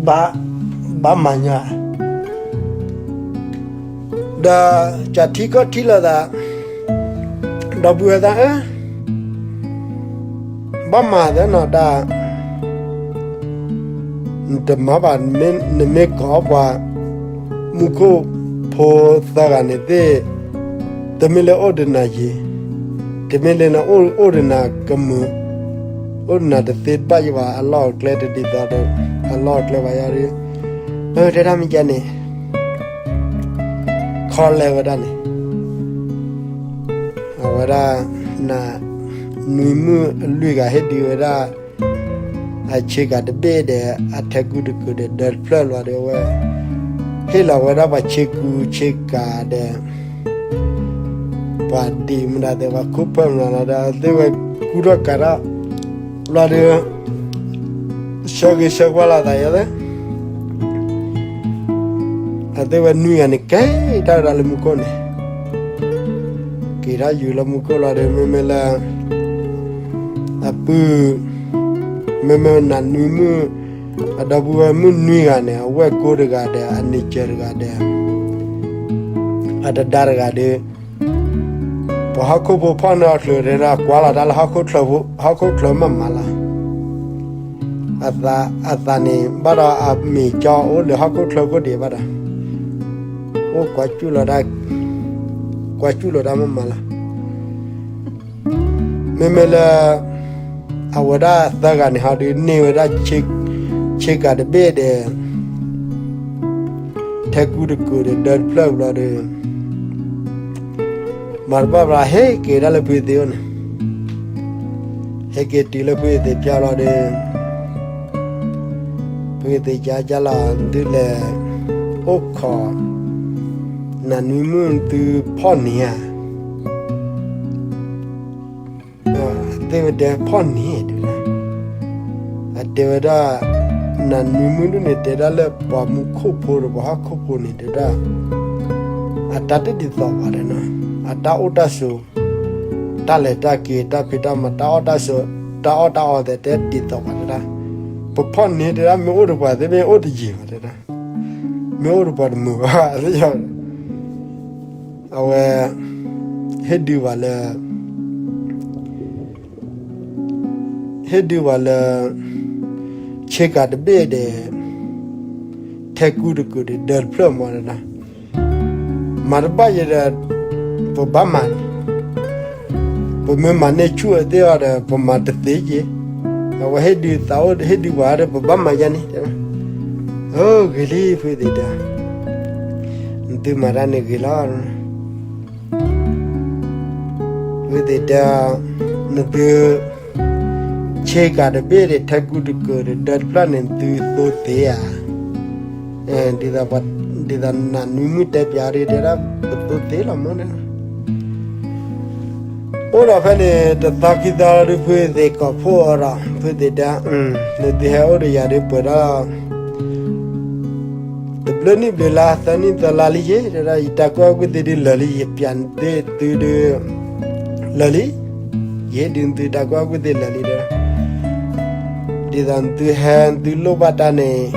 ဘၣ်, ဘၣ်မၤညါ, ဒီးကထံကီၢ်ထံလီၤသး, ဒီပုၢ်ဝဲၢ်သၢဂၤဧၢ, ဘၣ်မၤသးနီၤတၢ် နတမၤဘၣ်, နမ့ၢ်ကိးပှၤ မူခိၣ်ဖိသၢဂၤန့ၣ်သ့ၣ်, တမ့ၢ်လၢအိၣ်ဒီးနၤယံၤ, တမ့ၢ်လၢနအိၣ်ဒီးနၤကမုာ်, အိၣ်ဒီးနၤတသ့တဘၣ်ယံၤဘၣ်, အလီၢ်အကျဲတဒ်သိးဒီး, အလီၢ်အကျဲဘၣ်ယၤဒီး, တဲဒၣ်မ့ၢ်ကဲန့ၣ် ခီလဲဝဲဒၣ်န့ၣ်, အဝဲဒၣ် နနွံမုၣ်အလွံၢ်ဂၤဟ့ၣ်ဒုးဝဲဒၣ် အဆ့ကၤတဘ့ၣ်ဒီး အထဲကူတကုာ်ဒီး ဒၢတဖျၢၣ်လီၤဒီးဝဲ, ဟ့ၣ်လီၤဝဲဒၣ်ပှၤဆ့ကူဆ့ကၤဒီး ပှၤဒံးမတၤသ့ၣ် ပှၤခိၣ်ဖၢၣ်မတၤဒီး အသ့ၣ်ဝဲကူထီၣ်ကၤထီၣ်လီၤဒီး ဆၢဂ့ၤဆၢဝါလိာ်သးယဲလၢ အသ့ၣ်ဝဲနွံဂၤန့ၣ် က့ၤထီၣ်ဝဲဒၣ်လၢမူခိၣ်န့ၣ်, က့ၤထီၣ်ယူၤလၢမူခိၣ်လီၤဒီး မ့မ့ၢ်လၢ အပုၢ်, မ့မ့ၢ်နနွံမုၣ်, အဒီပုၢ်ဝဲၢ်မုၣ်နွံဂၤန့ၣ် အဝဲၢ်ကိတဂၤဒီး အန့ၢ်စၢၤတဂၤဒီး အတဒါတဂၤဒီး ပှၤဟီၣ်ခိၣ်ဖိဖီၣ်န့ၢ်အီၤချုးတဲဒၣ် ကွၢ်လီၤတၢ်လၢဟီၣ်ခိၣ်ချၢမးမးလီၤ. အသးန့ၣ် ဘၣ်ဒီးအမ့ၢ်ကၠီအိၣ်လၢဟီၣ်ခိၣ်ချၢခိၣ်ဒံးဘၣ်ဒီး အိၣ်ကွၢ်စူၣ်လီၤတၢ်, ကွၢ်စူၣ်လီၤတၢ်မးမးလီၤ. မ့မ့ၢ်လၢ အဝဲဒၣ်သၢဂၤန့ၣ်ဟီဒီး န့ၢ်ဝဲဒၣ် ဆ့ကၤတဘ့ၣ်ဒီး ထဲကူတကုာ်ဒီး ဒၢတဖျၢၣ်ဘျီဒီး မၤတဘၣ်ဘျီ ဟဲက့ၤဒၣ်လၢဖုသ့ၣ်အိၣ်န့ၣ်, ဟဲက့ၤတုၤလၢဖုသ့ၣ်ဖျါဘျီဒီး ဖုသ့ၣ်ကကလီၤ ဒုးလဲၤအိၣ်ခိး နနွံမုၣ်သုဖီၣ်န့ၢ်ဧါ. သ့ၣ်ဝဲတဲဖီၣ်န့ၢ်ဒုး, အတဲဝဲဒၣ် နနွံမုၣ်ဒုးန့ၣ် တဲဒၣ်လၢပှၤမူခိၣ်ဖိဒီးပှၤဟီၣ်ခိၣ်ဖိန့ၣ် တဲဒၣ် အတၢ်တဒ်သိးဘၣ်တဲနီၤ, အတၢ်အိၣ်တၢ်ဆိး တၢ်လဲၤတၢ်က့ၤ တၢ်ဖံးတၢ်မၤ တၢ်အီၣ်တၢ်အီ တၢ်အီၣ်တၢ်အီသ့ၣ် တဒ်သိးဘၣ်တဲဒၣ်. ပဖီၣ်န့ၢ်တဲဒၣ် မ့ၢ်အိၣ်ဒီးပှၤသ့ၣ် မ့ၢ်အိၣ်တယံာ်ဘၣ်တဲဒၣ်, မ့ၢ်အိၣ်ဒီးပှၤတမုာ်ဘၣ်, အဝဲ ဟ့ၣ်ဒုးဘၣ်လၢ ဟ့ၣ်ဒုးဘၣ်လၢ ဆ့ကၤတဘ့ၣ်ဒီး ထဲကူတကုာ်ဒီး ဒၢတဖျၢၣ်မးတဲဒၣ်, မၤတဘၣ်ယဲဒီး ပဘၣ်မၤန့ၣ်, ပမ့ၢ်မၤန့ၢ်ဆူၣ်အသ့ၣ်အီၤဒီး ပမၤတသ့က့ၤ, အဝဲဟ့ၣ်ဒုးသးအိၣ် ဟ့ၣ်ဒုးပှၤဒီး ပဘၣ်မၤယဲန့ၣ်, အိ ဂ့ၤလံ ဖုသ့ၣ်တဲ, နသုမၤတၢ်န့ၣ်ဂ့ၤလီၤ. ဖုသ့ၣ်တဲ, နသု ဆ့ကၤတဘ့ၣ်ဒီး ထဲကူတကုာ်ဒီး ဒၢတဖျၢၣ်န့ၣ် နသုသိသ့ဧါ. ဒ်သိးနနွံမုၣ်တဲပၠးဒ်တဲဒၣ် ပသိသ့လီၤမးန့ၣ်. အိၣ်ဒီးဖဲန့ၣ် တသီခံသီဒီး ဖုသ့ၣ်ကိးဖှိၣ်အီၤဒီး ဖုသ့ၣ်တဲ, နသုဟဲအိၣ်ဒီးယၤဒီး ပှဲၤဒီး ဘျၢနံၣ်ဘျၢလါ သၢနံၣ်သၢလါလံယ့ၣ်, တဲဒၣ် ယတၢ်ကူၣ်ဘၣ်ကူၣ်သ့ဒုးလၢာ်လံ, ယပျးသုဒုး လၢာ်လံ, ယဟ့ၣ်ဒုးသုတၢ်ကူၣ်ဘၣ်ကူၣ်သ့လၢာ်လံဒီး, ဒ်သိးနသုဟဲနသုလိၣ်ဘၣ်တၢ်န့ၣ်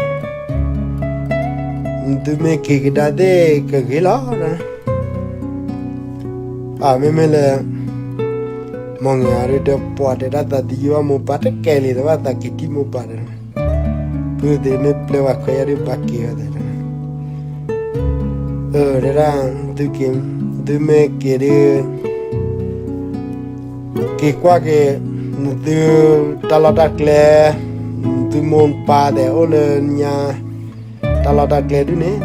နသုမ့ၢ်က့ၤကဒါသ့ၣ်ကဂ့ၤလီၤ. အမ့မ့ၢ်လၢ မီၢ်ငဲၤအီၤဒုး တပှၢ်တဲဒၣ်သးသယုၢ်ဘၣ်မိၢ်ပၢ်တကဲလံ, တဘၣ်သးက့ၤထံၣ်မိၢ်ပၢ်ဒီး, ဖုသ့ၣ်မ့ၢ်ပျဲဝဲခွဲးယဲၢ်ဒုး ဘၣ်က့ၤဝဲသ့ၣ်, အတဲဒၣ်, သုမ့ၢ်က့ၤဒုး က့ၤကွၢ်က့ၤ နသုတၢ်လီၢ်တၢ်ကျဲ, နသုမိၢ်ပၢ်သ့ၣ်အိၣ်လၢညါ တၢ်လီၢ်တၢ်ကျဲဒုးန့ၣ်,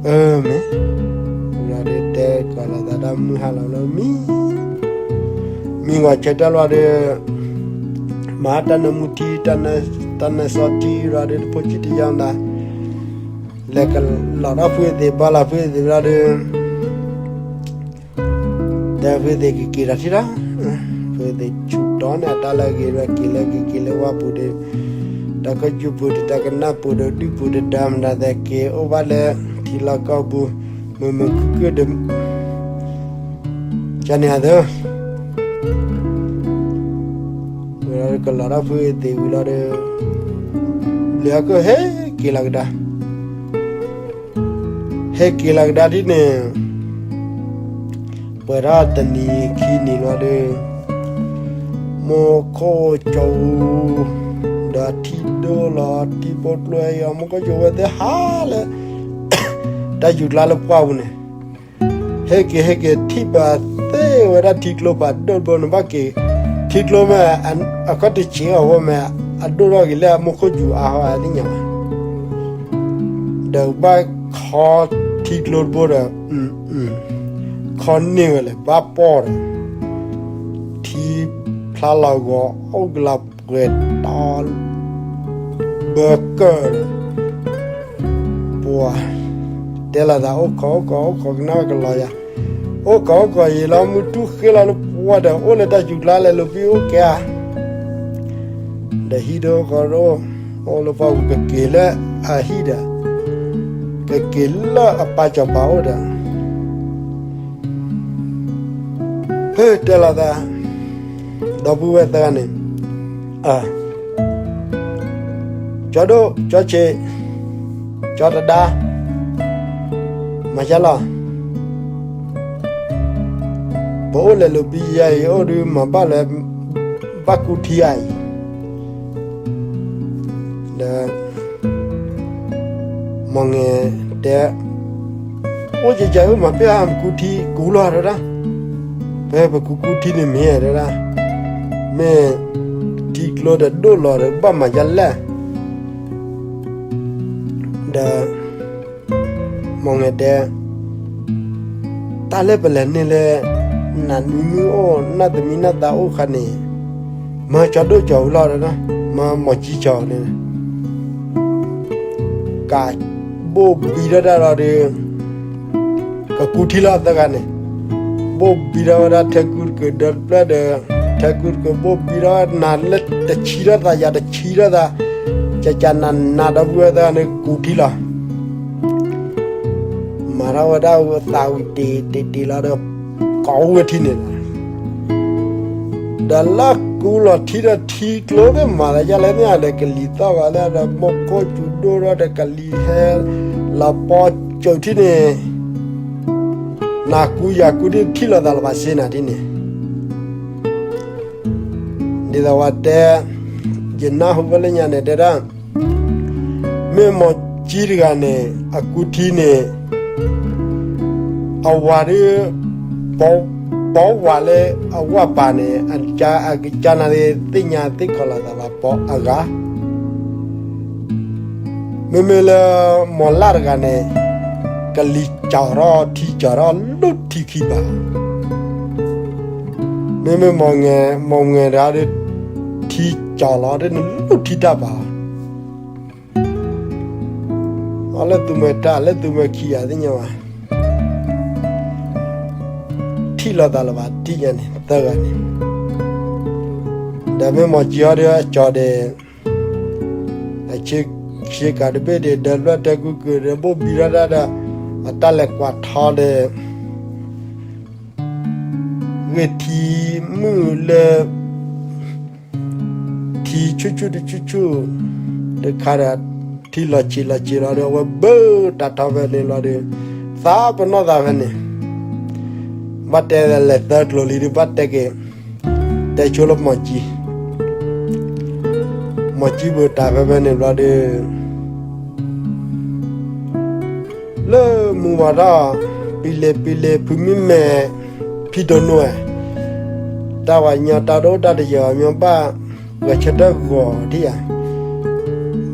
အၢ မ့ၢ်, ဝံၤဒီးတဲကီးလိာ်သးတၢ်မုၢ်ဟါလီၤလၢမံ, မံဂီၤဆၢထၢၣ်လီၤဒီး မၤတၢ်နၢမူထံ တၢ်နၢစီထံဒီး တဖိဆံးတယီမတၤ, လဲၤကလီၤထီၣ်ဖုသ့ၣ် ဘၣ်လီၤဖုသ့ၣ်လီၤဒီး တဲဖုသ့ၣ်ကက့ၤဒီးထံလီၤ, ဖုသ့ၣ်ဆူၣ်တီန့ၢ်အတၢ်လၢအဂ့ၤဒီး က့ၤလၢက့ၤက့ၤလၢဝါပူၤဒီး တၢ်ကီၢ်ယူၢ်ပူၤဒီး တၢ်ကနၣ်ပူၤဒီး ဒုၣ်ပူၤတဒါမတၤသ့ၣ် က့ၤအိၣ်ဘၣ်လၢထံလီၢ်ကီၢ်ပူၤ မုာ်မုာ်ခုၣ်ခုၣ်ဒီး ကန့ၣ်အသိး ဝံၤလီၤကလီၤထီၣ်ဖုသ့ၣ်ဝံၤလီၤဒီး ဘျုးအကၢၣ်ဟဲက့ၤလီၤကဒါ, ဟဲက့ၤလီၤကဒါဒ်န့ၣ် ပှဲၤထီၣ်တနံၤခံနံၤလီၤဒီး မူခိၣ်ကၠီၤအူ ဒီးထံဒိၣ်လီၤ ထံဖိကျိဟဲယီၤ မူခိၣ်ကၠီၤဝဲသ့ၣ်ဟးလၢ တၢ်ယူၤကျါလၢပှၢ်ပူၤန့ၣ် ဟဲက့ၤဟဲက့ၤထံၣ်ဘၣ်သ့ဝဲဒၣ်ထံကျိဖးဒိၣ်တဘိန့ၣ် ဘၣ်က့ၤ ထံကျိမ့ၢ် အခီၣ်ထံးဆံးအီၤဝဲမ့ၢ် အဒိၣ်ထီၣ်က့ၤလၢအမူခိၣ်ယူၤအါဟီအသ့ၣ်ညါဘၣ် ဒီးဘၣ်ခီထံကျိတဘိဒီး ခီန့ၢ်ဝဲလၢဘၣ်ပီၢ်ဒီး ထံဖျါလီၤဂီၤအိၣ်ကလီၤပှဲၤတီ ဘၢကၢၢ်ဒီး ပှၤ တဲလီၤသးအိၣ်ခိးအိၣ်ခိးအိၣ်ခိးကနၣ်ဝဲကလီၤယၤ အိၣ်ခိးအိၣ်ခိးယံာ်လီၤ မုၢ်တူၢ်ဃ့လီၤလၢပှၢ်ဒီး အိၣ်လၢတၢ်ယူၤကျါလဲၤလိာ်ဘံၣ်အိၣ်ကဲဧါ ဒီးဟံၣ်ဒိၣ်ဃီဒိၣ် အိၣ်လၢပှၢ်ပူၤကက့ၤလၢအဟံၣ်ဒီး ကက့ၤလၢအပၢ်စီၤပၤအိၣ်ဒီး ဖဲတဲလီၤသး ဒီပုၢ်ဝဲၢ်သၢဂၤန့ၣ် ကၠီဒိၣ် ကၠီဆံး ကၠီတဒါ မၤယါလီၤ ပအိၣ်လဲၤလိာ်ဘံၣ်ယါအံၤ အိၣ်ဒုးမၤဘၣ်လၢ ဘၣ်ကူထံဧါအံၤ ဒီး မီၢ်ငဲၤတဲ အိၣ်ကကဲဧၢ မၤပ့ၢ်အါ ပကူထံကူလီၤတဲဒၣ် ဖဲပကူကူထံန့ၣ်မ့ၢ်တဲဒၣ် မ့ၢ်ထံကျိဒီးဒိၣ်လီၤဒီး ဘၣ်မၤယါလဲၣ် ဒီး မီၢ်ငဲၤတဲ တၢ်လၢပလဲၤန့ၢ်လၢ နးနွံမုၢ်အိၣ် နၢ်သမံနၢ်သးအိၣ်ခါန့ၣ် မၢကၠီဒိၣ်ကၠီဝံၤလီၤ မၢမီၢ်ကၠံကၠီန့ၣ် ကးဘိၣ်ဘံထီၣ်တၢ်လီၤဒီး ကကူထံလီၤသၢဂၤန့ၣ် ဘိၣ်ဘံထီၣ်ဝဲဒၣ်ထဲကူတကၢၢ်ဒီတဖျၢၣ်ဒီး ထဲကူတကၢၢ်ဘိၣ်ဘံထီၣ်နၤလၢတဆံထီၣ်သး ယၤတဆံထီၣ်သး ကကနၤနၤဒီပုၢ်ဝဲၢ်သၢဂၤန့ၣ်ကူထံလီၤ မၤထီၣ်ဝဲဒၣ်သးဝံၤတ့ၢ်တ့ၢ်တ့ၢ်လီၤဒီး ကိးဝဲထံန့ၣ်လီၤ ဒီးလၢကူလီၤထံဒီးထံကျိသ့ၣ်မၤသးဒ်လဲၣ်န့ၣ်ဒီး ကလံၤသီၣ်ဂီၤလၢဒီး မူခိၣ်စူၤဒိၣ်ထီၣ်ဒီးကလံၤဟဲ လီၤပီစၢၤထံန့ၣ် နၤကူယၤကူဒ်ထံၣ်လိာ်သးလၢၤဘၣ်စ့နၤထံန့ၣ် ဒ်သိးဝဲတဲ ယနၢ်ဟူဝဲလၢညါန့ၣ်တဲဒၣ် မ့ၢ်မီၢ်ကၠံတဂၤန့ၣ် အကူထံန့ၣ် အဝၤဒ် ပီဝၤလၢအဝၤပၤန့ၣ် အကနၤသ့ၣ်ညါသ့ၣ်ခီလီၤသးဘၣ်ပီအဂၤ မ့မ့ၢ်လၢမီၢ်လၢ်တဂၤန့ၣ် ကလံၤစၢၤထီၣ်ထံစၢၤထီၣ်လၢထံခံဘၣ် မ့မ့ၢ်မီၢ်ငဲၤမီၢ်ငဲၤတဂၤဒီး ထံစၢၤလီၤဒ်န့ၣ်လၢထံတၢ်ဘၣ် အီၤလၢသူမွဲတၢ်လၢသူမွဲခံဂၤသ့ၣ်ညါဘၣ် ထံၣ်လိာ်သးလၢၤဘၣ်ထံၣ်ညါန့ၣ် သၢဂၤန့ၣ် ဒီးမ့ၢ်မီၢ်ကၠံဟီဒီးအကၠီဒီး အဆ့ ဆ့ကၤတဘ့ၣ်ဒီး ဒီးလွဲၢ်တဲကူကၢၤဒီး ဘိၣ်ဘံထီၣ်တၢ်ဒီး အတၢ်လဲၤကွၢ်ထီဒီး ဂ့ၢ်ထံမုၢ်လၢ ထံဆူၣ်ဆူၣ်တဆူၣ်ဆူၣ် တခါဒီး ထံလီၤဆံးလီၤဆံးလီၤဒီး အဝဲဘၢတၢ်ထီဖဲန့ၣ်လီၤဒီး သးပနီၣ်သးဖဲန့ၣ် ဘၣ်တဲလဲၤသၢကျိၤလံဒီး ဘၣ်တဲက့ၤ တဲဆိလၢမီၤကၠံ မီၤကၠံပူၤတၢ်ဖဲဖဲန့ၣ်ဘျီဒီး လၢမုၢ်ဝါထီၣ် ပံလ့ၤပံလ့ၤ ဖုမုၢ်မဲာ် ဖံတိၢ်နိဝဲ တၢ်ဝဲညီတၢ်ဒိၣ်တၢ်တယၢၤမီၤ ဘၣ်ဂဲၤဆၢထၢၣ်ဂီၤထံၣ်ဧါ,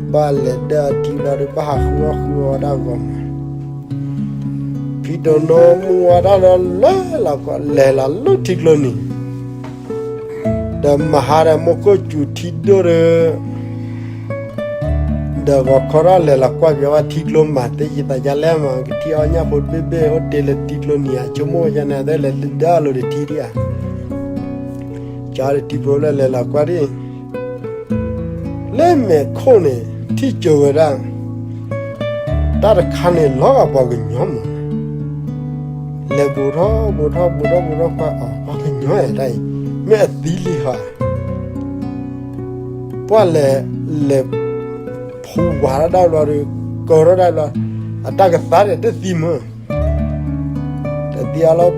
ဘၣ်လဲၤဒၢထံဘျီဒီး ဘၣ်ဟးဃုအီၣ်ဃုအီတၢ်ဂီၤမး, ဖံတိၢ်နိမုၢ်ဝါထီၣ်ဒီး လဲၤလီၤကွၢ် လဲၤလီၤလၢထံကျိနံၤ ဒီးမဟါဒီး မိၢ်ခိၣ်စူၤထံဒိၣ်ဒီး ဒီးဂီၤခီထီၣ်လဲၤလီၤကွၢ်ပၠးဝဲထံကျိမး သ့ယသးယါလဲၣ်မး ကထံၣ်အီၣ်ညၣ်ဖိတဘ့ၣ်ဘ့ၣ် အိၣ်တ့ၢ်လၢထံကျိနံၤဧါ ဆိကမိၣ်ယါန့ၣ် အသ့ၣ်လဲၤဒၢအလိၤတထံဒံးဧါ, ကၠီဒီးထံဖိလၢလဲၤလီၤကွၢ်ဒံး လၢမဲာ်ခိၣ်န့ၣ် ထံၣ်ကၠိဝဲဒၣ် တၢ်တခါန့ၣ် လီၤဂာ်ပှၤကညီမး, လဲၤဘူးထီၣ်ဘူးထီၣ်ဘူးထီၣ်ဘူးထီၣ်ကွၢ်အီၤ ပှၤကညီဧါတၢ်အံၤ မ့ၢ်အသံလံဟီဧါ, ပှၢ်လဲၤ လဲၤဖူဝါထီၣ်ဒၣ်ဘျီဒီး ကၢထီၣ်ဒၣ်ဘျီ အတၢ်ကသါဒီးတသံမး တသံအလီၤ ဖုမုၢ်မဲာ်မၤလဲၤထီၣ် ဖုမုၢ်မဲာ်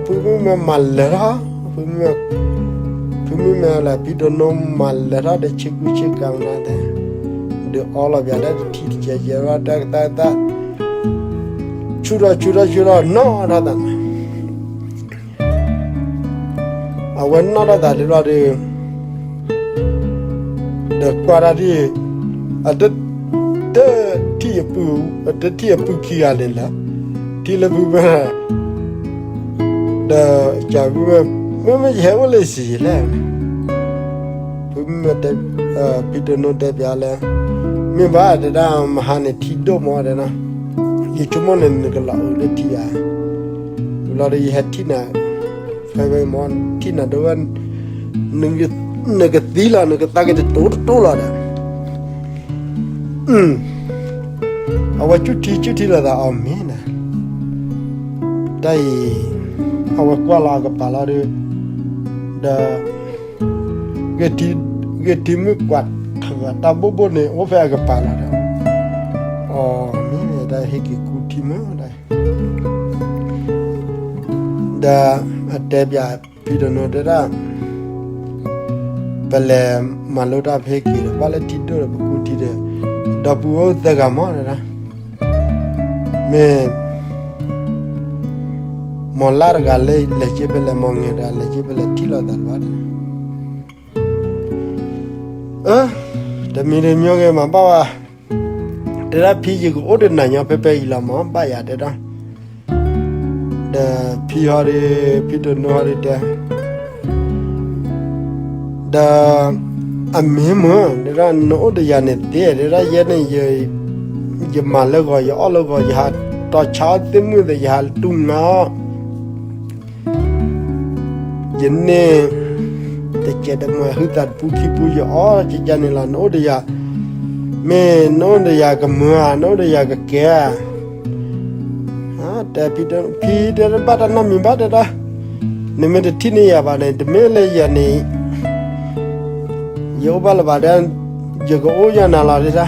ဖုမုၢ်မဲာ်လဲၤ ဖံတိၢ်နိမၤလဲၤထီၣ်ဒီး ဆ့ကူဆ့ကၤမနုၤသ့ၣ် ဒုးအီလီၤပၠးတၢ်တထံတကဲးကဲး တၢ်ကသါကသါ ဆူၣ်ထီၣ်ဆူၣ်ထီၣ်ဆူၣ်ထီၣ် နီၣ်ထီၣ်သးန့ၣ် အဝဲနီၣ်ထီၣ်သးဒ်ဘျီဒီး ဒီးကွၢ်တၢ်ဒ် အတ တထံၣ်အပုၢ် အတထံၣ်အပုၢ်ခံဂၤန့ၣ်လီၤ, ထံၣ်လၢဖုမုၢ်မဲာ် ဒီးကၠီဖုမုၢ်မဲာ် မ့မ့ၢ်ယဟဲအိၣ်လၢယစံးလဲၣ်, ဖုမုၢ်မဲာ်တဲ ဖံတိၢ်နိတဲပၠးလၢ မ့ၢ်ဘၣ်တဲဒၣ် မဟါန့ၣ်ထံဒိၣ်မးတဲဒၣ်, ယဆိကမိၣ်န့ၣ် နကလီၤအုးလၢထံဧါ, ဝံၤလီၤဒီးယဟဲထံၣ်နၤ ဖဲဝဲမ့ၢ်ထံၣ်နၤဒိၣ်ဝဲ နကသံလီၤ နကသါက့ၤတတိၤတတိၤလီၤဒီး အဝဲဆူၣ်ထံဆူၣ်ထံလီၤသးအီၤမ့ၢ်နၤ, တၢ်အံၤ အဝဲကွၢ်လီၤအကပၤလီၤဒီး ဒီး ဂ့ၢ်ထံ ဂ့ၢ်ထံမုၣ်ကွၢ်ထၢၣ်တၢ်ဘိၣ်ဘိၣ်န့ၣ် အိၣ်ဖဲအကပၤလီၤဒီး အီၤမ့ၢ်တၢ်ဟ့ၣ်က့ၤကူထံမ့ၢ်တၢ် ဒီးအတဲပၠးဖံတိၢ်နိတဲဒၣ် ပလဲၤမၤလိတၢ်ဖဲက့ၤဒီး ဘၣ်လၢထံဒိၣ်ဒီးပကူထံဒီး ဒီပုၢ်ဝဲၢ်သၢဂၤမ့ၢ်တဲဒၣ် မ့ၢ် မ့ၢ်လၢတဂၤလဲၤလဲၤက့ၤဖဲလဲၣ် မ့ၢ်ငဲၤတဂၤလဲၤက့ၤဖဲလဲၣ် ထံၣ်လိာ်သးတဘၣ်ဒီး အၢ တမံၤတမံၤဂ့ၤမၤဘၣ်ဝဲ တဲဒၣ်ဖံယကအိၣ်တနၤညီဖဲဖဲအံၤလီၤမ့ၢ်ဘၣ်ယၤတဲဒၣ် ဒီးဖံဟီဒီး ဖံတိၢ်နိဟီဒီးတဲ ဒီး အမ့ၢ်မ့ၢ် တဲဒၣ် နအိၣ်ဒီးယၤန့ၣ်သ့ တဲဒၣ် ယဲန့ၣ် ယမၤလၢဂီၤ ယအီၣ်လၢဂီၤ ယဟးတီၤဆါအီၣ်သ့ၣ်မုၣ်သ့ၣ် ယဟးတူၢ်နါအီၣ် ယန့ၢ် တကဲးတမှဲၤ ဟုသးတပူၤခံပူၤ ယအီၣ်ကကန့ၣ်လီၤ နအိၣ်ဒီးယၤ မ့ၢ်နအိၣ်ဒီးယၤကမၢဧါ နအိၣ်ဒီးယၤကကဲဧါ တဲ ဖံတဲတဘၣ်တၢ်နီတမံၤဘၣ်တဲဒၣ် နမ့ၢ်တထံၣ်န့ၢ်ယၤဘၣ်န့ၣ် တမ့ၢ်လၢယၤန့ၣ် ယအိၣ်ဘၣ်လၢၤဘၣ်ဒီး ယကအိၣ်ယၤနၤလီၤတဲ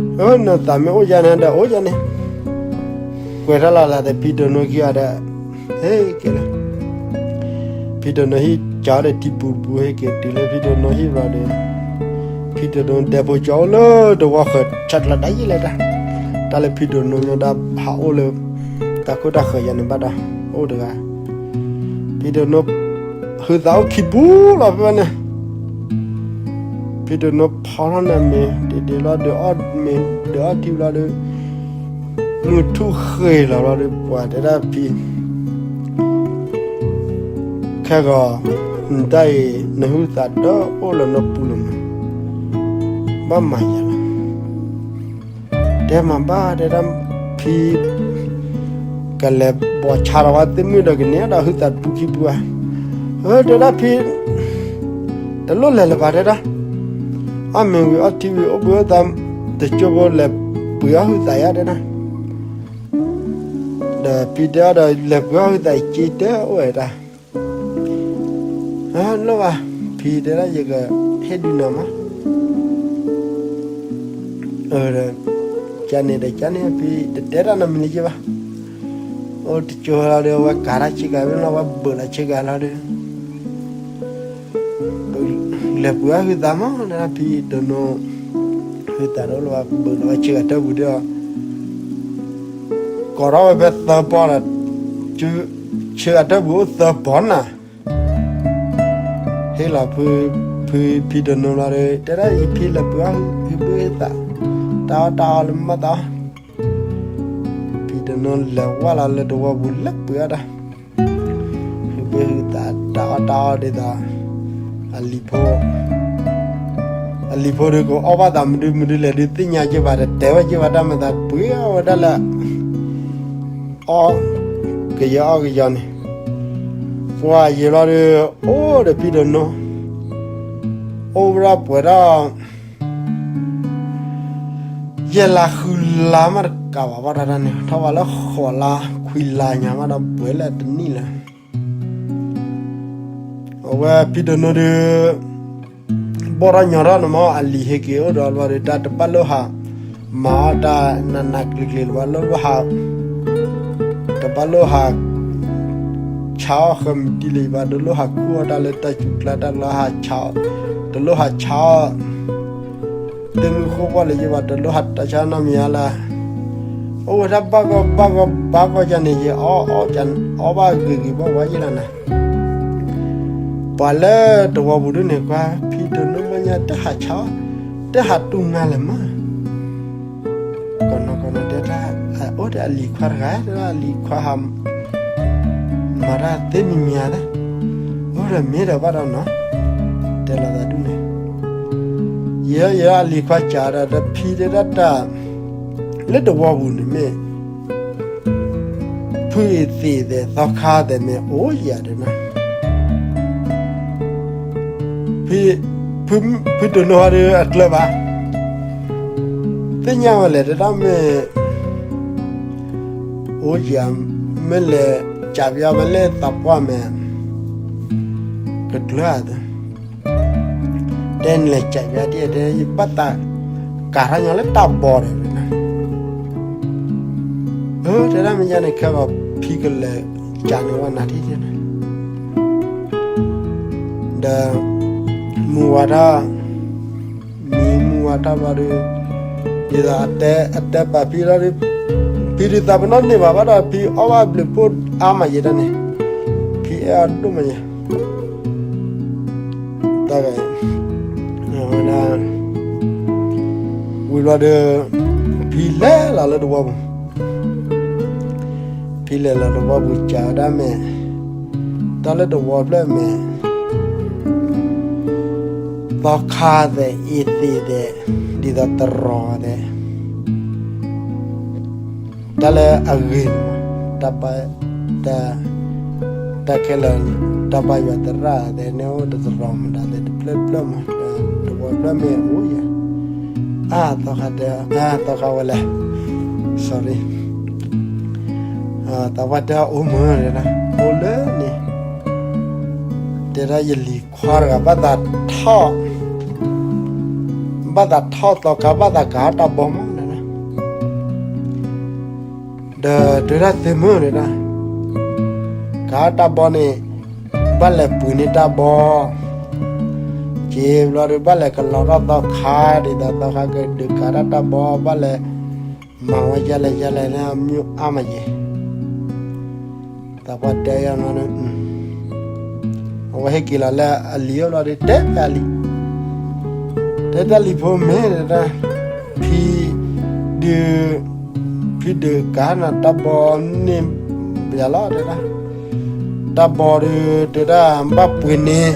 ဒၣ် နသးမ့ၢ်အိၣ်ယၤန့ၣ်ဒီးအိၣ်ယၤန့ၣ် ကွဲးတၢ်လီၤလးဒီး ဖံတိၢ်နိခံဂၤဒီး ဟဲက့ၤလီၤ ဖံတိၢ်နိဟံၣ်ကၠီဒီးထံပူၤတပူၤ ဟဲက့ၤတုၤလၢဖံတိၢ်နိဟံၣ်ဘျီဒီး ဖံတိၢ်နိဒဲဖိကၠီအိၣ်လၢတဝီဃၢၤ ဆၢကျါတၢ်ယံာ်လဲၣ်တၢ် တၢ်လၢဖံတိၢ်နိမ့ၢ်ဒၣ်ဟးအိၣ်လၢ တၢ်ခိၣ်တၢ်ဃၢၤယၤန့ၣ်ဘၣ်ဒီး အိၣ်တဂၤ ဖံတိၢ်နိ ဟုသးအိၣ်ခံပူၤလီၤဖဲန့ၣ် ဖံတိၢ်နိဖီထီၣ်န့ၣ်မ့ၢ် တ့ၢ်တ့ၢ်လီၤဒုးအီၣ်မ့ၢ် ဒုးအီၣ်ထံဘျီဒီး မုၢ်ထူၣ်ဃ့ၢ်လီၤဘျီဒီး ပှၤတဲဒၣ်ဖံ ခဲဂီၤ နတၢ်အံၤ နဟုသးဒီးအိၣ်လၢနပူၤလီၤမး ဘၣ်မၤယၤလီၤ တဲမၤဘၣ်တဲဒၣ်ဖံ ကလဲၤဘီၣ်ဆါထီၣ်ဝဲသ့ၣ်မုၣ်ဒီးကန့ၢ်ဒီးဟုသးတပူၤခံပူၤဧါ အၢ တဲဒၣ်ဖံ တလိၣ်လဲၤလၢၤဘၣ်တဲဒၣ် အီၣ်မ့ၤဝံၤအီထံဝံၤအိၣ်ဘှံးအိၣ်သါ တကၠိဖိလဲၤပှ့ၤအီၣ်ဟုသးယါတဲဒၣ်, ဒီးဖံတဲအီၤဒီး လဲၤပှ့ၤအီၣ်ဟုသးက့တဲအိၣ်ဝဲဒၣ်, လိၣ်ဘၣ်, ဖံတဲဒၣ် ယကဟ့ၣ်ဒုးနၤမး, ကန့ၣ်ဒီးကန့ၣ် ဖံတတဲတၢ်နီတမံၤလၢၤဘၣ်, အိၣ်တကၠိလီၤဒီး အဝဲကၤတၢ်ဆ့ကၤဝဲလီၤ အဝဲဘၢၣ်လီၤဆ့ကၤလီၤဒီး လဲၤပှ့ၤအီၣ်ဟုသးမး တဲဒၣ် ဖံတနိ ဟုသးဒီးလၢဘၢၣ်လီၤဝဲဆ့ကၤတၢ်ပူၤဒီး ကိးထီၣ်ဝဲဖဲသၢပီဒီး ဆ့ကၤတၢ်ပူၤအိၣ်သၢပီနၤ, ဟ့ၣ်လီၤဖု ဖံတနိလီၤဒီး တဲဒၣ်အံၤ ဖံလဲၤပှ့ၤအီၣ်ဟုဘၢဟုသး, တၢ်အီၣ်တၢ်အီလၢမၤသး ဖံတနိလဲၤဝဲလီၤလၢတဝီပူၤလၢပှ့ၤအီၣ်တၢ်, ဟုဘၢဟုသး တၢ်အီၣ်တၢ်အီဒ်သိး အလံၤဖိ အလံၤဖိဒီးကအိၣ်ဘၣ်သးမနုၤမနုၤလဲၣ်ဒီး သ့ၣ်ညါက့ၤဘၣ် တတဲဝဲက့ၤဘၣ်တၢ်မၤသး ပှ့ၤအီၣ်ဝဲဒၣ်လၢ အီၣ်ကယီအီၣ်ကယီန့ၣ်, ပှၤယံာ်လီၤဒီး အိၣ်ဒီးဖံတနိ အိၣ်ဝဲဒၣ်ပှဲၤဒီး ယဲၢ်လါဃုလါမးတကးဘၣ်ဘၣ်တၢ်တၢ်န့ၣ် ထီၣ်ဝဲလၢဃိးလါခွံလါညါမးဒီး ပှဲၤလၢတနံၣ်လၢ အဝဲဖံတနိဒီး ဘီၣ်ထီၣ်ညီထီၣ်န့ၣ်မး အလံၤဟ့ၣ်က့ၤအိၣ်ဒီးလီၤဒီး တၢ်တဘၣ်လိၣ်ဟး မၤအီၣ်တၢ်နးနးကျံၤကျံၤလၢၤဘၣ် လိၣ်ဟး တဘၣ်လိၣ်ဟး ဆါအီၣ်ဃၢမံၤတံၢ်လၢၤဘၣ် တလိၣ်ဟးခူၣ်အီၣ်တၢ်လၢတၢ်စူၤကျါတၢ်ကျါ ဟးဆါအီၣ် တလိၣ်ဟးဆါအီၣ် သ့ၣ်မုၢ်ဃိၣ်ပှၢ်လၢၤဘၣ် တလိၣ်ဟးတၢ်ဆါနီတမံၤဧါလၢ အိၣ်ဝဲဒၣ်ဘၣ်ဂီၢ်ဘၣ်ဂီၢ်ဘၣ်ဂီၢ်ယါန့ၣ် ယအီၣ်အီၣ်ဘၣ်ဂ့ၤဂ့ၤဘၣ်ဝဲယဲၢ်လီၤနၤ ပှၤလၢတဝီပူၤဒၣ်န့ၣ် ကွၢ်ဖံတနိမ့ၢ်ညါ တဟးဆါအီၣ် တဟးတူၢ်နါလဲၣ်မး ကနီၤကနီၤတဲတၢ် အိၣ်ဒီးအလံၤခွါတဂၤ တဲဒၣ်အလံၤခွါဟး မၤတၢ်သ့မံၤမံၤဧါ အိၣ်ဒီးမ့ၢ်ဒီးဘၣ်ဒီးနီၤ တဲလီၤသးဒ်န့ၣ် ယဲယဲအလံၤခွါစံးဒီး ဒီးဖံတဲဒၣ်တၢ် လၢတဝီပူၤန့ၣ်မ့ၢ် ဖုအသ့ၣ်သဲးသီခါသဲးမ့ၢ်အိၣ်ယၤဒီးနီၤ ဖုတနိဟီဒီးအကျၢၤဘၣ် သ့ၣ်ညါဝဲလဲၣ် တဲဒၣ်မ့ၢ် အိၣ်ယၤ မ့ၢ်လဲၤ ကးပယီၤဝဲလၢသးပှၢ်မ့ၢ် ကကျၢၤဧါ တဲနလဲၤကးပယီၤဒ်တဲ ယဘၣ်သးကးထီၣ်ညီလၢတၢ်ဘီဒီး တဲဒၣ်မ့ၢ်ယါန့ၣ် ခဲဂီၤဖံကလဲၤကးန့ၢ်ဝဲနၤထံၣ်န့ၣ် ဒီး မုၢ်ဝါထီၣ် မံမုၢ်ဝါထီၣ်ဘျီဒီး ဒ်သိးအတဲပာ်ဖံလီၤဒီး ဖံဒုးသးပနီၣ်န့ၢ်ဘၣ်ဘၣ်ဒီး ဖံအီၣ်ဘၣ်ဘျုးဖှိၣ်အါမးယဲဒၣ်န့ၣ် ဖံအဲၣ်အီၤဒိၣ်မးယဲ တၢ်ဂၤ ဝံၤဘျီဒီး ဖံလဲၤလီၤလၢတဝီပူၤ ဖံလဲၤလီၤတဝီပူၤစံးဝဲဒၣ်မ့ၢ် တၢ်လၢတဝီဖျၢၣ်မ့ၢ် သီခါသဲး အ့သ့းသဲး ဒ်သိးတရီသဲး တၢ်လၢအဂ့ၤန့ၣ်မး တၢ် တၢ်ခဲလၢာ် တၢ်ဘါယွၤသရၣ်သဲး န့ၣ်အိၣ်ဒီးတရီမတၤသဲးတဖျၢၣ်ဖျၢၣ်မး တဝီဖျၢၣ်မ့ၢ်အိၣ်ယၤ အါ သီခါတဲ အါ သီခါဝဲလဲၣ် sorry သးပှၢ်တဲအိၣ်မုာ်တဲဒၣ် အိၣ်လၢန့ၣ် တဲဒၣ်ယလံၤခွါတဂၤ ဘၣ်သးထီၣ် ဘၣ်သးထီၣ်သီခါ ဘၣ်သးကၤတၢ်ဘီမး ဒီးတဲဒၣ်သ့မုာ်တဲဒၣ် ကၤတၢ်ဘီန့ၣ် ဘၣ်လဲၤပှ့ၤန့ၢ်တၢ်ဘီ က့ၤဘျီဒီး ဘၣ်လဲၤကလီၤထီၣ်သီခါ ဒ်သိးသီခါကဒုးကၤတၢ်တၢ်ဘီ ဘၣ်လဲၤမၤဝဲယဲလဲၣ်ယဲလဲၣ်န့ၣ် မ့ၢ်အါမးယဲ သးပှၢ်တဲယၤန့ၣ် အဝဲဟဲက့ၤလီၤလၢအလံၤအိၣ်လီၤဒီး တဲတၢ်လံၤ တဲတၢ်လံၤဖိမ့ၢ်တဲဒၣ် ဖံဒုး ဖံဒုးကၤနၤတၢ်ဘီန့ၢ်ဘၣ်လီၤတဲဒၣ် တၢ်ဘီဒီးတဲဒၣ် ဘၣ်ပှ့ၤန့ၢ်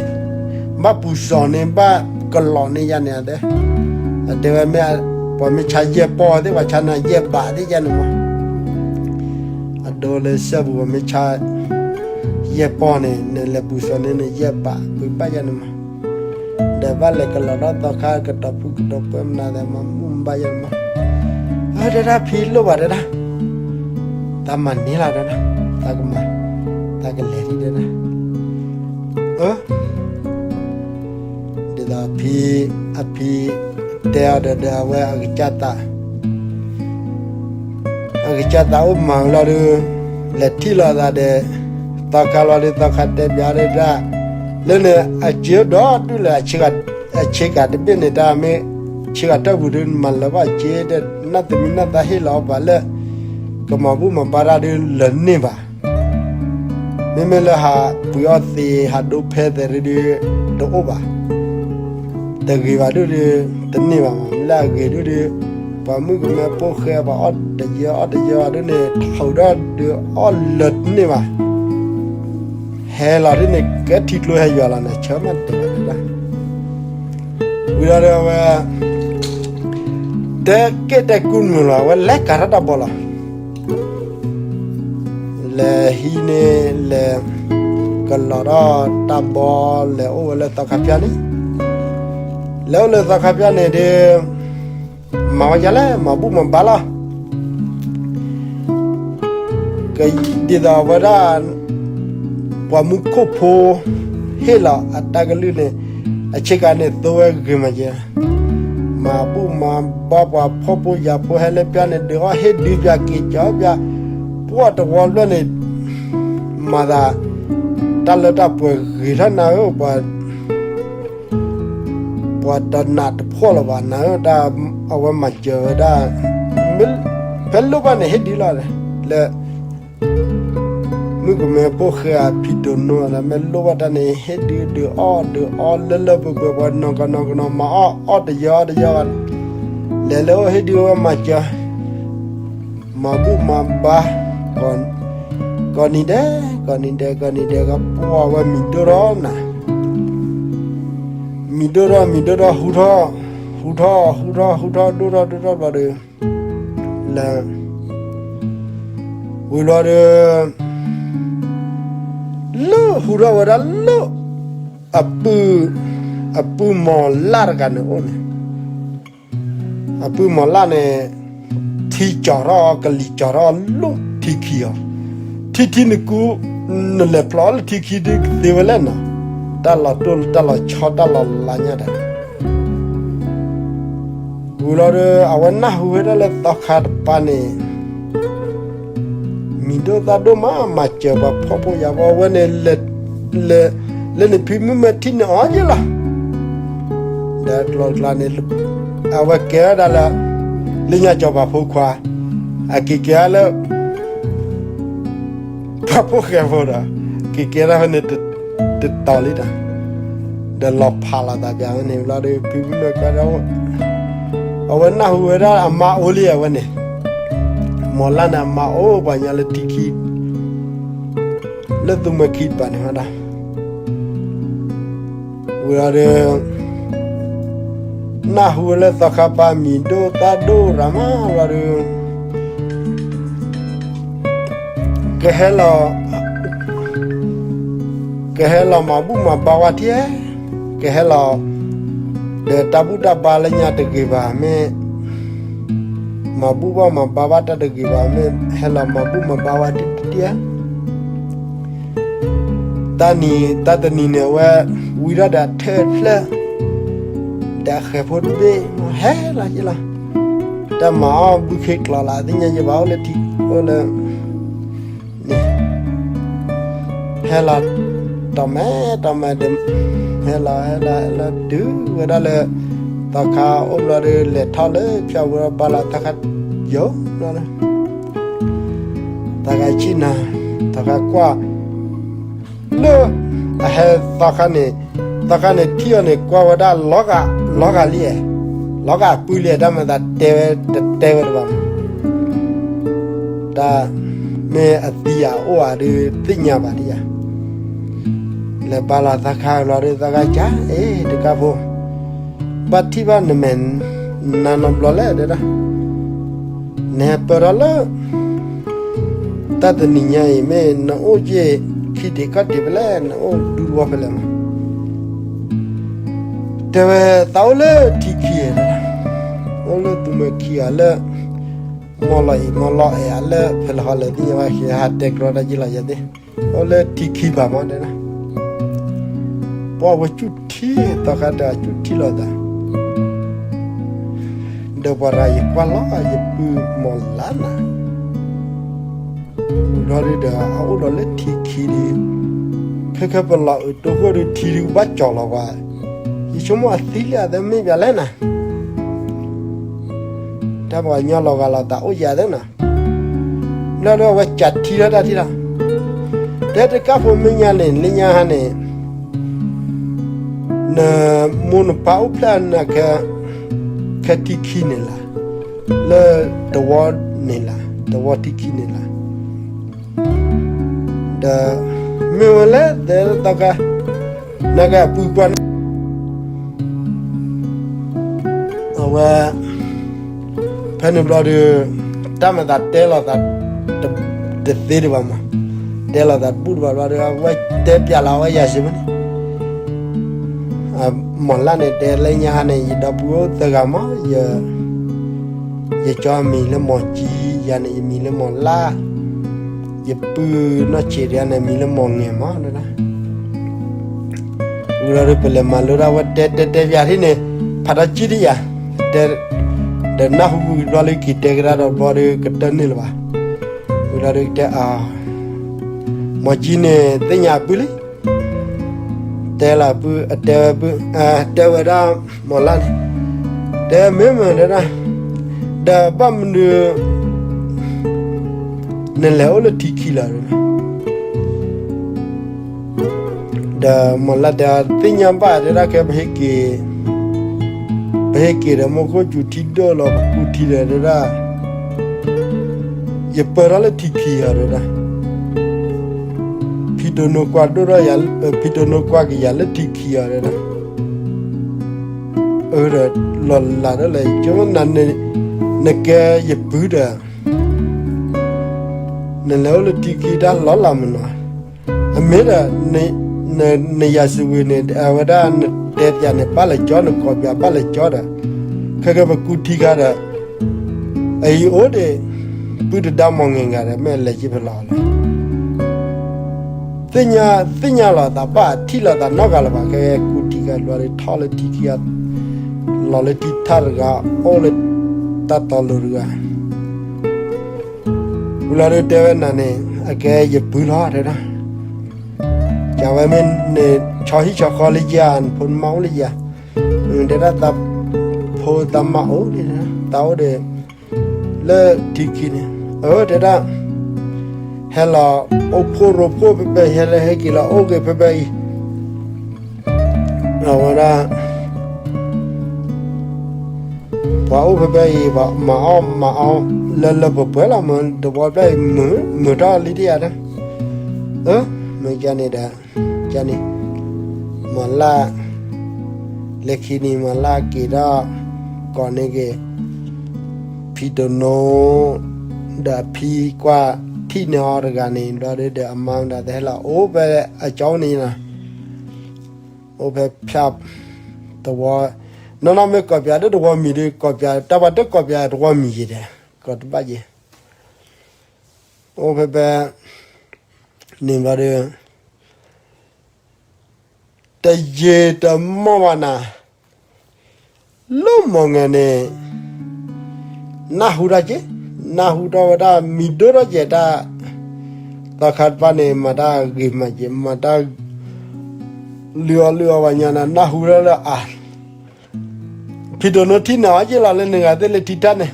ဘၣ်ပူၤစီၤန့ၢ် ဘၣ်ကလီၤန့ၢ်ယါန့ၣ်တဲ အတဲဝဲမ့ၢ် ပှၤမ့ၢ်ဆါယဲၢ်ပီၢ်သ့ၣ် ပှၤဆါနၤယဲၢ်ဘးသ့ၣ်ယါန့ၣ်မး အဒိလၢစဲပူၤ ပှၤမ့ၢ်ဆါ ယဲၢ်ပီၢ်န့ၣ် နလဲၤပူၤစီၤန့ၢ်န့ၣ် ယဲၢ်ဘး ပှ့ၤဘၣ်ယါန့ၣ်မး ဒီးဘၣ်လဲၤကလီၤထီၣ်သီခါ ကတီၤဖုကတီၤပှဲၤမနုၤသဲးမး မုၢ် ဘၣ်ယဲၢ်မး, အၢ တဲဒၣ် ဖံလိၣ်ဘၣ်တဲဒၣ်, တၢ်မၤန့ၢ်လီၤတဲဒၣ်, တၢ်ကမၤ, တၢ်ကလဲၤဒံးတဲဒၣ်, အၢ ဒ်သိးဖံ, အဖံတဲအီၤဒီး ဒီးအဝဲအကစၢ်သး အကစၢ်သးအိၣ်မၤဝံၤလီၤဒုး, လဲၤထံၣ်လိာ်သးဒီး သီခါလီၤဒုး, သီခါတဲပၠးဒၣ်, လၢန့ၣ် အစ့ဒီဒူၣ်လၢ အဆ့ကၤတဘ့ၣ်န့ၣ် တၢ်မ့ၢ်ဆ့ကၤတၢ်ပူၤဒုး နမၤလၢၤဘၣ်စ့ဒီး နၢ်သမံနၢ်သးဟ့ၣ်လီၤအီၣ်ပှၤလၢ ကမၤဘူၣ်မၤဘါတၢ်ဒုးလၢၤန့ၢ်ဘၣ်. မ့မ့ၢ်လၢဟးပှ့ၤအီၣ်သ့ ဟးဒိဖဲသဲးဒုး တအိၣ်ဘၣ်. တဂ့ၤဘၣ်ဒုးဒုး တန့ၢ်ဘၣ်မး, မ့ၢ်လၢအဂ့ၤဒုးဒုး ပှၤမုၣ်ကမဲဖိဃဲ ပှၤအီၣ်တယၢအီၣ်တယၢအီၤဒုးန့ၣ် ထုးဒီးဒုးအီၣ်လၢၤတန့ၢ်ဘၣ်. ဟဲလီၤဒုးန့ၣ် ကဲထံကျိဟဲယွၤလီၤန့ၣ် ဆၢမးတဲဘၣ်ဒၣ်, ဝံၤဒီးဒုးအဝဲ တဲက့ၣ်တဲကူၣ်မုာ်လီၤ အဝဲလဲၤကၤထီၣ်တၢ်ဘီလီၤ. လဲၤဟံးန့ၣ် လဲၤကလီၤထီၣ်တၢ်ဘီ လဲၤအိၣ်ဝဲလၢသီခါဖၠၣ်န့ၣ်, လဲၤအိၣ်လၢသီခါဖၠၣ်န့ၣ်ဒုး မၤဝဲဒ်လဲၣ် မၤဘူၣ်မၤဘါလီၤ. ဒ်သိးဝဲဒၣ် ပှၤမူခိၣ်ဖိ ဟ့ၣ်လီၤအတၢ်ကလုၢ်န့ၣ် အဆ့ကၤန့ၣ် သိဝဲဂ့ၤမးယဲ, မၤဘူၣ်မၤဘါ ပှၤဖှီၣ်ဖိယာ်ဖိဟဲလၢပၠၣ်န့ၣ် ဒုးအီၣ်ဟ့ၣ်ဒုးပၠး က့ၤကၠီပၠၣ်, ပှၤတဝီဖျၢၣ်န့ၣ် မၤသး တၢ်လၢတၢ်ပှဲၤဂ့ၤထီၣ်နၤဧၢ, ပှၤ ပှၤတနးတဖှီၣ်လၢၤဘၣ်နၤဧၢ, တၢ်အဝဲမၤစၢၤဝဲဒၣ်, ဖဲလိၣ်ဘၣ်န့ၣ် ဟ့ၣ်ဒုးလီၤ, လၢ မုၣ်ကမဲဖိဃဲအဖံဒိၣ်နီၢ် မ့ၢ်လိၣ်ဘၣ်တၢ်န့ၣ် ဟ့ၣ်ဒုးဒုးအီၣ်ဒုးအီလၢလၢပှဲၤပှဲၤ ပှၤနီၢ်ကနီၢ်ကနီၢ် မၤအီၣ်အီၣ်တယၢအီၣ်တယၢ, လဲၤလၢအိၣ်ဟ့ၣ်ဒုးဝဲမၤစၢၤ မၤဘူၣ်မၤဘါ, ကိးနံၤဒဲး ကိးနံၤဒဲး ကိးနံၤဒဲး ကပှၤဝဲမံၤဒိၣ်ထီၣ်နၤ, မံၤဒိၣ်ထီၣ် မံၤဒိၣ်ထီၣ် ဟူထီၣ် ဟူထီၣ် ဟူထီၣ် ဟူထီၣ် ဒိၣ်ထီၣ် ဒိၣ်ထီၣ်ဘျီဒီး လဲၤ ဝံၤဘျီဒီး လၢဟူထီၣ်ဝဲဒၣ်လၢ အပုၢ် အပုၢ်မီၤလၢ်တဂၤန့ၣ်အိၣ်န့ၣ်, အပုၢ်မီၤလၢ်န့ၣ် ထံကၠီၤထီၣ် ကလံၤကၠီၤထီၣ်လၢထံခံအီၤ, ထံထံနကူ နလဲၤဖျိးလၢထံခံဒုးကသ့ဝဲလဲၣ်နီၤ, တၢ်လီၤတိၢ်တၢ်လီၤဆီတၢ်လီၤလးညါတၢ် ဝံၤလီၤဒီး အဝဲနၢ်ဟူဝဲဒၣ်လၢသီခါတပၤန့ၣ် မံၤဒိၣ်သၣ်ဒိၣ်မး မၤစၢၤပှၤဖှီၣ်ဖိယာ်ဖိ အဝဲန့ၣ် လဲၤ လဲၤ လဲၤန့ၣ်ဖံမုၣ်မဲာ်ထံန့ၣ်အီၤယ့ၣ်လီၤ, ဒီးကျိၤကျါန့ၣ် အဝဲကဲဝဲဒၣ်လၢ လၢညါစီၤပၤဖိခွါ အက့ၤကဲဝဲလၢ ပှၤဖိၣ်ဃဲဖိဒီး က့ၤကဲထီၣ်ဖဲန့ၣ် တတီၤလံဒီး ဒီးလီၤဖးလီၤသးပၠးဝဲန့ၣ်လီၤဒီး ဖံဖုလၢကါဒီး အဝဲနၢ်ဟူဝဲဒၣ်အမါအိၣ်လံအဝဲန့ၣ်, မီၤလၢ်န့ၣ် အမါအိၣ်ပှၤညါလၢထံခံ လၢသူမှဲခံတပၤန့ၣ်ဝဲဒၣ် ဝံၤဒီး နၢ်ဟူဝဲလၢသီခါပၤမံၤဒိၣ်သၣ်ဒိၣ်ရၤမးလီၤဒီး ကဟဲလီၤ ကဟဲလီၤမၤဘူၣ်မၤဘါဝဲထံဧဲ, ကဟဲလီၤ ဒီးတၢ်ဘူၣ်တၢ်ဘါလၢညါတဂ့ၤဘၣ် မ့ၢ် မၤဘူၣ်ဘၣ်မၤဘါဘၣ်တၢ်တဂ့ၤဘၣ် မ့ၢ်ဟဲလီၤမၤဘူၣ်မၤဘါဝဲထံတထံဧဲ. တၢ်နံၤ တၢ်တနံၤန့ၣ် အဝဲဝံထီၣ်ဒီးအထၢၣ်အဖျၢၣ် ဒီးအဃဲၤဖိတဘ့ၣ် ဟဲလီၤယ့ၣ်လီၤ, တၢ်မၤအီၣ်ဘုခ့ကျိးလၢအသ့ၣ်ညါယဘၣ်အိၣ်လၢထံ အိၣ်လၢ န့ၣ် ဟဲလီၤ တီၢ်မဲာ်တီၢ်မဲာ်ဒီး ဟဲလီၤ ဟဲလီၤ ဟဲလီၤတုၤဝဲဒၣ်လၢ သီခါအိၣ်ဘျီဒီး လဲၤထီၣ်လၢဖၠၣ်ဝဲဒီး ဘါလီၤသီခါယိာ်လီၤ, သီခါဆံၣ်နၤ သီခါကွၢ် လၢ အဟဲသီခါန့ၣ် သီခါန့ၣ်ထံၣ်အီၤန့ၣ် ကွၢ်ဝဲဒၣ် လီၤဂာ်လံဧါ, လီၤဂာ်အပုၢ်လံဧါ တၢ်မၤသးတဲဝဲ တတဲဝဲတဘၣ်မး တၢ်မ့ၢ်အသံဧါအိၣ်ဧါဒီး သ့ၣ်ညါဘၣ်ဒံးဧါ. လဲၤဘါလီၤသီခါလီၤဒီး သီခါကၢ် အ့ တကၢ်ဖိ ဘၣ်ထံၣ်ဘၣ်နမဲာ် နၤနီတဘျီလဲၣ်တဲဒၣ်, နဟဲပၢၢ်ထီၣ်လၢ တၢ်တနံၤညါအံၤ မ့ၢ်နအိၣ်ယ့ၢ်ခံတံၤခီၣ်တံၤဖဲလဲၣ် နအိၣ်ဒူဝီဖဲလဲၣ်မး တဲဝဲ သးအိၣ်လၢထံခံဧါ, အိ အိၣ်လၢသူမွဲၤခံဂၤလၢ မီၢ်လီၤအံၤမီၢ်လီၤအဲၣ်အလၢ ဖဲလဲၣ်ဟီလဲၣ်သ့ၣ်ညါဘၣ် ကဟးတဲကြီတၢ်က့လီၤယၤသ့ၣ်, အိၣ်လၢထံခံဘၣ်မးတဲဒၣ်, ပှၤဝဲကူၣ်ထံသီခါတၢ်ကူၣ်ထံလိာ်သး ဒီးပှၤရၤယကွၢ်လီၤ ယပုၢ်မီၢ်လါနၤ, ဝံၤလီၤဒုဒီး အအိၣ်ဒီးလၢထံခံဒု, ခဲခဲပလီၤအုးတိခိၣ်ဒုထံဒုဘၣ်ကၠီၤလီၤပှၤ, ယဆိကမိၣ်အသံလၢအသးမ့ၢ်ပၠးလဲၣ်နၤ, တၢ်ပှၤကညီလီၤဂာ်လီၤသးအိၣ်ယၤသ့ၣ်နၤ, လၢဒုအဝဲကးထံထီၣ်တၢ်ထံၣ်လီၤ, တဲတကးဖိမ့ၢ်ညါန့ၣ် လၢညါဟါန့ၣ် နမိၢ်နပၢ်အိၣ်ဖျဲၣ်နၤ ခဲထံခံန့ၣ်လၢ်, လၢတဝီန့ၣ်လၢ်, တဝီထံခံန့ၣ်လၢ်, ဒီးမ့ၢ်ဝဲလဲၣ် တဲသီခါ, နကပုၢ်ကွၢ်န့ၣ် အဝဲ ဖဲန့ၣ်ဘျီဒီး တၢ်မၤသးတဲလိာ်သး တသ့ဒံးဘၣ်မး, တဲလိာ်သးတဘူၣ်ဒံးဘၣ်ဘျီဒီး အဝဲတဲပၠးလီၤဝဲယၤစ့ၢ်မးန့ၣ်, မီၢ်လါန့ၣ် တဲလၢညါဟါန့ၣ် ယဒီပုၢ်ဝဲၢ်သၢဂၤမး, ယကၠီမံၤလၢမီၢ်ကၠံ, ယၤန့ၣ် ယမံၤလၢမီၢ်လါ, ယပုၢ်နီၢ်ဆံးတဂၤန့ၣ် မံၤလၢမီၢ်ငဲၤမး တဲဒၣ် ဝံၤလီၤဒီး ပလဲၤမၤလိတၢ်ဝဲတဲတဲတဲပၠးထံၣ်န့ၣ်, ဖးထီၣ်ကံၣ်ဒံးယၤ, ဒီးနၢ်ဟူဝံၤဘျီလၢက့ၤတဲကဒါဒီးဘျီဒီး ကတၢၢ်န့ၣ်လၢၤဘၣ်, ဝံၤလီၤဒီးတဲအီၤ, မီၢ်ကၠံန့ၣ် သ့ၣ်ညါအပုၢ်လံ, တဲလီၤအပုၢ် အတဲဝဲပုၢ်, တဲဝဲဒၣ်မီၢ်လါန့ၣ်, တဲမ့ၢ်မ့ၢ်တဲဒၣ်, ဒီးဘၣ်မနုၤ နလဲၤအိၣ်လၢထံခံလီၤ ဒီးမီၢ်လါတဲ သ့ၣ်ညါဘၣ်တဲဒၣ် ခဲပဟ့ၣ်က့ၤ, ပဟ့ၣ်က့ၤဒီးမူခိၣ်စူၤထံဒိၣ်လီၤ ပကူထံဒီးတဲဒၣ်, ယပၢၢ်ထီၣ်လၢထံခံဧါတဲဒၣ်, ဖံတိၢ်နိကွၢ်ဒိၣ်ထီၣ်ယၤ, ဖံတိၢ်နိကွၢ်က့ၤယၤလၢထံခံဧါတဲဒၣ်, အၢ ဒီးလီၤလးဒၣ်လဲာ် ကနၤ နကဲယပုၢ်ဒီး နလဲၤအိၣ်လၢထံခံတၢ်လီၤလးမးနီၤ, အမ့ၢ်ဒီး နယၤစံးဝံၤန့ၣ် အဝဲဒၣ်နတဲပၠးန့ၣ် ဘၣ်လဲၤကၠီ နကိးပၠးဘၣ်လဲၤကၠီဒီး, ခဲကဲပကူထံခါဒီး, အအံၤအိၣ်ဒီး ပုၢ်တဒါမီၢ်ငဲၤဂၤဒီး မ့ၢ်လဲၤက့ၤဖဲလဲၣ်လဲၣ် သ့ၣ်ညါ, သ့ၣ်ညါလီၤသးဘၣ်ထံၣ်လီၤသးနီတဂၤလၢၤဘၣ် ခဲကူထံခါ လီၤလၢထံခံ, လီၤလၢထံထၣ်တဂၤ အိၣ်လၢတၢ်တီလိၤတဂၤ ဝံၤလီၤဒီးတဲဝဲနၤန့ၣ် အကဲယပုၢ်လီၤတဲဒၣ်, ကဝဲမ့ၢ်နဆီဟံၣ်ဆီဃီလၢယၤ နဖိနမါအိၣ်လၢယၤ, တဲဒၣ် ဖိသးမါအိၣ်လံ, သးအိၣ်ဒီး လၢထံခံန့ၣ်, အၢ တဲဒၣ်, ဟဲလီၤအိၣ်ဖှိၣ်ရိဖှိၣ်ဖဲဖဲ ဟဲလၢဟဲက့ၤလီၤအိၣ်က့ၤဖဲဖဲအံၤ အဝဲဒၣ် ပှၤအိၣ်ဖဲဖဲအံၤ ပှၤမၤအီၣ်မၤအီလၢလၢပှဲၤပှဲၤလီၤ မ့ၢ်တဝီဖျၢၣ်အံၤ မုာ်ထီၣ်လံတယၤဒီး, အၢ မ့ၢ်ကန့ၣ်ဒီး, ကန့ၣ်, မီၢ်လါ, လၢခံန့ၣ် မီၢ်လါက့ၤထီၣ် ကိးန့ၢ်က့ၤ ဖံတိၢ်နိ ဒီးအဖံကွၢ်ထံၣ်န့ၢ်အီၤတဂၤန့ၣ် ဘျီဒီး အမါမတၤတဟဲလီၤ အိၣ်ဖဲအကၠီန့ၣ်လီၤ, အိၣ်ဖဲဖၠၣ်တဝီ, နီၢ်နီၢ်မ့ၢ်ကိးပၠးဒီးတဝီမံၤဒီး ကိးပၠး တၢ်ပှၤတကိးပၠးတဝီမံၤယံၤဒီး ကိးတဘၣ်ယံၤ, အိၣ်ဖဲဖဲ န့ၣ်ဘျီဒီး တယံာ်တမီၢ်ဘၣ်နၤ, လၢမီၢ်ငဲၤန့ၣ် နၢ်ဟူထီၣ်က့ၤ, နၢ်ဟူထီၣ်ဝဲဒၣ်မံၤဒိၣ်ထီၣ်က့ၤတၢ်, သီခါတပၤန့ၣ် မၤတၢ်ဂ့ၤမးက့ၤ မၤတၢ် လုၢ်အီၣ်လုၢ်အီဘၣ်ညါနၤ နၢ်ဟူထီၣ်လၢအါ ဖံတိၢ်နိထံၣ်န့ၢ်အီၤက့ၤလီၤလၢနဂၤသ့ၣ်လၢထံထၣ်န့ၣ်,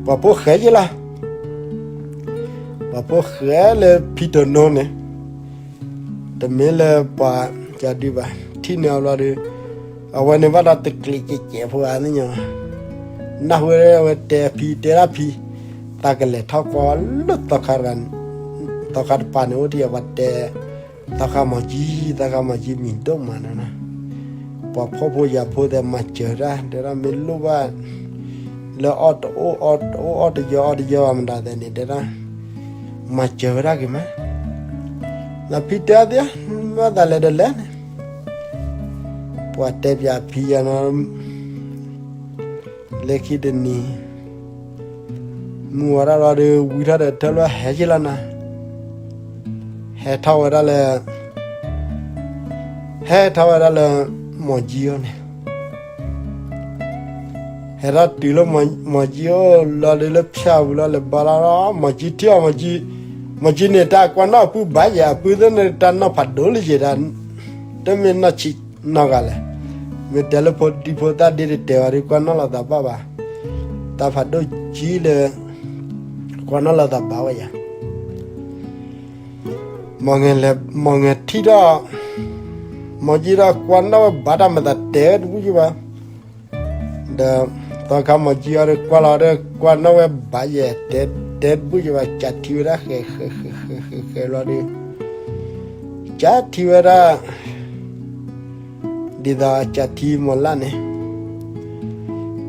ပှၤဖိၣ်ဃဲက့ၤလီၤ, ပှၤဖိၣ်ဃဲလၢဖံတိၢ်နိန့ၣ်, တမ့ၢ်လၢပှၤကဒုဘၣ် ထံၣ်န့ၢ်အီၤဘျီဒီး, အဝဲန့ၣ်ဘၣ်ဒီးတကျံးကဲးကဲးဖိဧါသ့ၣ်ညါ, နၢ်ဟူဝဲဒၣ်အဝဲတဲဖံတဲဒၣ်ဖံ, သးကလဲၤထီၣ်ကီလၢ သီခါတပၤန့ၣ် အိၣ်တယံာ်ပှၤတဲ သီခါမီၤကၠံ သီခါမီၤကၠံမံၤဒိၣ်မးန့ၣ်, ပှၤဖှီၣ်ဖိယာ်ဖိသ့ၣ်မၤစၢၤတၢ် တဲဒၣ်မ့ၢ်လိၣ်ဘၣ် လၢအီၣ်တအိၣ် အီၣ်တအိၣ်အီၣ်တယၢအီၣ်တယၢဘၣ်မတၤသ့ၣ်န့ၣ် တဲဒၣ် မၤစၢၤဝဲဒၣ်က့ၤမး, လၢဖံတဲအီၤသ့ၣ် ဘၣ်သးလဲၤဒီးလဲၤန့ၣ်, ပှၤတဲပၠးဖံယၤနီၤ, လၢခံတနံၤ မုၢ်ဝါထီၣ်လီၤဒီး ဝံထီၣ်ဒီးထၢလီၤ ဟဲက့ၤလီၤနၤ, ဟဲထီၣ်ဝဲဒၣ်လၢ ဟဲထီၣ်ဝဲဒၣ်လၢ မီၤကၠံအအိၣ်န့ၣ်, ဟဲထီၣ်တုၤလၢ မီၤကၠံအအိၣ်လီၤဒီး လၢဖၠၣ်ပူၤလီၤ လဲၤဘါလီၤ မီၤကၠံထံၣ်အီၤ မီၤကၠံန့ၣ် တၢ်ကွၢ်နီၣ်အပုၢ်ဘၣ်ယဲၢ် အပုၢ်သ့ၣ်န့ၣ် တၢ်နီၣ်ဖးဒိၣ်လၢယဲၢ်ဒၣ်, တမ့ၢ်နီၣ်ဆံးနီၣ်ဂၤလဲၣ်, မ့ၢ်တဲလၢဖိဒံဖိသၣ်ဒ့တတဲဝဲဒီး ကွၢ်နီၣ်လိာ်သးဘၣ်ဘၣ်, တၢ်ဖးဒိၣ်ကၠံလၢ ကွၢ်နီၣ်လိာ်သးဘၣ်ဝဲယဲၢ် မီၤငဲၤထံၣ်ဒီး မီၤကၠံဒီးကွၢ်နီၣ်ဝဲဘၣ်တၢ်မၤသးတဲဝဲတဘူၣ်ကဘၣ်, ဒီးသီခါမီၤကၠံအီၤဒီးကွၢ်လီၤဒီး ကွၢ်နီၣ်ဝဲဘၣ်ယဲၢ် တဲတဘူၣ်ကဘၣ် ကးထံဝဲဒၣ်ဃဲးဃဲးဃဲးဃဲးဃဲးဃဲးလီၤဒီး ကးထံဝဲဒၣ် ဒ်သိးကးထံမီၤလၢ်န့ၣ်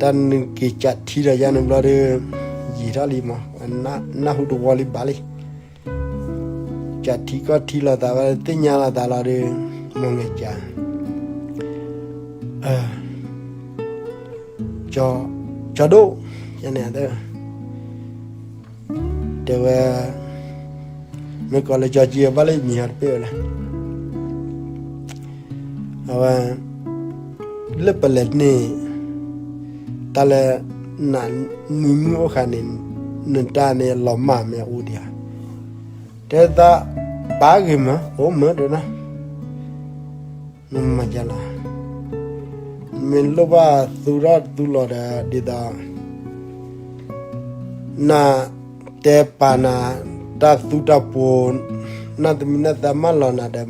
တၢ်နုာ်က့ၤကးထံဒီးယါန့ၣ်ဘျီဒီး ယံာ်ထီၣ်လံမး နၢ်ဟူတဝီလံဘၣ်လံ, ကးထံကီၢ်ထံလိာ်သးဝဲ သ့ၣ်ညါလိာ်သးလီၤဒီး မီၤငဲၤကး ကၠီဒိၣ် ယန့ၣ် တဲဝဲ မ့ၢ်ကိးလၢကၠီကၠံ ဘၣ်လၢမံၤဟီတပ့ၢ်ဝဲလဲၣ်, အဝဲ လၢပလဲၤန့ၣ် တၢ်လၢ နနွံမုၢ်အိၣ်ဃာ်န့ၣ် နတၢ်န့ၣ်လီၤမၢ်မ့ၢ်အိၣ်ဒံးဧါ, တဲသး ပၢ်ဂ့ၤမး အိၣ်မးတဲဒၣ် နမၤယါလီၤ, မ့ၢ်လိၣ်ဘၣ်သူထီၣ်သူလီၤဒီး ဒ်သိး နတဲပာ်နၤ တၢ်သူတၢ်ပှိၤ နၢ်သမံနၢ်သးမၢလီၤနၤဒီး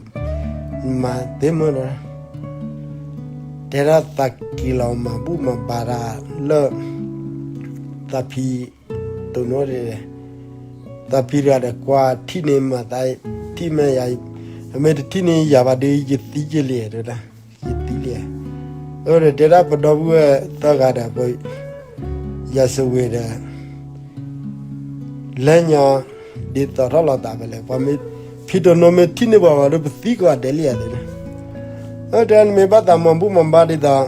နမၤသ့မးဒီး တဲဒၣ်သးက့ၤလီၤမၤဘူၣ်မၤဘါတၢ်လၢ သးဖံ တိၢ်နီၣ်ဒဲး သးဖံတဂၤဒီးကွၢ်ထံၣ်န့ၣ်မၤသး ထံၣ်မ့ၢ်ယၤ အမ့ၢ်တထံၣ်န့ၣ်ယၤဘၣ်ဒီး ယသံယလံ တဲဒၣ် ယသံလံ, အၢ ဒီးတဲဒၣ်ပဒီပုၢ်ဝဲၢ်သၢဂၤဒီး ပ ယၤစဝ့ၤဒီး လဲၤညီ ဒ်သိးထီၣ်လီၤသးဖဲလဲၣ် ပှၤမ့ၢ် ဖံတိၢ်နီၣ်မ့ၢ်ထံၣ်န့ၢ်ပှၤဘၣ်ဒီး ပသံကိးဂၤဒဲးလံဧါတဲဒၣ်, အၢ တဲနမ့ၢ်ဘၣ်သးမၤဘူၣ်မၤဘါဒ်သိး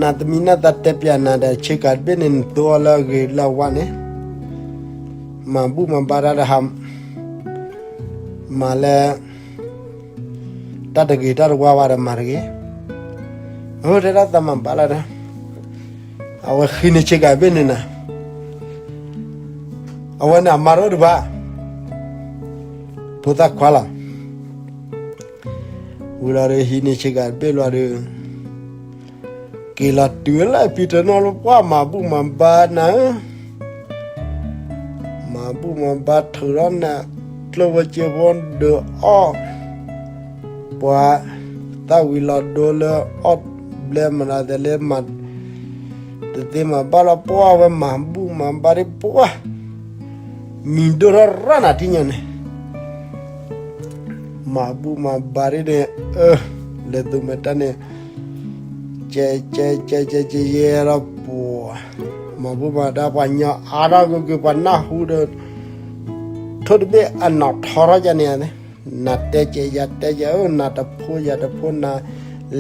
နသမံနၢ်သးတဲပျးနၤဒီး ဆ့ကၤတဘ့ၣ်န့ၣ် နသိအီၤလၢအဂ့ၤလၢအဝါန့ၣ် မၤဘူၣ်မၤဘါတၢ်ဒီးဟး မၤလၢ တၢ်တဂ့ၤတၢ်တဝါဘၣ်ဒီးမၤတဂ့ၤ, အၢ တဲဒၣ်သးမၤဘါလၢဒီး အဝဲဃ့န့ၢ်ဆ့ကၤတဘ့ၣ်န့ၣ်နၤ, အဝဲန့ၣ်အမါတအိၣ်တဘၣ်, ဖိသၣ်ခွါလီၤ, ဝံၤလီၤဒီးဟံးန့ၢ်ဆ့ကၤတဘ့ၣ်လီၤဒီး က့ၤလီၤတုၤလၢဖံတိၢ်နီၣ်လၢပှၢ်မၤဘူၣ်မၤဘါနၤဧၢ, မၤဘူၣ်မၤဘါထုးထီၣ်နၤ ကျိၣ်ဖိစ့ဖိဒုးအီၣ် ပှၤ သၣ်ဝံၤလီၤဒိလၢအီၣ်ဘျဲမၤတသ့လၢမၤ တသ့မၤဘၣ်လီၤပှၢ်ဝဲမၤဘူၣ်မၤဘါဒ်ပှၢ် မံၤဒိၣ်ထီၣ်ရၣ်နၤထံၣ်ညါန့ၣ် မၤဘူၣ်မၤဘါဒ်န့ၣ် အၢ လဲၤသူမဲာ်တၢ်န့ၣ် ကဲ ကဲ ကဲ ကဲ ကဲ ယဲၢ်ဒီးပှၤ မၤဘူၣ်မၤဒါပှၤညီအါထီၣ်က့ၤက့ၤ ပှၤနၢ်ဟူဒီး ထိၣ်တဘ့ၣ်အနီၢ်ထီထီၣ်ယါန့ၣ် နၤတဲကဲ ယၤတဲကဲ အၢ နၤတဖိယၤတဖိ နၤ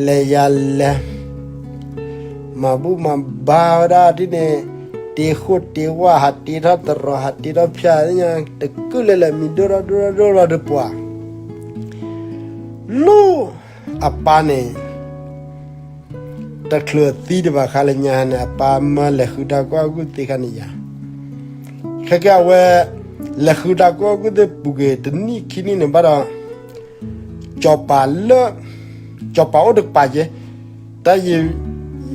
လဲၤယၤလဲၤ မၤဘူၣ်မၤဘါဝဲဒၣ်ဒ်န့ၣ် တ့ဃိၣ်တ့ဝၣ် ဟးတ့ထီၣ်တရီၤ ဟးတ့ထီၣ်ဖၠၣ်ညါ တကုၢ်လဲၤလဲၤမံၤဒိၣ်ထီၣ်ဒိၣ်ထီၣ်ဒိၣ်ထီၣ်ဒီးပှၤ လၢအပၢ်န့ၣ် တချုးအသံတဘၣ်ခါလၢညါန့ၣ် အပၢ်မၢလဲၤဃုတၢ်ကူၣ်ဘၣ်ကူၣ်သ့ခါန့ၣ်ယါ ခဲကဲအဝဲ လဲၤဃုတၢ်ကူၣ်ဘၣ်ကူၣ်သ့ပူၤကွံာ်တနံၣ်ခံနံၣ်န့ၣ်ဘၣ်ဒီး စီၤပၤလၢ စီၤပၤအိၣ်တကပၤက့ၤ တၢ်ယ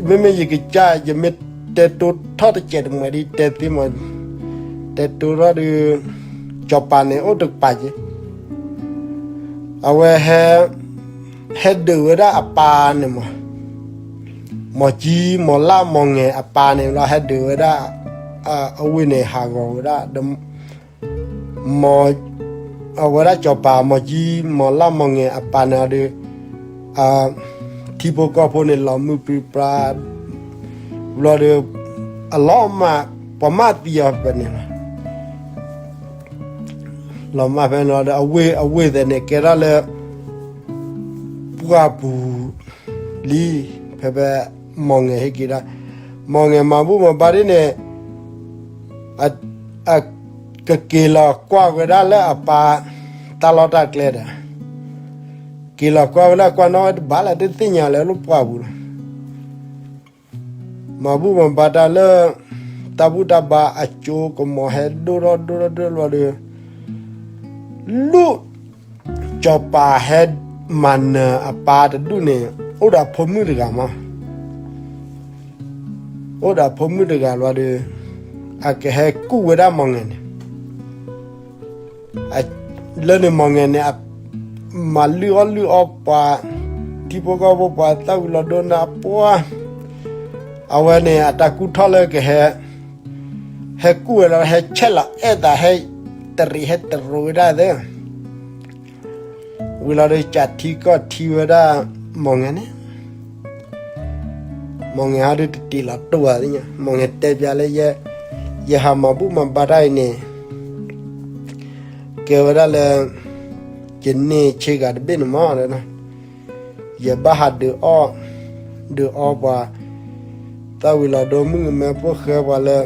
မ့မ့ၢ်ယကစၢ် ယမ့ၢ်တဲတိၤထီၣ်တစဲးတမှဲၤဒီး တဲသ့မး တဲတိၤထီၣ်ဒီး စီၤပၤန့ၣ်အိၣ်တကပၤက့ၤ အဝဲဟဲ ဟဲဒုးဝဲဒၣ်အပၢ်န့ၣ်မး မီၤကၠံ မီၤလၢ် မီၤငဲၤအပၢ်န့ၣ်လီၤ ဟဲဒုးဝဲဒၣ် အဝ့ၢ်န့ၣ်ဟးဂီၤဝဲဒၣ် အဝဲဒၣ်စီၤပၤ မီၤကၠံ မီၤလၢ် မီၤငဲၤအပၢ်န့ၣ်ဒီး ထံဖိကီၢ်ဖိန့ၣ် လီၤမုၢ်ပြံပြါ ဘျီဒီး အလီၤမၢ် ပှၤမၢ်သံအီၤဖဲန့ၣ်လီၤ လီၤမၢ်ဖဲန့ၣ်လီၤဒီး အဝ့ၢ် အဝ့ၢ်သဲးန့ၣ် ကဲထီၣ်လၢ ပှၢ်ပူၤလံ ဖဲဖဲ မီၤငဲၤဟ့ၣ်က့ၤဒၣ် မီၢ်ငဲၢ်မၤဘူၣ်မၤဘါဒ်န့ၣ်, အ, အ, ကက့ၤလီၤကွၢ်ဝဲဒၣ်လၢအပၢ်တၢ်လီၢ်တၢ်ကျဲဒီး, က့ၤလီၤကွၢ်ဝဲဒၣ်ကွၢ်နီၣ်ဝဲတဘၣ်လၢတသ့ၣ်ညါလၢလၢပှၢ်ပူၤလီၤ. မၤဘူၣ်မၤဘါတၢ်လၢ တၢ်ဘူၣ်တၢ်ဘါအကၠိကမီၤဟဲဒိၣ်ထီၣ်ဒိၣ်ထီၣ်ဒိၣ်လီၤဒီး, လၢစီၤပၤဟဲမၤနၢၤအပၢ်တဒူၣ်န့ၣ် အိၣ်ဒီးဖိမုၣ်တဂၤမး, အိၣ်ဒီးဖိမုၣ်တဂၤလီၤဒီး, အကဟဲကူၣ်ဝဲဒၣ်မီၢ်ငဲၢ်န့ၣ် လၢန့ၣ်မီၢ်ငဲၢ်န့ၣ် မၤလုၢ်အီၣ်လုၢ်အီပှၤထံဖိကီၢ်ဖိ ပှၤသၣ်ဝံၤလီၤဒိနၤပှၢ်, အဝဲန့ၣ်အတၢ်ကူၣ်ထီၣ်လၢကဟဲ, ဟဲကူၣ်ဝဲလီၤ ဟဲဆဲးလီၤအဲၣ်သး ဟဲတရံးဟဲတရိးဝဲဒၣ်သ့ ဝံၤလီၤဒီး ကးထံကီၢ်ထံဝဲဒၣ်မီၢ်ငဲၢ်န့ၣ်, မီၢ်ငဲၢ်ဟီဒုးတတ့ၢ်လီၤတိၢ်ဘၣ်သ့ၣ်ညါ, မီၢ်ငဲၢ်တဲပျးလၢ ယဟးမၤဘူၣ်မၤဘါတၢ်အံၤန့ၣ် ကဲဝဲဒၣ်လၢ ယန့ၢ်ဆ့ကၤတဘ့ၣ်န့ၣ်မး, ယဘၣ်ဟးဒုးအီၣ်, ဒုးအီပှၤ သၣ်ဝံၤလီၤဒိ မုၣ်ကမဲဖိဃဲပှၤလၢ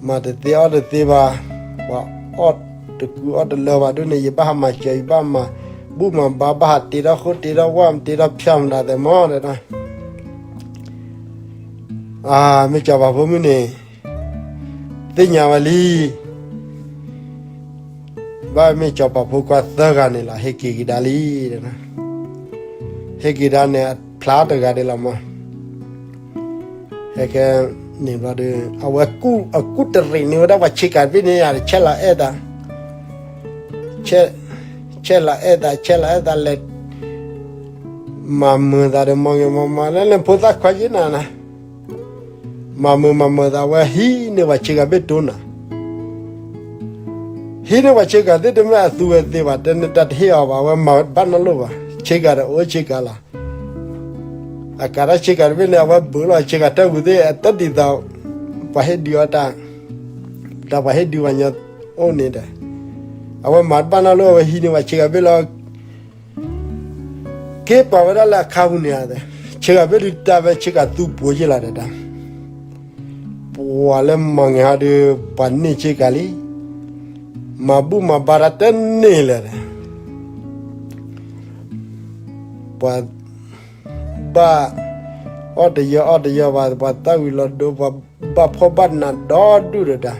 မၤတသ့အီၣ်တသ့ဘၣ်, ပှၤအီၣ်တကူအီၣ်တလၢဘၣ်ဒ်န့ၣ် ယဘၣ်ဟးမၤစၢၤ ယဘၣ်မၤဘူၣ်မၤဘါ ဘၣ်ဟးတ့ထီၣ်ဃိတ့ထီၣ်ဝၣ် မတ့ထီၣ်ဖၠၣ်မတၤသဲမးဒဲဒၣ်, မ့ၢ်စီၤပၤဖိမုၣ်န့ၣ် သ့ၣ်ညါဝဲလံ, ဘၣ်မ့ၢ်စီၤပၤဖိခွါသၢဂၤန့ၣ်လီၤ ဟဲက့ၤကဒါလံ, ဟဲက့ၤဒါန့ၣ် အဖျါတဂၤဒဲးလီၤမး, ဟဲကဲန့ၣ်ဘျီဒီး အဝဲကူၣ်အကူၣ်တရံးန့ၢ်ဝဲဒၣ်ပှၤဆ့ကၤတဘ့ၣ်န့ၣ် ယဆဲးလီၤအဲၣ်သး ဆဲးလီၤအဲၣ်သး ဆဲးလီၤအဲၣ်သးလဲၤ မၤမုာ်သးဒီး မီၢ်ငဲၢ်မၤမၤလၢ လၢဖိသၣ်ခွါယ့နၤနၤ, မၤမုာ်မၤမုာ်သး အဝဲဟံးန့ၢ်ပှၤဆ့ကၤဘ့ၣ်တိၢ်နၤ, ဟံးန့ၢ်ပှၤဆ့ကၤသ့ၣ်တမ့ၢ်အသူဝဲသ့ဘၣ် တဲန့ၣ်တၢ်တဟ့ၣ်အီၤဘၣ် အဝဲမၤတဘၣ်နီတလိၣ်ဘၣ် ဆ့ကၤဒီးအိၣ်ဆ့ကၤလီၤ, အကးတၢ်ဆ့ကၤတဘ့ၣ်န့ၣ် အဝဲဘုးလီၤဆ့ကၤတၢ်ဝံၤသ့ၣ် အတၢ်ဒ်သိး ပှၤဟ့ၣ်ဒုးအီၣ်တၢ်, ဒီးပှၤဟ့ၣ်ဒုးပှၤညီအိၣ်န့ၣ်ဒီး အဝဲမၤတဘၣ်နီတလိၣ် အဝဲဟံးန့ၢ်ပှၤဆ့ကၤဘ့ၣ်လီၤ က့ၤပာ်ဝဲဒၣ်လၢအခါပူၤန့ၣ်ဧါ, ဆ့ကၤဘ့ၣ်ဒုးတၢ်ဝဲဆ့ကၤသူပှိၤယ့ၢ်လီၤဒီးတၢ်, ပှၤလၢမီၢ်ငဲၢ်ဟီဒုး ပှၤန့ၢ်ဆ့ကၤလံ, မၤဘူၣ်မၤဘါတၢ်တန့ၢ်လၢၤဒီး ပှၤဘၣ်အီၣ်တယၢအီၣ်တယၢဘၣ် ပှၤသၣ်ဝံၤလီၤဒိ ပှၤဘၣ်ဖှီၣ်ဘၣ်နးဒီဒူၣ်ဒီးတၢ်,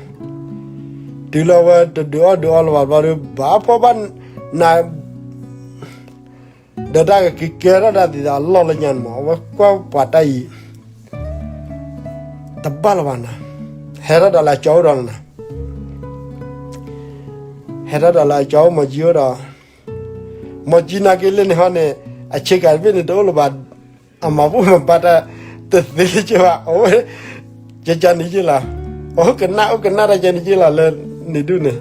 တုၤလၢအဝဲတဒုးအီၣ်ဒုးအီလၢၤဘၣ်ဘျီဒီး ဘၣ်ဖှီၣ်ဘၣ်နး ဒီးတၢ်ကက့ၤကဲထီၣ်ဒၣ်သ့ၣ်သးအလီၢ်လၢညါန့ၣ်မး အဝဲကွၢ်ပှၤတၢ်အံၤ တဘၣ်လၢၤဘၣ်နၤ, ဟဲထီၣ်ဒီးလၢအကၠီအိၣ်ဒီးနၤ, ဟဲထီၣ်ဒီးလၢအကၠီအိၣ်မီၤကၠံအိၣ်ဒီး, မီၤကၠံနာ်က့လၢန့ၣ်ဟီန့ၣ် အဆ့ကၤတဘ့ၣ်န့ၣ်တအိၣ်လၢၤဘၣ်, အမၤဘူၣ်မၤဘါတၢ်တသ့လၢၤဘၣ်, အဝဲ ကကန့ၣ်ယ့ၢ်လီၤ, အိၣ်ကနၣ်အိၣ်ကနၣ်တၢ်ကန့ၣ်ယ့ၢ်လီၤလၢန့ၣ်ဒူၣ်န့ၣ်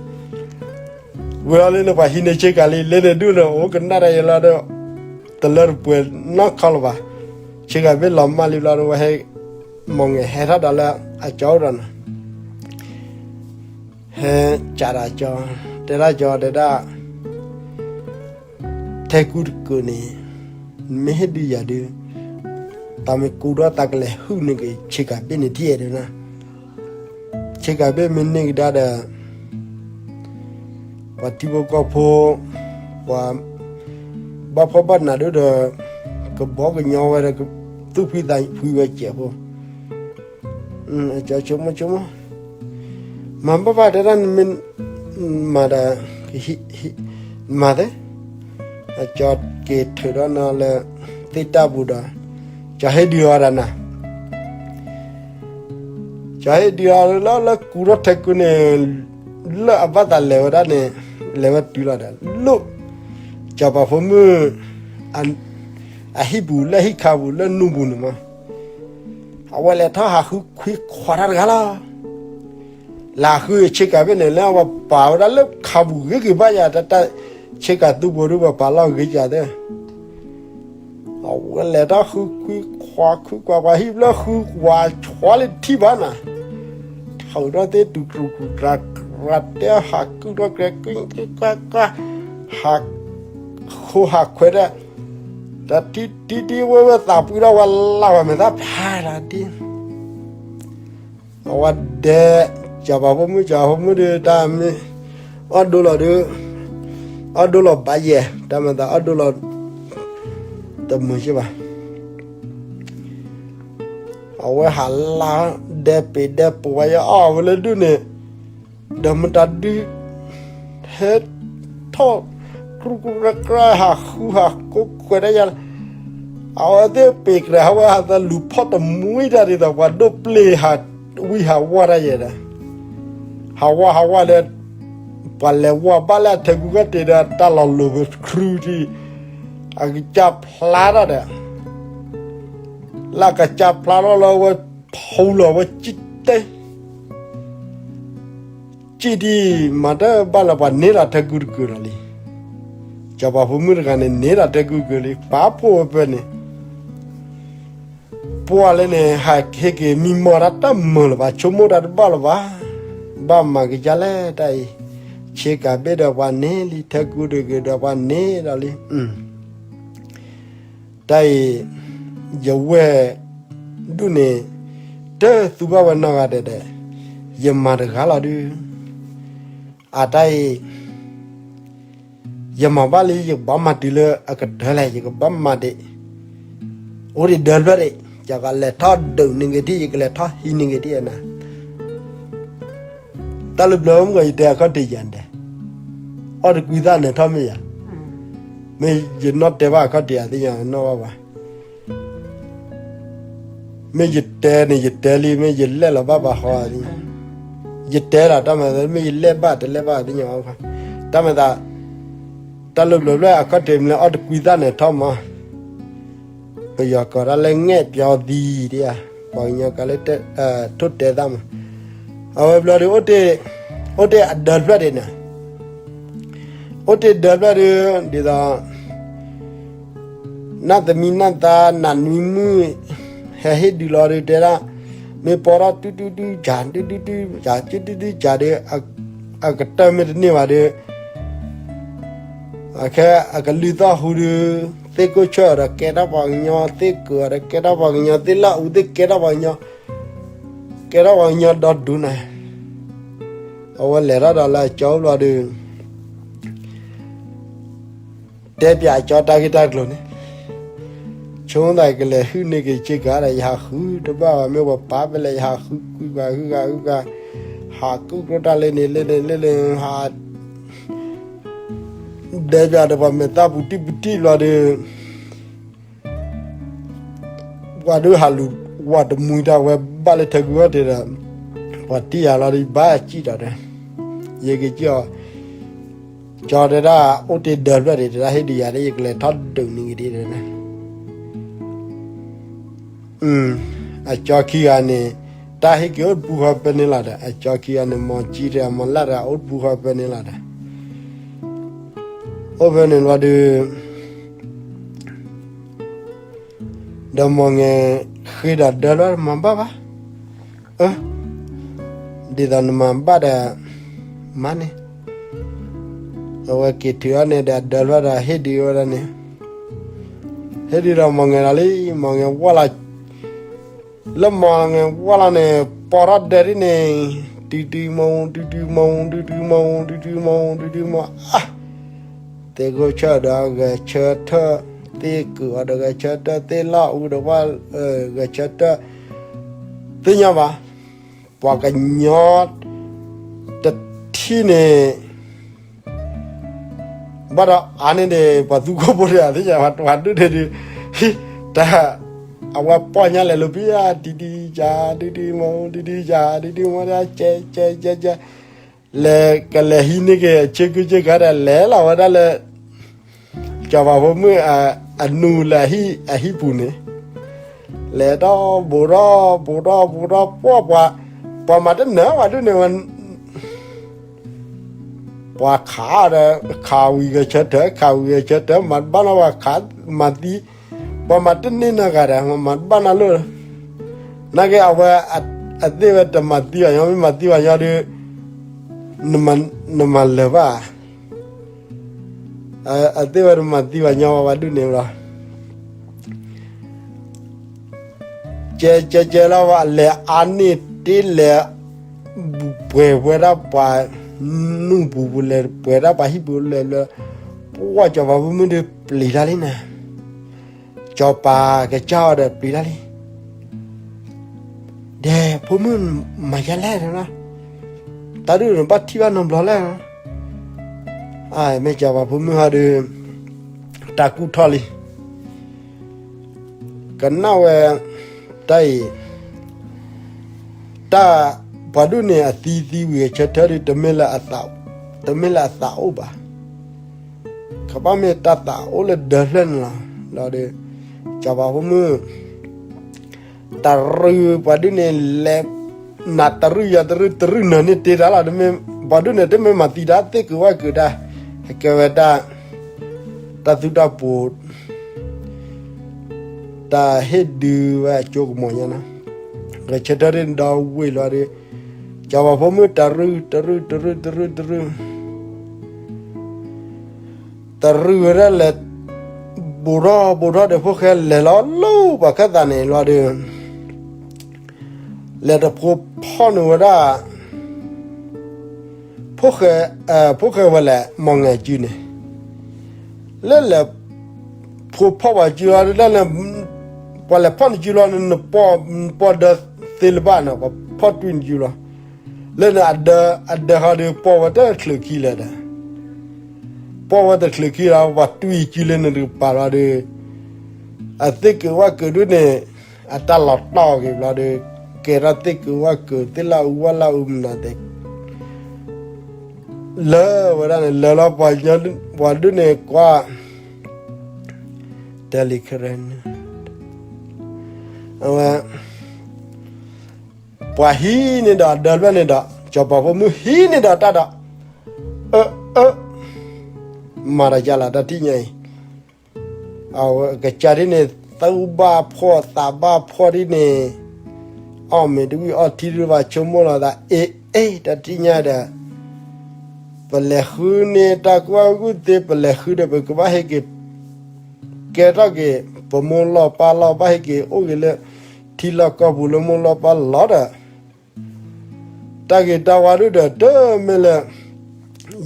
ဝံၤလီၤလၢန့ၣ် ပှၤဟံးန့ၢ်ဆ့ကၤလံ လၢန့ၣ်ဒူၣ်န့ၣ် အိၣ်ကနၣ်တၢ်ယဲလီၤဒီး တလၢတပှဲၤနီတခီလၢၤဘၣ်, ဆ့ကၤဘ့ၣ်လီၤမၢ်လံဘျီဒီး ဝဲဟဲ မီၢ်ငဲၢ်ဟဲထီၣ်ဒီးလၢအကၠီအိၣ်ဒီးနၤ, ဟဲကးဒီးကၠီ, တဲဒၣ်ကၠီတဲဒၣ် ထဲကူတကုာ်န့ၣ် နမ့ၢ်ဟ့ၣ်ဒုးယၤဒုး တၢ်မ့ၢ်ကူထီၣ်သးကလဲၤဟုၣ်န့ၢ်က့ၤဆ့ကၤဘ့ၣ်န့ၣ်ထံၣ်အဲၣ်ဒုးနၤ, ဆ့ကၤဘ့ၣ်မ့ၢ်န့ၢ်ကဒါဒီး ပှၤထံဖိကီၢ်ဖိ ပှၤဘၣ်ဖှီၣ်ဘၣ်နးဒိၣ်ဒီး ကဘီကညီဝဲဒီး သူၣ်ဖှံသးဖှံဝဲစဲးဖိ ကၠီဆိကမိၣ်ဆိကမိၣ်, မၤဘၣ်ဘၣ်တဲဒၣ်နမ့ၢ်မၤဒီး မၤသ့, ကၠီက့ၤထုးထီၣ်နီၤလၢသ့ၣ်တၢ်ပူၤဒီး ကၠီဟ့ၣ်ဒုးအီၤဒီးနၤ ကၠီဟ့ၣ်ဒုးအီၤလၢ လၢကူထီၣ်ထဲကူန့ၣ် လၢအဘၣ်သးလဲၤဝဲဒၣ်န့ၣ် လဲၤဝဲတုၤလီၤဒီး လၢ စီၤပၤဖိမုၣ် အဟံၣ်ပူၤ လၢဟံၣ်ခါပူၤ လၢနူပူၤန့ၣ်မး အဝဲလဲၤထီၣ်ဟးဃုခွံခွါတၢ်တဂၤလီၤ. လၢဃုဆ့ကၤဘ့ၣ်န့ၣ် လၢအဝဲပာ်ဝဲဒၣ်လၢခါပူၤဂ့ၤက့ၤဘၣ်ယၤ တၢ်ဆ့ကၤသူဖိဒုး ပှၤပာ်လီၤဂ့ၤကသ့ အဝဲလဲၤထီၣ်ဃုခွံခွါ ဃုခွါ ပှၤဟံၣ်ဖျၢၣ်ဃုဝၤ ဆှီလံတထံၣ်ဘၣ်နၤ, ထုးထီၣ်သ့ၣ်တူၢ်တြူၢ် တူၢ်တြူၢ် တြၢ်တဲ ဟးကုၢ်ထီၣ်ကြဲး ကွၢ်ကွၢ် ဟးဃိဟးခွဲးဒၣ် တၢ်ထံထံထံဝဲဝဲသးပှံထီၣ်ဝဲလၢ်ဝဲမဲာ်သၣ်ဖျါလီၤဒ် အဝဲဒဲ စီၤပၤဖိမုၣ် စီၤပၤဖိမုၣ်ဒီးတၢ်မ့ၢ် အီၣ်ဒိလီၤဒီး အီၣ်ဒိလီၤဘၣ်ယဲၢ် တၢ်မၤသးအီၣ်ဒိလီၤ တမုာ်က့ဘၣ် အဝဲဟးလၢ် ဒဲပ့ၤဒဲပိာ်ဝဲယအီၣ်ဝဲလၢဒုးန့ၣ် ဒီးမတၤဒုး ဟဲထီၣ် ကြူကြူကြဲကြဲ ဟးဃုဟးကိးကွဲးတၢ်ယၤလီၤ အဝဲသ့ၣ်ပ့ၤကြဲးဟးဝဲဟးသးလူၤဖီၣ်တမှံတၢ်ဒ်သိး ပှၤဒိၣ်ပျ့ၤဟးဝံဟးဝီတၢ်ယဲၢ်ဒီး ဟးဝီဟးဝီလၢ ပှၤလဲၤဝီဘၣ်လၢအထၢကူကီၢ်တ့ၢ်ဒီး တၢ်လီၤလိၤပခရူထံ အကစၢ်ဖျါထီၣ်ဒီး လၢအကစၢ်ဖျါထီၣ်လၢဝဲထူလီၤဝဲစံၣ်တဲ စံၣ်ဒံးမၤတၢ်ဘၣ်လၢပှၤန့ၢ်လီၤထၢကူတကုာ်လီၤလံ. စီၤပၤဖိမုၣ်တဂၤန့ၣ် န့ၢ်လီၤထၢကူတကုာ်လံ ပာ်ဖှိၣ်ဝဲဖဲန့ၣ် ပှၤလၢန့ၣ် ဟးဟ့ၣ်က့ၤမံမီၢ်တၢ်တမုာ်လၢၤဘၣ် ဆိကမိၣ်တၢ်တဘၣ်လၢၤဘၣ် ဘၣ်မၤကစၢ်လဲၣ်တၢ်အံၤ ဆ့ကၤဘ့ၣ်ဒီးပှၤန့ၢ်လံ ထၢကူတကုာ်ဒီးပှၤန့ၢ်ဒီးလံ တၢ်အံၤ ယဝဲၢ်ဒုးန့ၣ် တသူဘၣ်ဝဲနီၢ်ဂၤဒဲးဒဲး ယမၤတဂၤလီၤဒုး အတၢ်အံၤ ယမၤဘၣ်လံ ယကဘၣ်မၤတုၤလၢအကတၢၢ်လဲၣ် ယကဘၣ်မၤဒံး အိၣ်ဒံးဒၢဖျၢၣ်ဒံး ယကလဲၤထီၣ်ဒုးန့ၢ်က့ၤဒံး ယကလဲၤထီၣ်ဟံးန့ၢ်က့ၤဒံးနၤ တၢ်လၢဘျီမုၢ်ကီး ယတဲအခီၣ်ထံးယၤဒဲး အီၣ်တကွံသၣ်နၢၤထီၣ်မ့ၢ်ယၤ မ့ၢ်ယနီၣ်တဲဘၣ်အခီၣ်ထံးယၤသ့ၣ်ညါနီၣ်ဘၣ်ဘၣ် မ့ၢ်ယတဲန့ၣ် ယတဲလံ မ့ၢ်ယလဲၣ်လီၤဘၣ်ဘၣ်ဟီ ယတဲလီၤ တၢ်မၤသး မ့ၢ်ယလဲၣ်ဘၣ်တလဲၣ်ဘၣ်သ့ၣ်ညါဘၣ် တၢ်မၤသး တၢ်လၢဘျီဘျီအခီၣ်ထံးမ့ၢ်လၢ အီၣ်တကွံသၣ်နၢၤထီၣ်မး ပယီၤကိးတၢ်လၢ ငဲ့ပျောသီ ဒံးဧါ ပှၤကညီကလၢ ထိၣ်တဲသၣ်မး အဝဲဘျီဒီး အိၣ်တ့ၢ်အဒၢဖျၢၣ်ဒံးနၤ အိၣ်တ့ၢ်ဒၢဖျၢၣ်ဒီး ဒ်သိး နၢ်သမံနၢ်သါ နးနွံမုၣ် ဟဲဟ့ၣ်ဒုးလီၤဒီးတဲဒၣ် မ့ၢ်ပီထီၣ်တုၤတုၤတုၤကၢ် တုၤတုၤတုၤကၢ် တုၤတုၤတုၤကၢ်ဒီး အကတၢၢ်မ့ၢ်တန့ၢ်ဘၣ်ဒီး အခဲအကလုၢ်သီၣ်ဟူဒီး သ့ၣ်ကိၢ်ဆၢၣ်ဒီးကဲထီၣ်ပှၤကညီ သ့ၣ်ကုၢ်ဒီးကဲထီၣ်ပှၤကညီ သ့ၣ်လီၢ်အူသ့ၣ်ကဲထီၣ်ပှၤကညီ ကဲထီၣ်ပှၤကညီဒီဒူၣ်နၤ အဝဲလဲၤထီၣ်ဒီးလၢအကၠီဘျီဒီး တဲပၠးအကၠီတၢ်ဂ့ၢ်တၢ်ကျိၤန့ၣ် ဆိမိၣ်သးကလဲၤဟုၣ်န့ၢ်က့ၤဆ့ကၤဒီး ယဟးဃုတဘၣ်ဘၣ် မ့ၢ်ပှၤပာ်ဖဲလဲၣ် ယဟးဃုကွံာ်ပှၤဟုၣ်ဂၤဟုၣ်ဂၤ ဟးကုၣ်ကျိတၢ်လၢန့ၣ်လၢန့ၣ်လၢန့ၣ် ဟး ဒဲပၠးဒီးပှၤမဲာ်သၣ်ပူၤတံၢ်ပူၤတံၢ်ဘျီဒီး ပှၤဒုးဟးလူၤဝးတမှံတၢ်ဝဲဘၣ်လၢထၢကူဝဲတ့ၢ်ဒီး ပှၤတံၢ်ယၤလီၤဒီး ဘၣ်စံၣ်ဒီး ယကစံၣ်အီၤ ကၠီတဲဒၣ် အိၣ်တ့ၢ်ဒၢဖျၢၣ်ဒံး တဲဒၣ်ဟ့ၣ်ဒုးယၤန့ၣ် ယကလဲၤထီၣ်ဒုးန့ၢ်က့ၤဒံး အကၠီခံဂၤန့ၣ် တၢ်ဟ့ၣ်က့ၤအိၣ်တပူၤဃီဖဲန့ၣ်လီၤဒီး အကၠီခံဂၤန့ၣ် မီၤကံတဂၤ မီၤလၢ်တဂၤ အိၣ်တပူၤဃီဖဲန့ၣ်လီၤဒီး အိၣ်ဖဲန့ၣ်ဘျီဒီး ဒီးမီၤငဲၤဃ့ဒီးဒၢဖျၢၣ် မၤဘၣ်ဘၣ်, အၢ ဒ်သိးနမၤဘၣ်ဒီး မၤန့ၣ်, အဝဲက့ၤထုးအီၤန့ၣ်ဒီး ဒၢဖျၢၣ်ဒီးဟ့ၣ်ဒုးဝဲဒၣ်န့ၣ်, ဟ့ၣ်ဒုးဒီးမီၤငဲၤဒီးလံ, မီၤငဲၤဝၢ်လီၤ လၢမီၤငဲၤဝၢ်လီၤန့ၣ် ပိာ်ထီၣ်ဒၢဒ်န့ၣ်, တုၤတုၤမီၤ, တုၤတုၤမီၤ, တုၤတုၤမီၤ, တုၤတုၤမီၤ, တုၤတုၤမီၤ, အါ, သ့ၣ်ကိၢ်ဆၢၣ်ဒီးဂဲၤဆၢထၢၣ်, သ့ၣ်ကုၢ်အီၤဒီးဂဲၤဆၢထၢၣ်, သ့ၣ်လီၢ်အူဒီးဝၣ် ဂဲၤဆၢထၢၣ်, သ့ၣ်ညါဘၣ်, ပှၤကညီတထံၣ်န့ၣ် ဘၣ်ဒီးအါန့ၢ်န့ၣ် ပှၤသူခိၣ်ဖိတဂၤသ့ၣ်ညါ ပှၤဒိၣ်န့ၣ်ဒီး တၢ် အဝဲပီၢ်ညါလဲၤလိာ်ဖံးဧါ, တံၤတံၤကၢ်, တံၤတံၤမီၤ, တံၤတံၤကၢ်, တံၤတံၤမီၤ, ကဲကဲကဲကဲ, လဲၤကလဲၤဟံးန့ၢ်က့ၤ ဆ့ကူဆ့ကၤဒီး လဲၤလီၤဝဲဒၣ်လၢ စီၤပၤဖိမုၣ်အနူလၢအဟံၣ်ပူၤန့ၣ်, လဲၤထီၣ်ဘူးထီၣ်ဘူးထီၣ်ဘူးထီၣ် ပှၢ်ပှၤ, ပှၤမၤတနၢၤပှၤဒိၣ်န့ၣ်ဝဲ ပှၤခးဒီး ခးဝံၤဂဲၤဆၢထၢၣ် ခးဝံၤဂဲၤဆၢထၢၣ် မၤတဘၣ်နီၢ် ပှၤခးမၤသံ, ပှၤမၤတန့ၢ်နီၢ်ဂၤဒီး မၤတဘၣ်နီၢ်လိၣ်, နာ်က့အဝဲ အသ့ၣ်ဝဲတမၤသံဘၣ်ညီ မ့ၢ်မၤသံဘၣ်ညီဒီး နမၤလၢၤဘၣ် အသ့ၣ်ဝဲတမၤသံဘၣ်ညီဘၣ်ဒုးန့ၣ်လီၤ. ကဲကဲကဲလီၤ လဲၤအါန့ၢ်တ့ၢ်လဲၤ ပှဲၤဝဲဒၣ်ပှၤ နူၢ်ပူၤပူၤ လဲၤပှဲၤဒၣ်ပှၤဟံၣ်ပူၤလဲၤလၢ ပှၢ်စီၤပၤဖိမုၣ်ဒီးပျံၤတၢ်လံန့ၣ်, စီၤပၤကစၢ်အီၤဒီးပျံၤတၢ်လံ ဒီးဖိမုၣ်မၤယဲလဲၣ်, တၢ်ဒုးန့ၣ်ဘၣ်ထံၣ်ဘၣ်နီတဘျီလဲၣ်, မ့ၢ်စီၤပၤဖိမုၣ်ဟီဒီး တၢ်ကူၣ်ထီၣ်လံ, ကနၣ်ဝဲ တၢ်အံၤ တၢ်ပှၤဒုးန့ၣ်အသံသံဝံၤအဆၢထၢၣ်ဒီး တမ့ၢ်လၢအသးအိၣ်ဘၣ်, ကဘၣ်မ့ၢ်တၢ်သးအိၣ်လၢဒၢးဖျၢၣ်န့ၣ်လီၤ. ဒီး စီၤပၤဖိမုၣ် တရူးပှၤဒုးန့ၣ်လဲၤ နၤတရူးယၤတရူး တရူးနၤန့ၣ်တ့တၢ်လီၤ, ပှၤဒုးန့ၣ်တမ့ၢ်မၤသံတၢ်သ့ၣ်က့ၤဝၣ်က့ၤတၢ်, အကဲဝဲတၢ် တၢ်သူတၢ်ပှိၤ တၢ်ဟ့ၣ်ဒုးဝဲအကၠိကမီၤညါနီၤ, ဂဲၤဆၢထၢၣ်ဒ်ဒီဝ့ၢ်လီၤဒီး စီၤပၤဖိမုၣ်တရူး တရူး တရူး တရူး တရူး တရူးဝဲဒၣ်လဲၤ ဘူးထီၣ်ဘူးထီၣ်ဒီးဖိၣ်ဃဲလဲၤလီၤလၢပှၤခၢၣ်သးန့ၣ်လီၤဒီး လဲၤတဖိဖီၣ်န့ၢ်ဝဲဒၣ် ဖိၣ်ဃဲ, ဖိၣ်ဃဲဝဲလဲၣ် မီၢ်ငဲၤစုန့ၣ်, လၢလဲၤ ဖိဖီၣ်ပှၤစုလီၤဒၣ်လဲၣ်, ပှၤလဲၤဖီၣ်နစုလီၤ နပီၢ်ဒၢသ့လၢၤဘၣ်နီၤ, ပှၤဖီၣ်တွံၢ်နစုလီၤ, လၢန့ၣ် အဒၢဟီဒီးပီၢ်ဝဲတချုးခံလၢၤဒီး ပီၢ်ဝဲတချုးခံလီၤ ပှၤတွံၢ်စုလၢန့ၣ်တကပၤလီၤဒီး အသ့ၣ်က့ၤဝၣ်က့ၤဒုးန့ၣ် အတၢ်လီၤတီၢ်က့ၤဘျီဒီး ကဲထီၣ်သ့ၣ်က့ၤဝၣ်က့ၤသ့ၣ်လၢအူဝၣ်လၢအူမနုၤသ့ၣ် လၢဝဲဒၣ်န့ၣ် လၢလီၤ ပှၤဒုးန့ၣ်ကွၢ် တဲလံခဲရဲ အဝဲ ပှၤဟံးန့ၢ်ဒီးဒၢးဖျၢၣ်န့ၣ်ဒီး စီၤပၤဖိမုၣ်ဟံးန့ၢ်ဒီးတၢ်ဒီး အၢ အၢ မၤတၢ်ယါလၢတၢ်ထံၣ်ညါအံၤ အဝဲကစၢ်ဒ်န့ၣ် သူၣ်ဘၣ်ဖှီၣ်သးဘၣ်ဖှီၣ်ဒ်န့ၣ် အီၣ်မ့ၤတဝံၣ်အီထံတဘၣ် ဆိကမိၣ်လီၤသး အ့ အ့ တၢ်ထံၣ်ညါဒီး ပလဲၤဃုန့ၢ်တၢ်ကူၣ်ဘၣ်ကူၣ်သ့ ပလဲၤဃုဒီး ပကဘၣ်ဟဲက့ၤ ကဲထီၣ်က့ၤ ပမိၢ်လီၢ်ပၢ်လီၢ် ဘၣ်ဟဲက့ၤအိၣ်က့ၤလၢ ထံလီၢ်ကီၢ်ပူၤလၢမိၢ်လီၢ်ပၢ်လီၢ်ဒီး တၢ်ဂ့ၤတၢ်ဝါဒုဒီး တမ့ၢ်လၢ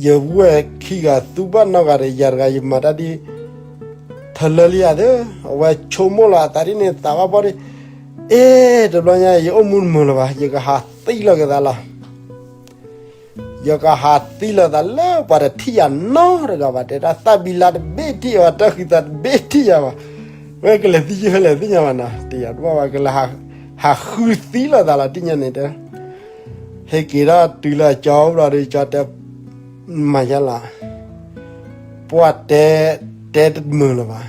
ယဝဲၢ်ခံဂၤသူဘၣ်နီၢ်ဂၤဒီး ယၤတဂၤယမၤတၢ်ဒ် ထလၢလံဧါသ့, အဝဲဆိကမိၣ်လီၤအသးဒ်န့ၣ် သးဘၣ်ဖှီၣ်ဒ်, အ့ တဘျီညါ ယအိၣ်မူတမုာ်လၢၤဘၣ်, ယကဟးသံလီၤက့ၤသးလီၤ. ယကဟးသံလီၤသးလၢပှၤတထံၣ်ယၤနီတဂၤဘၣ်, တဲဒၣ် သၣ်ဘံလါတဘ့ၣ်ထံၣ်ယၤဘၣ်, တၢ်ဃံသးတဘ့ၣ်ထံၣ်ယၤဘၣ်, ဝဲကလဲၤသံယုၢ်ဖဲလဲၣ်သ့ၣ်ညါဘၣ်နီၤ, တယၤတဘၣ်ဘၣ် ကလဲၤဟးဃုသံလီၤသးလီၤ တသ့ၣ်ညါန့ၣ်တဲ ဟဲက့ၤထီၣ်တုၤလၢအကၠီအိၣ်ဘျီဒီး ကၠီတဲ မၤယါလီၤ, ပှၤတဲ တဲတမုာ်လၢၤဘၣ်,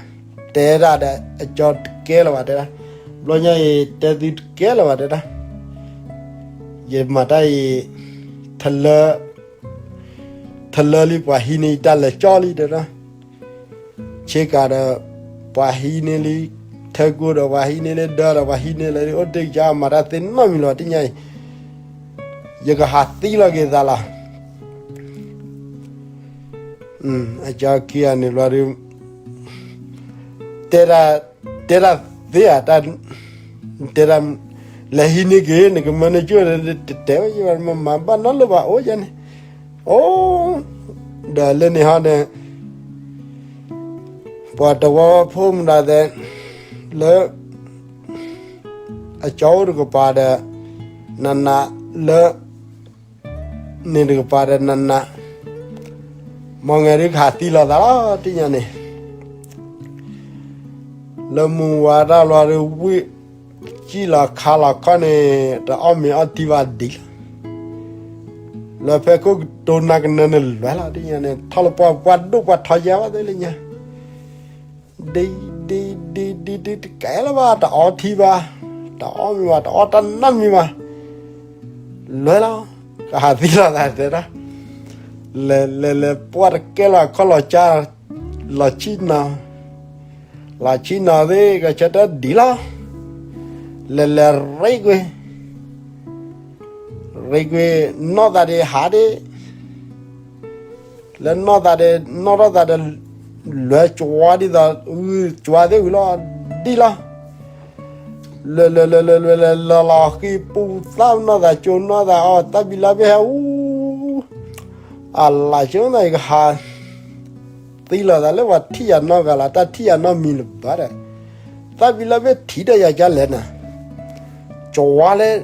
တဲဒၣ်ဒီး အကၠီတကဲလၢၤဘၣ်တဲဒၣ်, ဘျီညါအံၤ တဲသုတကဲလၢၤဘၣ်တဲဒၣ်, ယမၤတၢ်အံၤ ထလၢ ထလၢလံ ပှၤဟံးန့ၢ်ယတၢ်လၢာ်ကၠီလံတဲဒၣ်, ဆ့ကၤဒီး ပှၤဟံးန့ၢ်လံ, ထၢကိဒီး ပှၤဟံးန့ၢ်လံ, ဒၢဒီး ပှၤဟံးန့ၢ်လံ, အိၣ်တ့ၢ်ကၠီမၤတၢ်သ့နီတမံၤလၢၤဘၣ် တသ့ၣ်ညါအံၤ, ယကဟးသံလီၤက့ၤသးလီၤ. အကၠီခံဂၤန့ၣ်ဘျီဒီး တဲဒၣ် တဲဒၣ်သ့ဧါ, တဲဒၣ် လဲၤဟံးန့ၢ်က့ၤ နကမၢန့ၢ်ကၠိၣ် တတဲဝဲယဘၣ် မၤဘၣ်နီတလၢၤဘၣ် အိၣ်ယါန့ၣ်, အိၣ် ဒီးလၢန့ၣ်ဟီဒီး ပှၤတဝီဖိမတၤသဲ လၢ အကၠီအိၣ်တကပၤဒီး နးနး လၢ န့ၣ်တကပၤဒီးနးနး, မ့ၢ်ငဲၤဒုးကဟးသံလီၤသးလီၤ တသ့ၣ်ညါန့ၣ်, လၢမုၢ်ဝါတၢ်လီၤဒီး ဝံၣ် စံၣ်လီၤခါလီၤခီန့ၣ် တအီၣ်မ့ၤအီထံဘၣ်ဒံးလီၤ. လၢဖဲခိၣ်ကတိၤနၤကနၢၤန့ၣ်လွဲလီၤ တသ့ၣ်ညါန့ၣ် ထီၣ်လၢပှၤ ပှၤဒိၣ်ပှၤထီယါဘၣ်သ့လၢညါ ဒံး ဒံး ဒံး ဒံး ဒံး တကဲလၢၤဘၣ် တအီထံဘၣ်, တအီမ့ၤဘၣ်, တအီတၢ်နီတမံၤဘၣ်, လွဲလီၤ, ကဟးသံလီၤသးတဲဒၣ်, လဲၤ လဲၤ လဲၤ ပှၢ်တကဲလၢၤ ခီၣ်လီၤကၢ်, လီၤဆံၣ်နီၤ, လီၤဆံၣ်နီၤသ့ၣ် ကဆၢထၢၣ်ဒံးလီၤ, လဲၤ လဲၤရ့ကွံာ် ရ့ကွံာ် နီၢ်သးဒံးဟးဒံး, လၢနီၢ်သးဒံး နီၢ်ထီၣ်သးဒီး လွဲကွၢ်ဒ်သိး ကွၢ်သ့ၣ်ဝံၤလီၤ ဒံးလီၤ, လဲၤလဲၤလဲၤလဲၤလဲၤလဲၤလီၤလီၤဃံပူၤ သၣ်ပနီၣ်သး ကၠိနီၣ်သးအီၤ သၣ်ဘံလါဘ့ၣ်ဟဲအူ အလၢ်ကၠိနီၣ်သး ယကဟး သံလီၤသးလၢပှၤထံၣ်ယၤနီတဂၤလီၤ တၢ်ထံၣ်ယၤနီတမံၤလၢၤဘၣ်ဒီး သၣ်ဘံလါဘ့ၣ်ထံၣ်ဒီးယၤကလဲၣ်နၤ ကၠွါလဲၣ်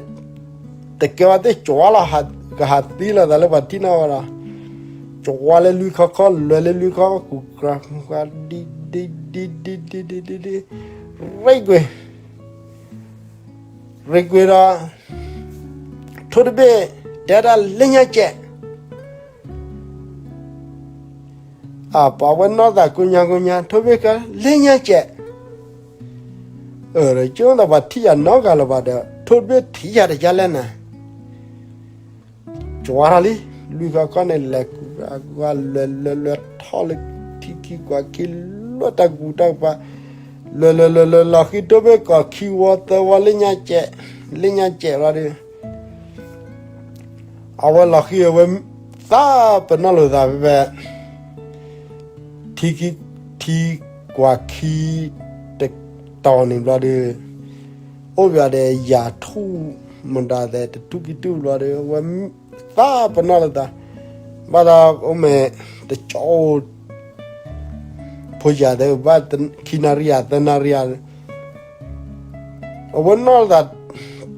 တကဲဝဲသ့ၣ်ကၠွါလီၤ ကဟးသံလီၤသးလၢပှၤထံၣ်နီၣ်ဝဲဒီး ကၠွါလၢလွံၢ်ခီခီ လဲၤလၢလွံၢ်ခီ ကူၣ်ကြၤကူၣ်ကြၤ ဒ်ဒ်ဒ်ဒ်ဒ်ဒ်ဒ်ဒ်ဒ် ရ့ကွံာ် ရ့ကွံာ်ဒီး ထိၣ်တဘ့ၣ် တဲဒၣ်လၢညါကဲး အပှၤဝဲနီၢ်သးကိညါကိညါ ထိၣ်ဘ့ၣ်ကလၢညါကဲး အၢ ဒီးကၠိဒီးပှၤထံၣ်ယၤနီတဂၤလၢၤဘၣ်ဒီး ထိၣ်တဘ့ၣ်ထံၣ်ယၤတကလဲၣ်နၤ ကၠွါထီၣ်လံ လွံၢ်ခီခီန့ၣ် လဲၤကူၤလဲၤလဲၤလဲၤထီၣ်လၢထံခံကွၢ်ခံ လၢတၢ်ကူၣ်တၢ်ကပၤ လဲၤလဲၤလဲၤလဲၤလီၤဃံ ထိၣ်ဘ့ၣ်ကိးခံဝီသၢဝီ လၢညါကဲး လၢညါကဲးလီၤဒီး အဝဲလီၤဃံအဝဲ သးပနီၣ်လိာ်သးဖဲဖဲ ထံ ထံကွၢ်ခံ တတီၤန့ၣ်ဘျီဒီး အိၣ်ဘၣ်ဒီးယၤထူၣ် မတၤသဲးတထူၣ်ခံထူၣ်ဘျီဒီး အဝဲသးပနီၣ်လိာ်သး ဘၣ်ဒီးအိၣ်မ့ၢ်တကၠိ ဖိယၤသဲးဘၣ်ခံနၣ်ရံၣ်ဧါ သၢနၣ်ရံၣ်ဧါ အဝဲနီၢ်သး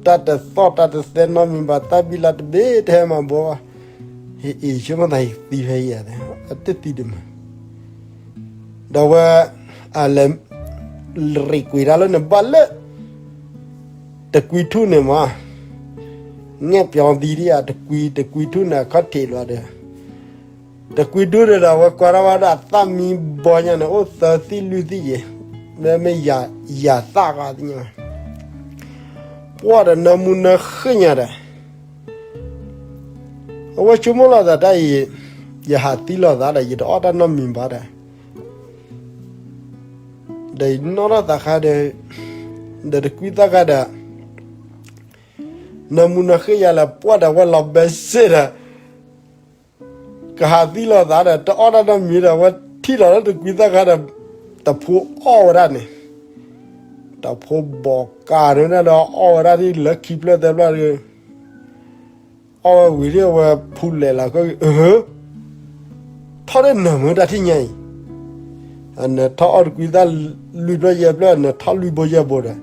တၢ်တသီၣ်တၢ်တသဲနီတမံၤဘၣ် သၣ်ဘံလါတဘ့ၣ်တဟဲမၤဘှီဘၣ် ဟ့ၣ်အ့ၣ်ဆိကမိၣ်သးဟ့ၣ်သံဖဲအံၤဧါ အတသံတမုာ် ဒီးဝဲ အလဲၤ ရ့ကွံာ်တၢ်လၢန့ၣ်ဘၣ်လၢ တကွံထူၣ်န့ၣ်မး ငဲၢ်ပျီသံဒံးဧါ တကွံ တကွံထူၣ်န့ၣ်အခီၣ်ထံးလီၤဒီး တကွံဒူၣ်ဒီး အဝဲကွၢ်ထီၣ်ဝဲဒၣ်သၣ်မံဘီညါန့ၣ် အိၣ်သၢသံလွံၢ်သံယဲၢ် မ့မ့ၢ်ယၤသၣ်ဂီၤသ့ၣ်ညါ ပှၢ်ဒီးနၢမူနၢဃ့ၢ်ညါဒီး အဝဲဆိကမိၣ်လီၤသးတၢ်အံၤ ယဟးသံလီၤသးဒီး ယတအီၣ်တၢ်နီတမံၤဘၣ်ဒီး ဒီးယနီၣ်ထီၣ်သးခါဒီး ဒီးတကွံသၣ်ခါဒီး နၢမူနၢဃ့ၢ်ယၤလၢ ပှၢ်ဒီးဝဲလီၤဘဲစ့ၢ်ဒီး ကဟးသံလီၤသးဒီး တအီၣ်တၢ်နီတမံၤဒီး ဝဲထံၣ်လီၤလၢတကွံသၣ်ခါဒီး တဖိအီၣ်ဝဲဒၣ်န့ၣ် တဖိဘီးကးန့ၣ်ဒီး အီၣ်ဝဲဒၣ်ဒ်လၢခံဖျၢၣ်သၢဖျၢၣ်ဒီး အီၣ်ဝဲဝံၤဒီး အဝဲဖူလဲးလီၤကီၢ်အံၤ အၢ ထီၣ်ဒ်နၢမုၢ်တၢ်ထံၣ်ညါအံၤ အနၢထီၣ်အီၣ်တကွံသၣ်လွံၢ်ဖျၢၣ်ယဲၢ်ဖျၢၣ် နၢထီၣ်လွံၢ်ဘိယဲၢ်ဘိဒီး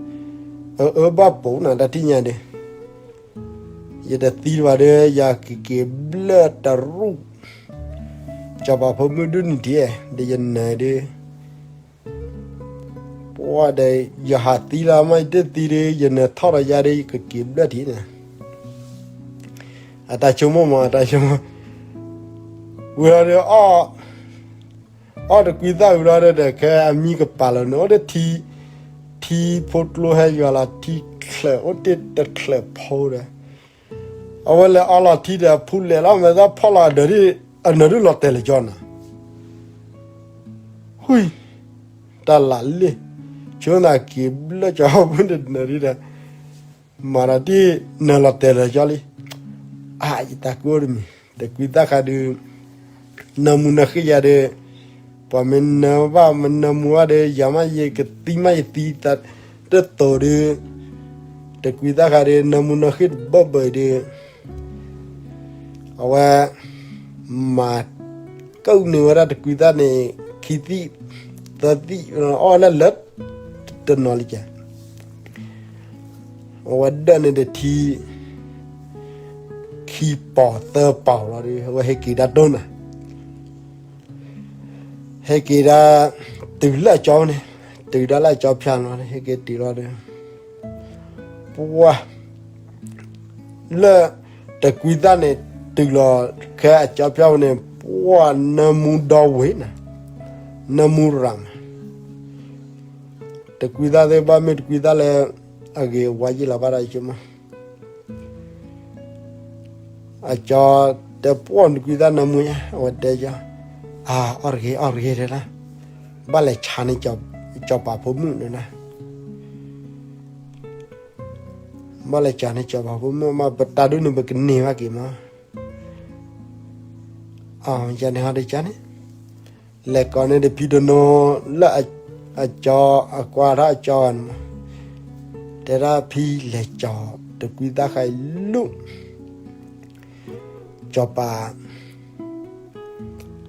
အၢ အၢ ဘၣ်ပိာ်နၤတၢ်ထံၣ်ညါဒီး ယတသံတဘၣ်ဒီး ယကက့ၤဘျၢၣ်တရူၢ် စီၤပၤဖိမုၣ်ဒိၣ်နံၤထံ ဒီးယနၢၤဒီး ပှၢ်ဒီး ယဟးသံလီၤမးယတသံဒီး ယနၢၤထီၣ်ဒီးယၤဒီး ယကက့ၤဘျၢၣ်ထံန့ၣ် အတၢ်ဆိကမိၣ်မး အတၢ်ဆိကမိၣ် ဝံၤလီၤဒီး အီၣ်တကွံသၣ်ဝံၤလီၤဒီး ခဲအမံကပာ်လီၤန့ၣ် အိၣ်ဒီးထံ ထံဖိကျိဟဲယွၤလီၤ ထံချၢးအိၣ်တ့ၢ်တချၢးဖိဒီး အဝဲလဲၤအီလီၤထံဒီး ဖူလဲးလီၤ မဲာ်သၣ်ဖီၣ်လီၤအဒၢးဒ် အနၢၤဒုးလီၤတဲာ်လၢာ်ကၠီနၤ ဟုၣ် တၢ်လၢ်လ့ၣ် ဆိသးက့ၤဘျၢၣ်ကၠီဖိတနၢၤဒုးဒီး မၤဒီးဒ်နၢၤလီၤတဲာ်လၢာ်ကၠီလံ အါ ယတၢ်ကိၢ်တမံၤ တကွံသၣ်ခါဒုး နၢမူနၢဃ့ၢ်ယၤဒီး ပှၤမ့ၢ်နၢၤဘၣ်မ့ၢ်နၢမူဘၣ်ဒီး ယၤမးယကသံမးယသံသးတသိးဒီး တကွံသၣ်ခါဒီး နၢမူနၢဃ့ၢ်တဘၢၣ်ဘၢၣ်ဒီး အဝဲ မၤ ကၢၣ်န့ၢ်ဝဲဒၣ်တကွံသၣ်န့ၣ် ခံသံၣ် သၢသံၣ် အီၣ်ဝဲဒၣ်လၢ တနီၤလံကဲ အဝဲဒၢးန့ၣ်တထံ ခံပီၤသၢပီၤလီၤဒီး အဝဲဟဲက့ၤဒၣ်တိၢ်နၤ ဟဲက့ၤဒၣ် တုၤလၢအကၠီန့ၣ် တုၤဒၣ်လၢအကၠီဖၠါလီၤ ဟဲက့ၤတုၤလီၤဒီး ပှၢ် လၢ တကွံသၣ်န့ၣ် တုၤလီၤခဲအကၠီဖၠါဝဲန့ၣ် ပှၢ်နၢမူဒီဝ့ၤနၤ နၢမူရၤမး တကွံသၣ်သ့ၣ်ဘၣ်မ့ၢ်တကွံသၣ်လၢ အဂ့ၤဝါယံာ်လီၤဘၣ်ဒီးယဆိကမိၣ် အကၠီတဲပှၢ်နတကွံသၣ်နၢမူညါ အဝဲတဲကၠီ အါ အီၣ်တဂ့ၤ အီၣ်တဂ့ၤတဲဒၣ် ဘၣ်လဲၤဆါန့ၢ် စီၤပၤဖိမုၣ်န့ၣ်ဒၣ် ဘၣ်လဲၤဆါန့ၢ်စီၤပၤဖိမုၣ်မး ပတၢ်ဒိၣ်န့ၣ်ပကန့ၢ်ဘၣ်က့ၤမး အါ ယန့ၣ်ဟီဒ်ကန့ၣ် လဲၤကိးန့ၢ်တဖံတနိ လၢအကၠီ အကွၢ်ထီၣ်အကၠီဂၤန့ၣ်မး တဲဒၣ်ဖံလဲၤကၠီၤတကွံသၣ်ခါအံၤလၢ စီၤပၤ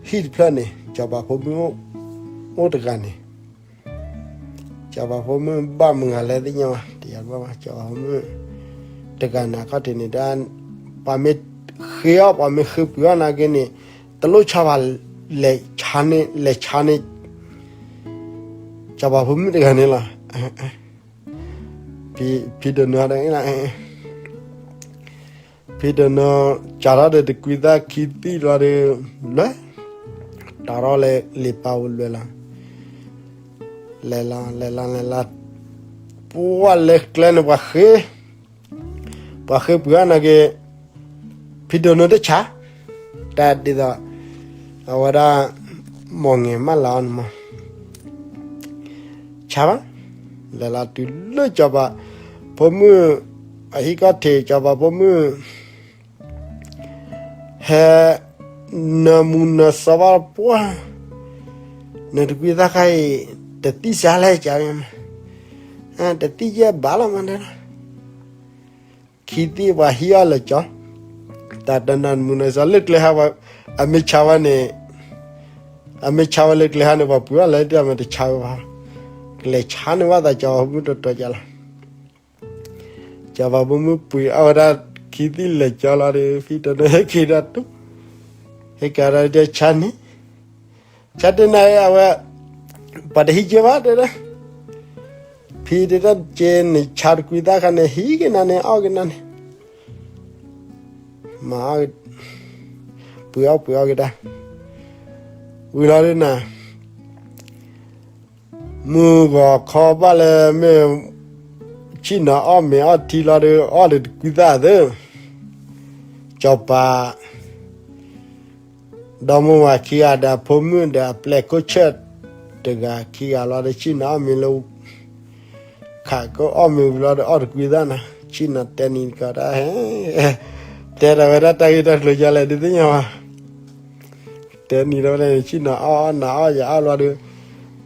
ဟံၣ်တဖျၢၣ်န့ၣ် စီၤပၤဖိမုၣ်အိၣ်တဂၤန့ၣ်, စီၤပၤဖိမုၣ်ဘၣ်မုၢ်ဂၤလဲၣ်သ့ၣ်ညါဘၣ်, တယၤတဘၣ်ဘၣ်, စီၤပၤဖိမုၣ်တဂၤန့ၣ် အခီၣ်ထံးန့ၣ်ဒၣ် ပှၤမ့ၢ်ဃ့အီၣ် ပှၤမ့ၢ်ဃ့ပှ့ၤအီၣ်နာ်က့န့ၣ် တလိၣ်ဆါဘၣ်, လဲၤဆါန့ၣ်, လဲၤဆါန့ၣ် စီၤပၤဖိမုၣ်တဂၤန့ၣ်လီၤ. ဖံဒိၣ်နၢၤဒၣ်, ဖံဒိၣ်နၢၤ ကၠီၤထီၣ်ဒီးတကွံသၣ်ခံသံၣ်လီၤဒီး လဲၤ, တၢ်ထီၣ်လၢလံာ်ပၢ်အိၣ်လွဲလီၤ, လဲၤလီၤ လဲၤလီၤ လဲၤလီၤ, ပှၤလဲၤကျဲန့ၣ် ပှၤဃ့, ပှၤဃ့ပှ့ၤအီၣ်နာ်က့ ဖံဒိၣ်နၢၤတဆါ, တၢ်ဒ်သိး အဝဲဒၣ် မီၢ်ငဲၤမးလီၤန့ၣ်မး ဆါဘၣ်, လဲၤလီၤတုၤလၢစီၤပၤဖိမုၣ်အဟံၣ်ခီၣ်ထံး, စီၤပၤဖိမုၣ် ဟဲ နၢမူနၢစီဘၣ်ပှၢ်, နတကွံသၣ်ခါအံၤ တသံၣ်စါလဲၣ်က, တသံၣ်ယဲၢ်ဘၣ်လီၤမးဒၣ်လီၤ. ခံသံၣ်ပှၤဟံးအီၣ်လၢာ်ကၠီ, တၢ်တနၢမူနၢစီလၢကျဲဟါ, အမ့ၢ်ဆါဝဲန့ၣ်, အမ့ၢ်ဆါဝဲလၢကျဲဟါန့ၣ် ပှၤပှ့ၤအီၣ်လဲၣ်တမ့ၢ်တဆါဝဲဘၣ်, ကလဲၤဆါန့ၢ်ဘၣ်သး စီၤပၤဖိမုၣ်တတီၤကလီၤ. စီၤပၤဖိမုၣ်ပှ့ၤအီၣ်ဝဲဒၣ်ခံသံၣ်လၢာ်ကၠီလီၤဒီး ဖံဒိၣ်နၢၤဟဲက့ၤဒီးတူၢ်, ဟဲက့ၤဒီးဆါန့ၣ်, ဆါတ့ၢ်နၤအဝဲ, ပှၤတဟံးက့ၤဘၣ်တဲဒၣ်, ဖံတဲဒၣ်က့ၤန့ၣ် ဆါတကွံသၣ်ခါန့ၣ် ဟံးက့ၤနၤန့ၣ် အီၣ်က့ၤနၤန့ၣ် မၤ ပှ့ၤအီၣ်ပှ့ၤအီၣ်က့ၤတၢ်, ဝံၤလီၤဒ်နၤ, မုၢ်ဂီၤခီဘၣ်လၢမ့ၢ် ဆ့ၣ်နီၤအီၣ်မ့ၤအီထံလီၤဒီး အီၣ်ဒီးတကွံသၣ်သ့, စီၤပၤ ဒီမါဝၤခံဂၤဒီးအဖိမုၣ်ဒီးအပျဲၢ်ခိၣ်ဆၢၣ်တဂၤခံဂၤလီၤဒီး ဆ့ၣ်နီၤအီၣ်မ့ၤလၢ ခးကအီၣ်မ့ၤဝံၤလီၤဒီး အီၣ်တကွံသၣ်နၤ, ဆ့ၣ်နီၤတဲနံၤတကီးဒၣ်ဟဲ, တဲဒီးဝဲဒၣ်တၢ်ဂ့ၢ်တၢ်ကျိၤယါလဲၣ်ဒုးသ့ၣ်ညါဘၣ်, တဲနံၤဒီးဝဲဒၣ်န့ၣ် ဆ့ၣ်နီၤအီၣ်အီၣ်နၤအီၣ်ယၤအီၣ်လီၤဒီး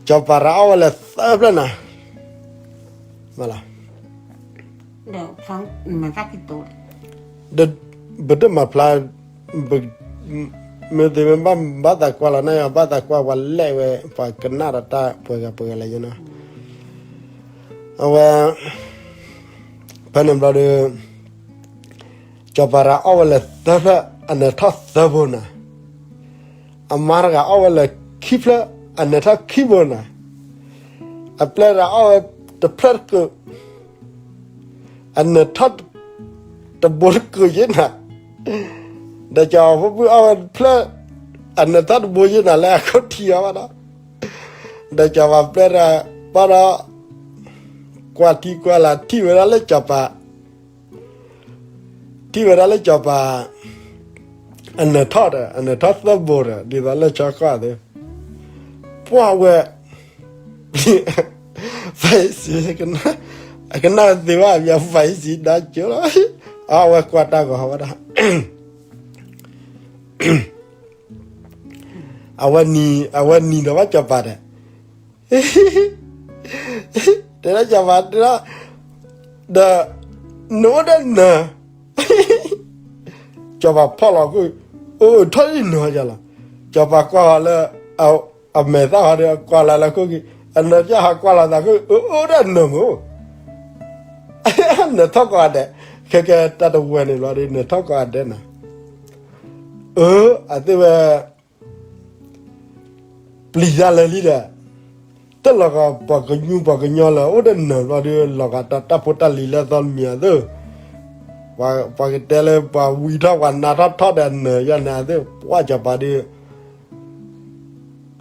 စီၤပၤရၤအီၣ်ဝဲလၢသၢဖျၢၣ်နၤ, မ့ၢ်လီၤ ဒီး ပတမၤဖျါ, မ့ၢ်သ့မ့ၢ်ဘၣ်သးကွၢ်လီၤနၤယၤ ဘၣ်သးကွၢ်ပှၤလဲၣ်ဝဲ ပှၤကနၣ်ဒီးတၢ်ပှဲၤဂၤပှဲၤဂၤလဲၣ်ယနီၤ, အဝဲ ဖဲန့ၣ်ဘျီဒီး စီၤပၤရၤအီၣ်ဝဲလၢသၢဖျၢၣ် အနၢၤထီၣ်သၢဘိနၤ, အမါတဂၤအီၣ်ဝဲလၢခံဖျၢၣ် အနၢၤထီၣ်ခံဘိနၤ, အပျဲၢ်တဂၤအီၣ်ဝဲတဖျၢၣ်တကုာ် အနၢၤထီၣ်တဘိတကုာ်ယဲနၤ, ဒီးစီၤပၤဖိမုၣ်အီၣ်ဝဲတဖျၢၣ် အနၢၤထီၣ်တဘိယဲနၤလၢအခိၣ်ထံးအီၤဘၣ်ဒီး, ဒီးစီၤပၤပျဲၢ်တဂၤဘၣ်ဒီး ကွၢ်ထံကွၢ်လၤထံၣ်ဝဲဒၣ်လၢစီၤပၤ ထံၣ်ဝဲဒၣ်လၢစီၤပၤ အနၢၤထီၣ်ဒီး အနၢၤထီၣ်သၢဘိဒီး ဒ်သိးလၢဆီကီၢ်သ့ၣ် ပှၢ်ဝဲ ဖဲစံး အကနၣ်သ့ဝဲ အဖဲစံးဒၣ်ကၠိလီၤ အဝဲကွၢ်တၢ်ဂီၤဝဲဒၣ် အဝဲနံၤ အဝဲနံၤဒီးဘၣ်စီၤပၤဒီး တဲဒၣ်စီၤပၤတဲဒၣ် ဒီး နအိၣ်ဒီးနၢၤ စီၤပၤဖီၣ်လီၤခိၣ် အိၣ်ထီၣ်ဒ်နၢၤယၤလီၤ စီၤပၤကွၢ်ဟီလၢ အမဲာ်သၣ်ဟီဒီး ကွၢ်လီၤလၢခိၣ်က့ၤ အနၢၤပျၢ်ဟီကွၢ်လီၤသးခိၣ် အိၣ်အိၣ်ဒီးနၢၤမုၢ် နၢၤထီၣ်ကိးဂၤဒဲး ခဲကဲတၢ်တဝဲန့ၣ်ဘျီဒီး နၢၤထီၣ်ကိးဂၤဒဲးနၤ အၢ အသ့ၣ်ဝဲ ပျံၤတၢ်လၢာ်လံဒီး တလီၤဂာ်ပှၤကညီပှၤကညီလၢအိၣ်ဒီးနၢၤဘျီဒီး လီၤဂာ်တၢ်ဖိတၢ်လံၤလၢအသီတမံၤအသိး ပှၤကတဲလၢပှၤဝံထီၣ်ပှၤနါထီၣ်ထီၣ်ဒီးနၢၤယၤန့ၣ်အသိး ပှၢ်စီၤပၤဒီး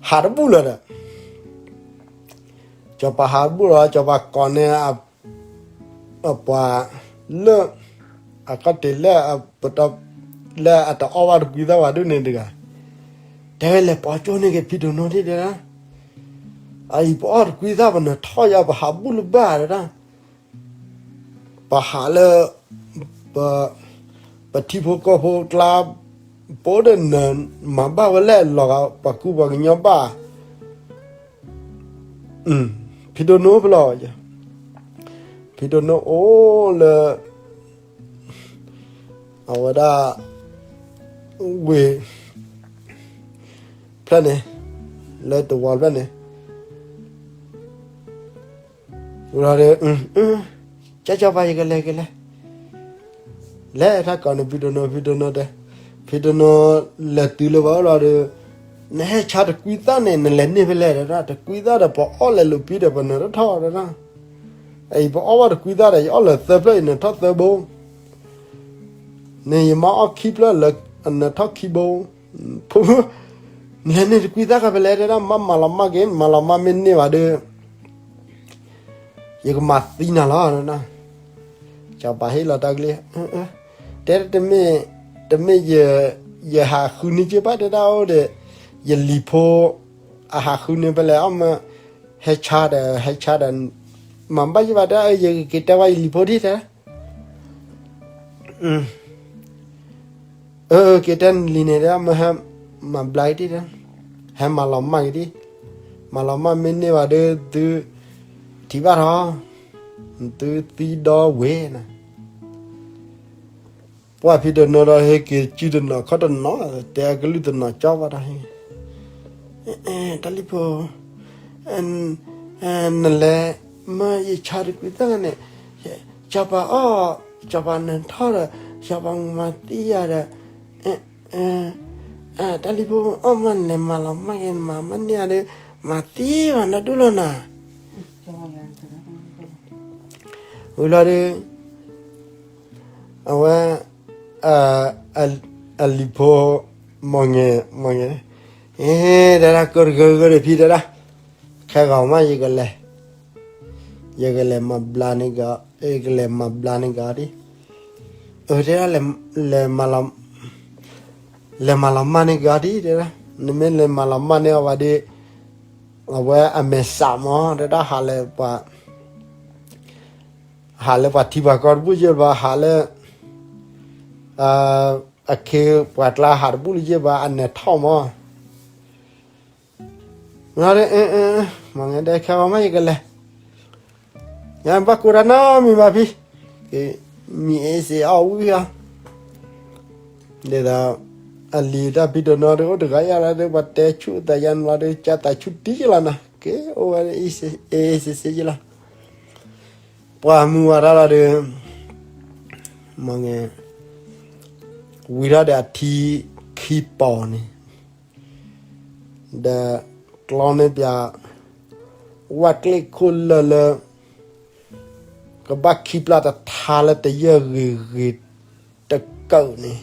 ဟးတဘူၣ်လၢၤဒီး စီၤပၤဟးတဘူၣ်လီၤ စီၤပၤကိးန့ၢ် အပှၤလၢ အခီၣ်ထံးလၢ ပတီၢ်လၢအတအီၣ်ဘၣ်တကွံသၣ်ဝဲဒၣ်န့ၣ်တဂၤ တဲဝဲလဲၤပိာ်ကၠိန့ၢ်က့ၤဖံဒိၣ်နိထံၣ်တဲဒၣ် အအံၤပအီၣ်တကွံသၣ်ပနၢၤထီၣ်ယၤ ပဟးဘူၣ်လၢၤဘၣ်တဲဒၣ် ပဟးလၢ ပ ပထံဖိကီၢ်ဖိကျါ ပအိၣ်ဒီးနၢၤ မၤဘၣ်ဝဲလဲၣ် လီၤဂာ်ပှၤကူပှၤကညီဘၣ် ဖံဒိၣ်နိဖဲလဲၣ် ဖံတိၢ်နိအိၣ်လၢ အဝဲဒၣ် ဝ့ၢ်ဖျၢၣ်န့ၣ်, လၢတဝီဖျၢၣ်န့ၣ်, ဝံၤလီၤဒီး ကၠီကၠီပၤ ယကလဲၤ ကလဲၤ, လဲၤထီၣ်ကိးန့ၣ် ဖံတိၢ်နိ ဖံတိၢ်နိတဲ, ဖံတိၢ်နိ လဲၤတုၤလၢၤဘၣ်လီၤဒီး, နဟဲဆါတကွံသၣ်န့ၣ် နလဲၤန့ၢ်ဖဲလဲၣ်တဲဒၣ်, တကွံသၣ်ဒီး ပအီၣ်လဲၤလိာ်ဖံဒီး ပနၢၤတထီၣ်တဲဒၣ်, အံၤ ပအီၣ်ဘၣ်တကွံသၣ်ဒီး ယအီၣ်လၢၤသၢဖျၢၣ်အံၤ နၢၤထီၣ်သၢဘိ, န့ၣ်ယမါအီၣ်ခံဖျၢၣ်လၢ အနၢၤထီၣ်ခံဘိ, ဖိမုၣ်, နလဲၤန့ၢ်တကွံသၣ်ခါဖဲလဲၣ်တဲဒၣ်, မ့ၢ်မၤလီၤမၢ်က့ၤ, မၤလီၤမၢ်မ့ၢ်န့ၢ်ဘၣ်ဒီး ယကမၤသံနၤလီၤ. ကၠီပၤဟ့ၣ်လီၤတၢ်ကလုၢ်, တဲတမ့ၢ်, တမ့ၢ်ယဟးဃုန့ၢ်က့ၤဘၣ်တဲဒၣ်အိၣ်ဒီး, ယလံၤဖိ အဟးဃုန့ၢ်ဖဲလဲၣ်အီၣ်မ့ၢ်, ဟဲဆါဒီး ဟဲဆါဒီး, မၤဘၣ်ယဘၣ်တဲ, ယက့ၤတဲဘၣ်ယလံၤဖိဒံးတဲ အၢ က့ၤတဲနလံၤန့ၣ်ဒီး မ့ၢ်ဟဲမၤဘျါက့ၤဒံး, ဟဲမၤလီၤမၢ်က့ၤဒံး, မၤလီၤမၢ်မ့ၢ်န့ၢ်ဘၣ်ဒီး သုထံၣ်ဘၣ်ထီၣ်, သုသံဒီဝ့ၢ်နၤ, ပှၢ်ဖံတနီၤဒီး ဟဲက့ၤစုတနီၤခီၣ်တနီၤ, တဲအကလုၢ်တနီၤကၠီဘၣ်ဒီး, တၢ်လံၤဖိ နလဲၤ, မ့ၢ်ယဆါတကွံသၣ်န့ၣ်, စီၤပၤအီၣ်, စီၤပၤနၢၤထီၣ်ဒီး, စီၤပၤမၤသံယၤဒီး, တၢ်လံၤဖိအီၣ်မ့ၢ်လဲၤမၤလီၤမၢ်က့ၤ နမၤမၢ်န့ၢ်အီၤဒီး, မၤသံဘၣ်နဒူၣ်လီၤနၤ. ဝံၤလီၤဒီး အဝဲ အလံၤဖိ မီၢ်ငဲၤ, မီၢ်ငဲၤ, တဲဒၣ် ကိးတဂၢၢ်ဂၢၢ်ဒီးဖံတဲဒၣ်, ခဲဂီၤမး ယကလဲၤ, ယကလဲၤမၤဘျါန့ၢ်က့ၤ, ယကလဲၤမၤဘျါန့ၢ်က့ၤအီၤဒံး, အတဲဒၣ်, လဲၤမၤလီၤမၢ်န့ၢ်က့ၤအီၤဒံးတဲဒၣ်, နမ့ၢ်လဲၤမၤလီၤမၢ်န့ၢ်အီၤဘၣ်ဒီး, အဝဲအမဲာ်ဆှးမး တဲဒၣ် ဟးလၢပှၤ ဟးလၢပှၤထံပှၤကီၢ်တဘူၣ်ယဲၢ်ဘၣ်, ဟးလၢ အခ့ပှၤကျါဟးတဘူၣ်လၢယဲၢ်ဘၣ်, အနၢၤထီၣ်မး. မီၢ်ငဲၤတဲ ခဲဂီၤမး ယကလဲၤ, ယဘၣ်ကိးတၢ်နီတမံၤဘၣ်ဖံ, မံၤအ့စ့အီၣ်ဝံၣ်ဧါ, ဒ်သိး အလံၤတၢ်ဖံတနီၤဒီး အိၣ်တဂၤယၤလီၤဒီး ပှၤတဲဆူၣ်သးယါန့ၣ်လီၤဒီး ကၢ်သးဆူၣ်တံၢ်ယလီၤနၤ, က့ၤအိၣ်ဝဲအ့စ့စ့ယလီၤ. ပှၢ်မုၢ်ဝါထီၣ်လီၤဒီး မီၢ်ငဲၤ ဝံၤထီၣ်ဒီးအထံခံပီၤန့ၣ်, ဒီးကျီန့ၢ်ပၠး ဝၣ်ကျ့ၣ်ခိၣ်လၢၢ်လၢ ကဘၣ်ခံပျၢ်တထါလၢတယၢၢ်ဂ့ၤဂ့ၤတကၢၢ်န့ၣ်,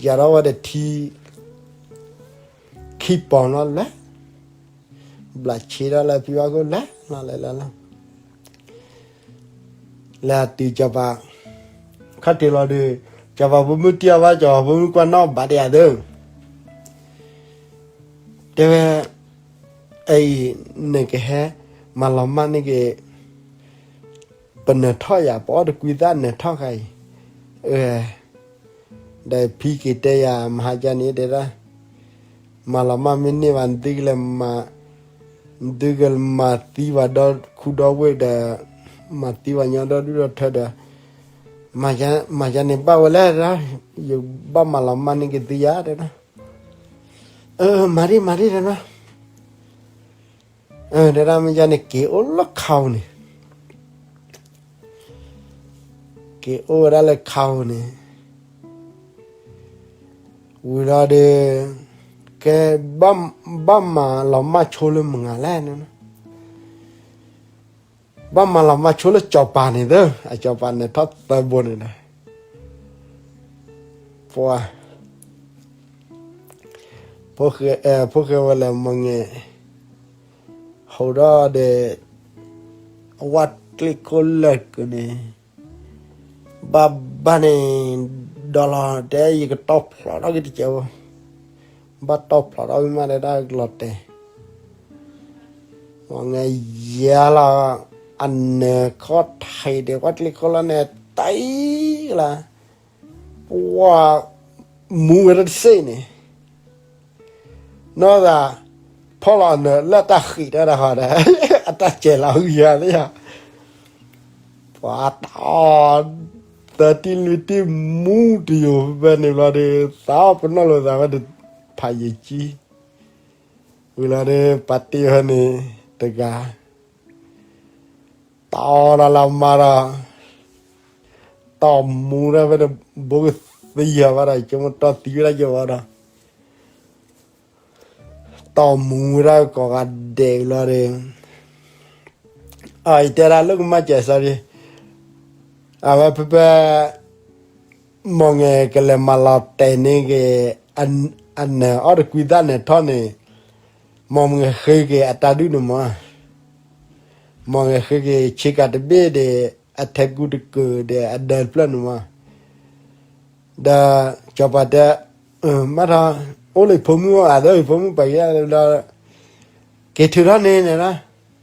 ယၤထီၣ်ဝဲဒီးထံ ခံပီၤနီၤလဲၣ်, ဘျးဆ့ထီၣ်လၢဖံဘၣ်ခိၣ်လဲၣ်, လီၤလဲၤလၢလီၤ လဲၤတုၤစီၤပၤ ခီၣ်ထံးလီၤဒီး စီၤပၤဖိမုၣ်တံၢ်အီၤဘၣ်, စီၤပၤဖိမုၣ်ကွၢ်နီၣ်ဘၣ်ဒံးဧါသၢ, တဲဝဲ, အံၤ နကဟဲ မၤလီၤမၢ်န့ၢ်က့ၤ ပနၢၤထီၣ်ယၤ, ပအီၣ်တကွံသၣ်နၢၤထီၣ်ခါအံၤ, ဒီးဖံက့ၤတဲယၤ မဟါကန့ၣ်တဲဒၣ်, မၤလီၤမၢ်မ့ၢ်န့ၢ်ဘၣ် နသုကလဲၤ, နသုကမၤသံပှၤဒီခူဒီဝ့ၢ်ဒီး မၤသံပှၤညီဒီဒူၣ်ဒီထၢဒီး, မၤယၤန့ၣ်ဘၣ်ဝဲလဲၣ်, ယဘၣ်မၤလီၤမၢ်န့ၢ်က့ၤသုယၤတဲဒၣ်, မၤဒံး မၤဒံးတဲဒၣ် တဲဒၣ်မ့ၢ်ယၤန့ၣ် က့ၤအိၣ်လၢခါဧိၤန့ၣ်, က့ၤအိၣ်ဝဲဒၣ်လၢခါဧိၤန့ၣ်, ဝံၤလီၤဒီး ကဲ ဘၣ်မၤလီၤမၢ်ဆိလၢမုၢ်ဂၤလဲၣ်န့ၣ်, ဘၣ်မၤလီၤမၢ်ဆိလၢစီၤပၤန့ၣ်သၢ, အစီၤပၤနၢၤထီၣ်သၢဘိန့ၣ်ဒီး, ပှၤ ဖိဃဲဝဲလၢမီၢ်ငဲၤ ဟိးထီၣ်ဒီး အဝၣ်ကျ့ၣ်ခိၣ်လၢၢ်ကန့ၣ်, ဘၣ်ဘၣ်န့ၣ် ဒီးလီၤတဲ ယကတီၢ်ဖျိးထီၣ်က့ၤတကဲးဖိ, ဘၣ်တီၢ်ဖျိးထီၣ်ဝံၤမးတဲဒၣ်လီၤတဲာ်, မီၢ်ငဲၤယၤလီၤ, အနၢၤခီၣ်ထံးဒီး ဝၣ်ကျ့ၣ်ခိၣ်လၢၢ်န့ၣ် တအံၤလီၤ, ပှၤ မူဝဲဒၣ်တစ့ၢ်န့ၣ်, နီၢ်သး ဖီၣ်လီၤအနၢၤလၢတၢ်ဃံးတၢ်တဟီဒီး အတၢ်စဲးလီၤဝံၤယၤသ့ၣ်ယၤ, ပှၤတၢ်အီၣ် သၢတံၢ်လွံၢ်တံၢ်မူတယိာ်ဖဲန့ၣ်ဘျီဒီး သးအီၣ်ပနီၣ်လိာ်သးဝဲဒီး ဖးယံာ်ကံ ဝံၤလီၤဒီး ပာ်တ့ၢ်ဖဲန့ၣ်တဂၤ တၢ်အီၣ်တၢ်လၢအမါဒီး တၢ်မူတၢ်ဖဲန့ၣ် ဘိကသံယၤဘၣ်ဒီး ကမတီၢ်သံဝဲဒၣ်ယဘၣ်ဒီး တၢ်မူဝဲဒၣ်ကိးဂၤဒဲးလီၤဒီး အအံၤတဲဒၣ်လၢကမၣ်စဲး sorry အဝဲဖဲဖဲ မီၢ်ငဲၤကလဲၤမၤလီၤတဲာ်န့ၢ်က့ၤ အနၢၤအီၣ်တကွံသၣ်နၢၤထီၣ်န့ၣ် မီၢ်ငဲၤဃ့က့ၤအတၢ်ဒုၣ်န့ၣ်မး မီၢ်ငဲၤဃ့က့ၤဆ့ကၤတဘ့ၣ်ဒီး အထဲကူတကုာ်ဒီးအဒၢတဖျၢၣ်န့ၣ်မး ဒီးစီၤပၤတဲ မ့ၢ်ထီၣ် အိၣ်လၢဖိမုၣ်အအိၣ်ဒီး ဖိမုၣ်ပာ်က့ၤဒီး က့ၤထုးထီၣ်န့ၣ်န့ၣ်လီၤ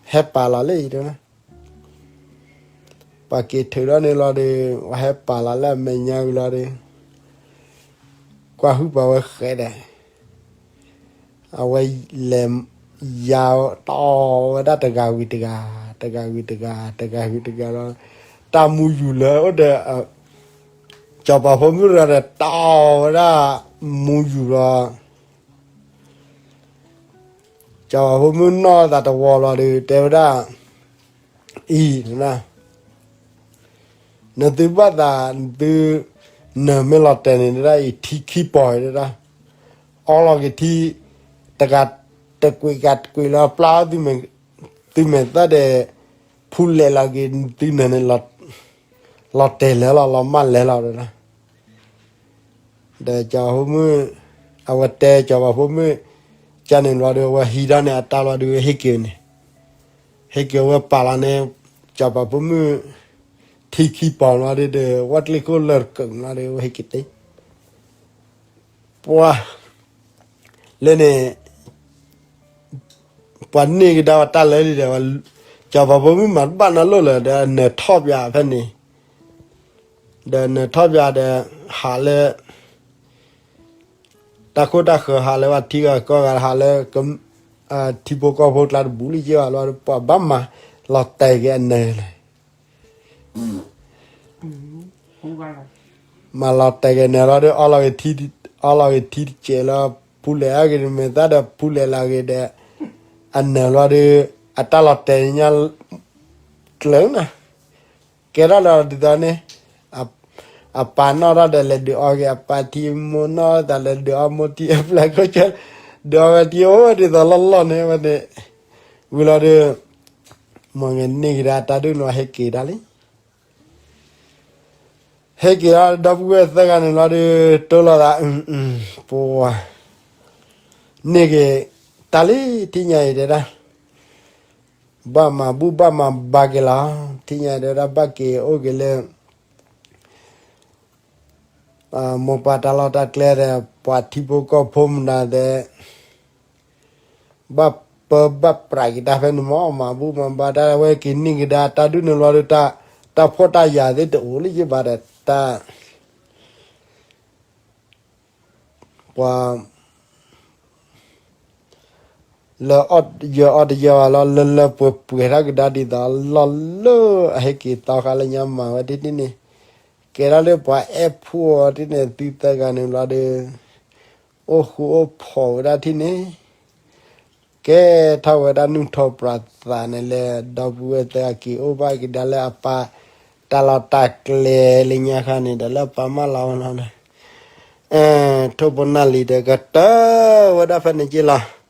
ဟဲပာ်လီၤလၢအံၤတဲ ပှၤက့ၤထုးထီၣ်န့ၣ်လီၤဒီး ပှၤဟဲပာ်လီၤလၢအမဲာ်ညါဝံၤလီၤဒီး ကွၢ်ဟုၣ်ပှၤဝဲဃဲဒီး အဝဲလဲၤယါတၢ်အီၣ်ဝဲဒၣ်တဂၤဝံၤတဂၤ တဂၤဝံၤတဂၤ တဂၤဝံၤတဂၤလီၤ တၢ်မူယူၤလၢအိၣ်ဒီး စီၤပၤဖိမုၣ်တဂၤဒီး တၢ်အီၣ်ဝဲဒၣ်မူယူၤလီၤ စီၤပၤဖိမုၣ်နီၢ်သးတဝီလီၤဒီး တဲဝဲဒၣ် အံၤ နသုဘၣ်သး နသု နၢၤမ့ၢ်လီၤတဲာ်န့ၣ် တဲဒၣ်အံၤ ထံခံပီၤတဲဒၣ် အီလီၤက့ၤထံ တဂၤတကွံာ်ဂၤတကွံာ်လီၤ ပျၢ်အီၣ် သုမဲာ်သၣ်ဒီး ဖူလဲးလီၤက့ၤ သုနၢၤန့ၣ် လီၤတဲာ်လဲၤလီၤ လီၤမၢ်လဲၤလီၤတဲဒၣ် ဒီးစီၤပၤဖိမုၣ် အဝဲတဲစီၤပၤဖိမုၣ် ကန့ၣ်ဘျီဒီး အဝဲဟံးထီၣ်န့ၢ်အတၢ်လီၤဒီး ဟ့ၣ်က့ၤန့ၣ် ဟ့ၣ်က့ၤဝဲပာ်လီၤန့ၣ် စီၤပၤဖိမုၣ် ထံခံပီၤလီၤဒီး ဝဲကျ့ခိၣ်လၢတကၢၢ်လီၤဒီး ဝဲဟ့ၣ်က့ၤတ့ၢ် ပှၤ လၢန့ၣ် ပှၤန့ၢ်ကဒါဝဲတၢ်လၢလံဒီး စီၤပၤဖိမုၣ်မၤတဘၣ်နီတလိၣ်လၢၤဒီး နၢၤထီၣ်ပၠးဖဲန့ၣ် ဒီးနၢၤထီၣ်ပၠးဒီး ဟးလၢ တၢ်ခိၣ်တၢ်ဃၢၤ ဟးလၢပှၤထံဂၤကီၢ်ဂၤ ဟးလၢ ထံဖိကီၢ်ဖိကျါတဘူးလံက့ဘၣ်လီၤ ပှၤဘၣ်မၤလီၤတဲာ်က့ၤအနၢၤလဲၣ် မၤလီၤတဲာ်က့ၤနၢၤလီၤဒီး အီလီၤက့ၤထံတစဲးလီၤ ဖူလဲးအီၣ်က့ၤမဲာ်သၣ်ဒီး ဖူလဲးလီၤက့ၤဒီး အနၢၤလီၤဒီး အတၢ်လီၤတဲာ်ညါ ကျၢၤနၤ ကဲထီၣ်လီၤဒ်သိးန့ၣ် အပၢ်နီၣ်ထီၣ်ဒီးလဲၤဒုးအီက့ၤ အပၢ်ထံ မိၢ်နီၣ်သးလဲၤဒုးအီမိၢ်ထံ အပျဲၢ်ခိၣ်ဆၢ ဒုးအီဝဲထံအိၣ်ဝဲဒ်သိးလီၢ်လီၢ်န့ၣ်ဝဲန့ၣ် ဝံၤလီၤဒီး မီၢ်ငဲၤန့ၢ်ကဒါတၢ်ဒုးန့ၣ် ဟဲက့ၤဒၣ်လံ ဟဲက့ၤဒီးဒီပုၢ်ဝဲၢ်သၢဂၤန့ၣ်လီၤဒီး တိၢ်လိာ်သး ပှၤ န့ၢ်က့ၤ တၢ်လံထံၣ်ညါအံၤတဲဒၣ် ဘၣ်မၤဘူၣ်ဘၣ်မၤဘါက့ၤလီၤ ထံၣ်ညါတဲဝဲဒၣ် ဘၣ်က့ၤအိၣ်က့ၤလၢ မိၢ်ပၢ်တၢ်လီၢ်တၢ်ကျဲဒီး ပှၤထံဖိကီၢ်ဖိမတၤဒီး ဘၣ်ပၢဘၣ်ပြးက့ၤတၢ်ဖဲန့ၣ်မး မၤဘူၣ်မၤဘါတၢ်ဝဲက့ၤန့ၢ်ကဒါတၢ်ဒုးန့ၣ်လီၤဒီး တၢ်ဖှီၣ်တၢ်ယာ်သ့ၣ်တအိၣ်လၢယဘၣ်ဒီးတၢ် ပှၤ လၢအီၣ်ယၢၤအီၣ်တယၢၤဘၣ်လီၤ လၢလၢပှဲၤပှဲၤထီၣ်ကဒါဒ်သိးလီၢ်လၢအဟဲက့ၤသီခါလၢညါမၤဝဲဒ်န့ၣ် ကဲထီၣ်လၢပှၤအဲၣ်ဖှိၣ်အီၤဒ်န့ၣ် သုသၢဂၤန့ၣ်လီၤဒီး အိၣ်ဃူအိၣ်ဖိးဝဲဒၣ်ထံၣ်န့ၣ် ကဲထီၣ်ဝဲဒၣ်နုာ်ထီၣ်ပြးသးန့ၣ်လၢ ဒီပုၢ်ဝဲၢ်သၢဂၤက့ၤအိၣ်ဘၣ်ကဒါလၢအပၢ်တၢ်လီၢ်တၢ်ကျဲလၢညါခါန့ၣ် ဒီးလၢအပၢ်မၢလီၤဝဲလီၤဒီး ထိၣ်ဖိနၢ်လံၤဒီးကတၢၢ်ဝဲဒၣ်ဖဲန့ၣ်က့လီၤ.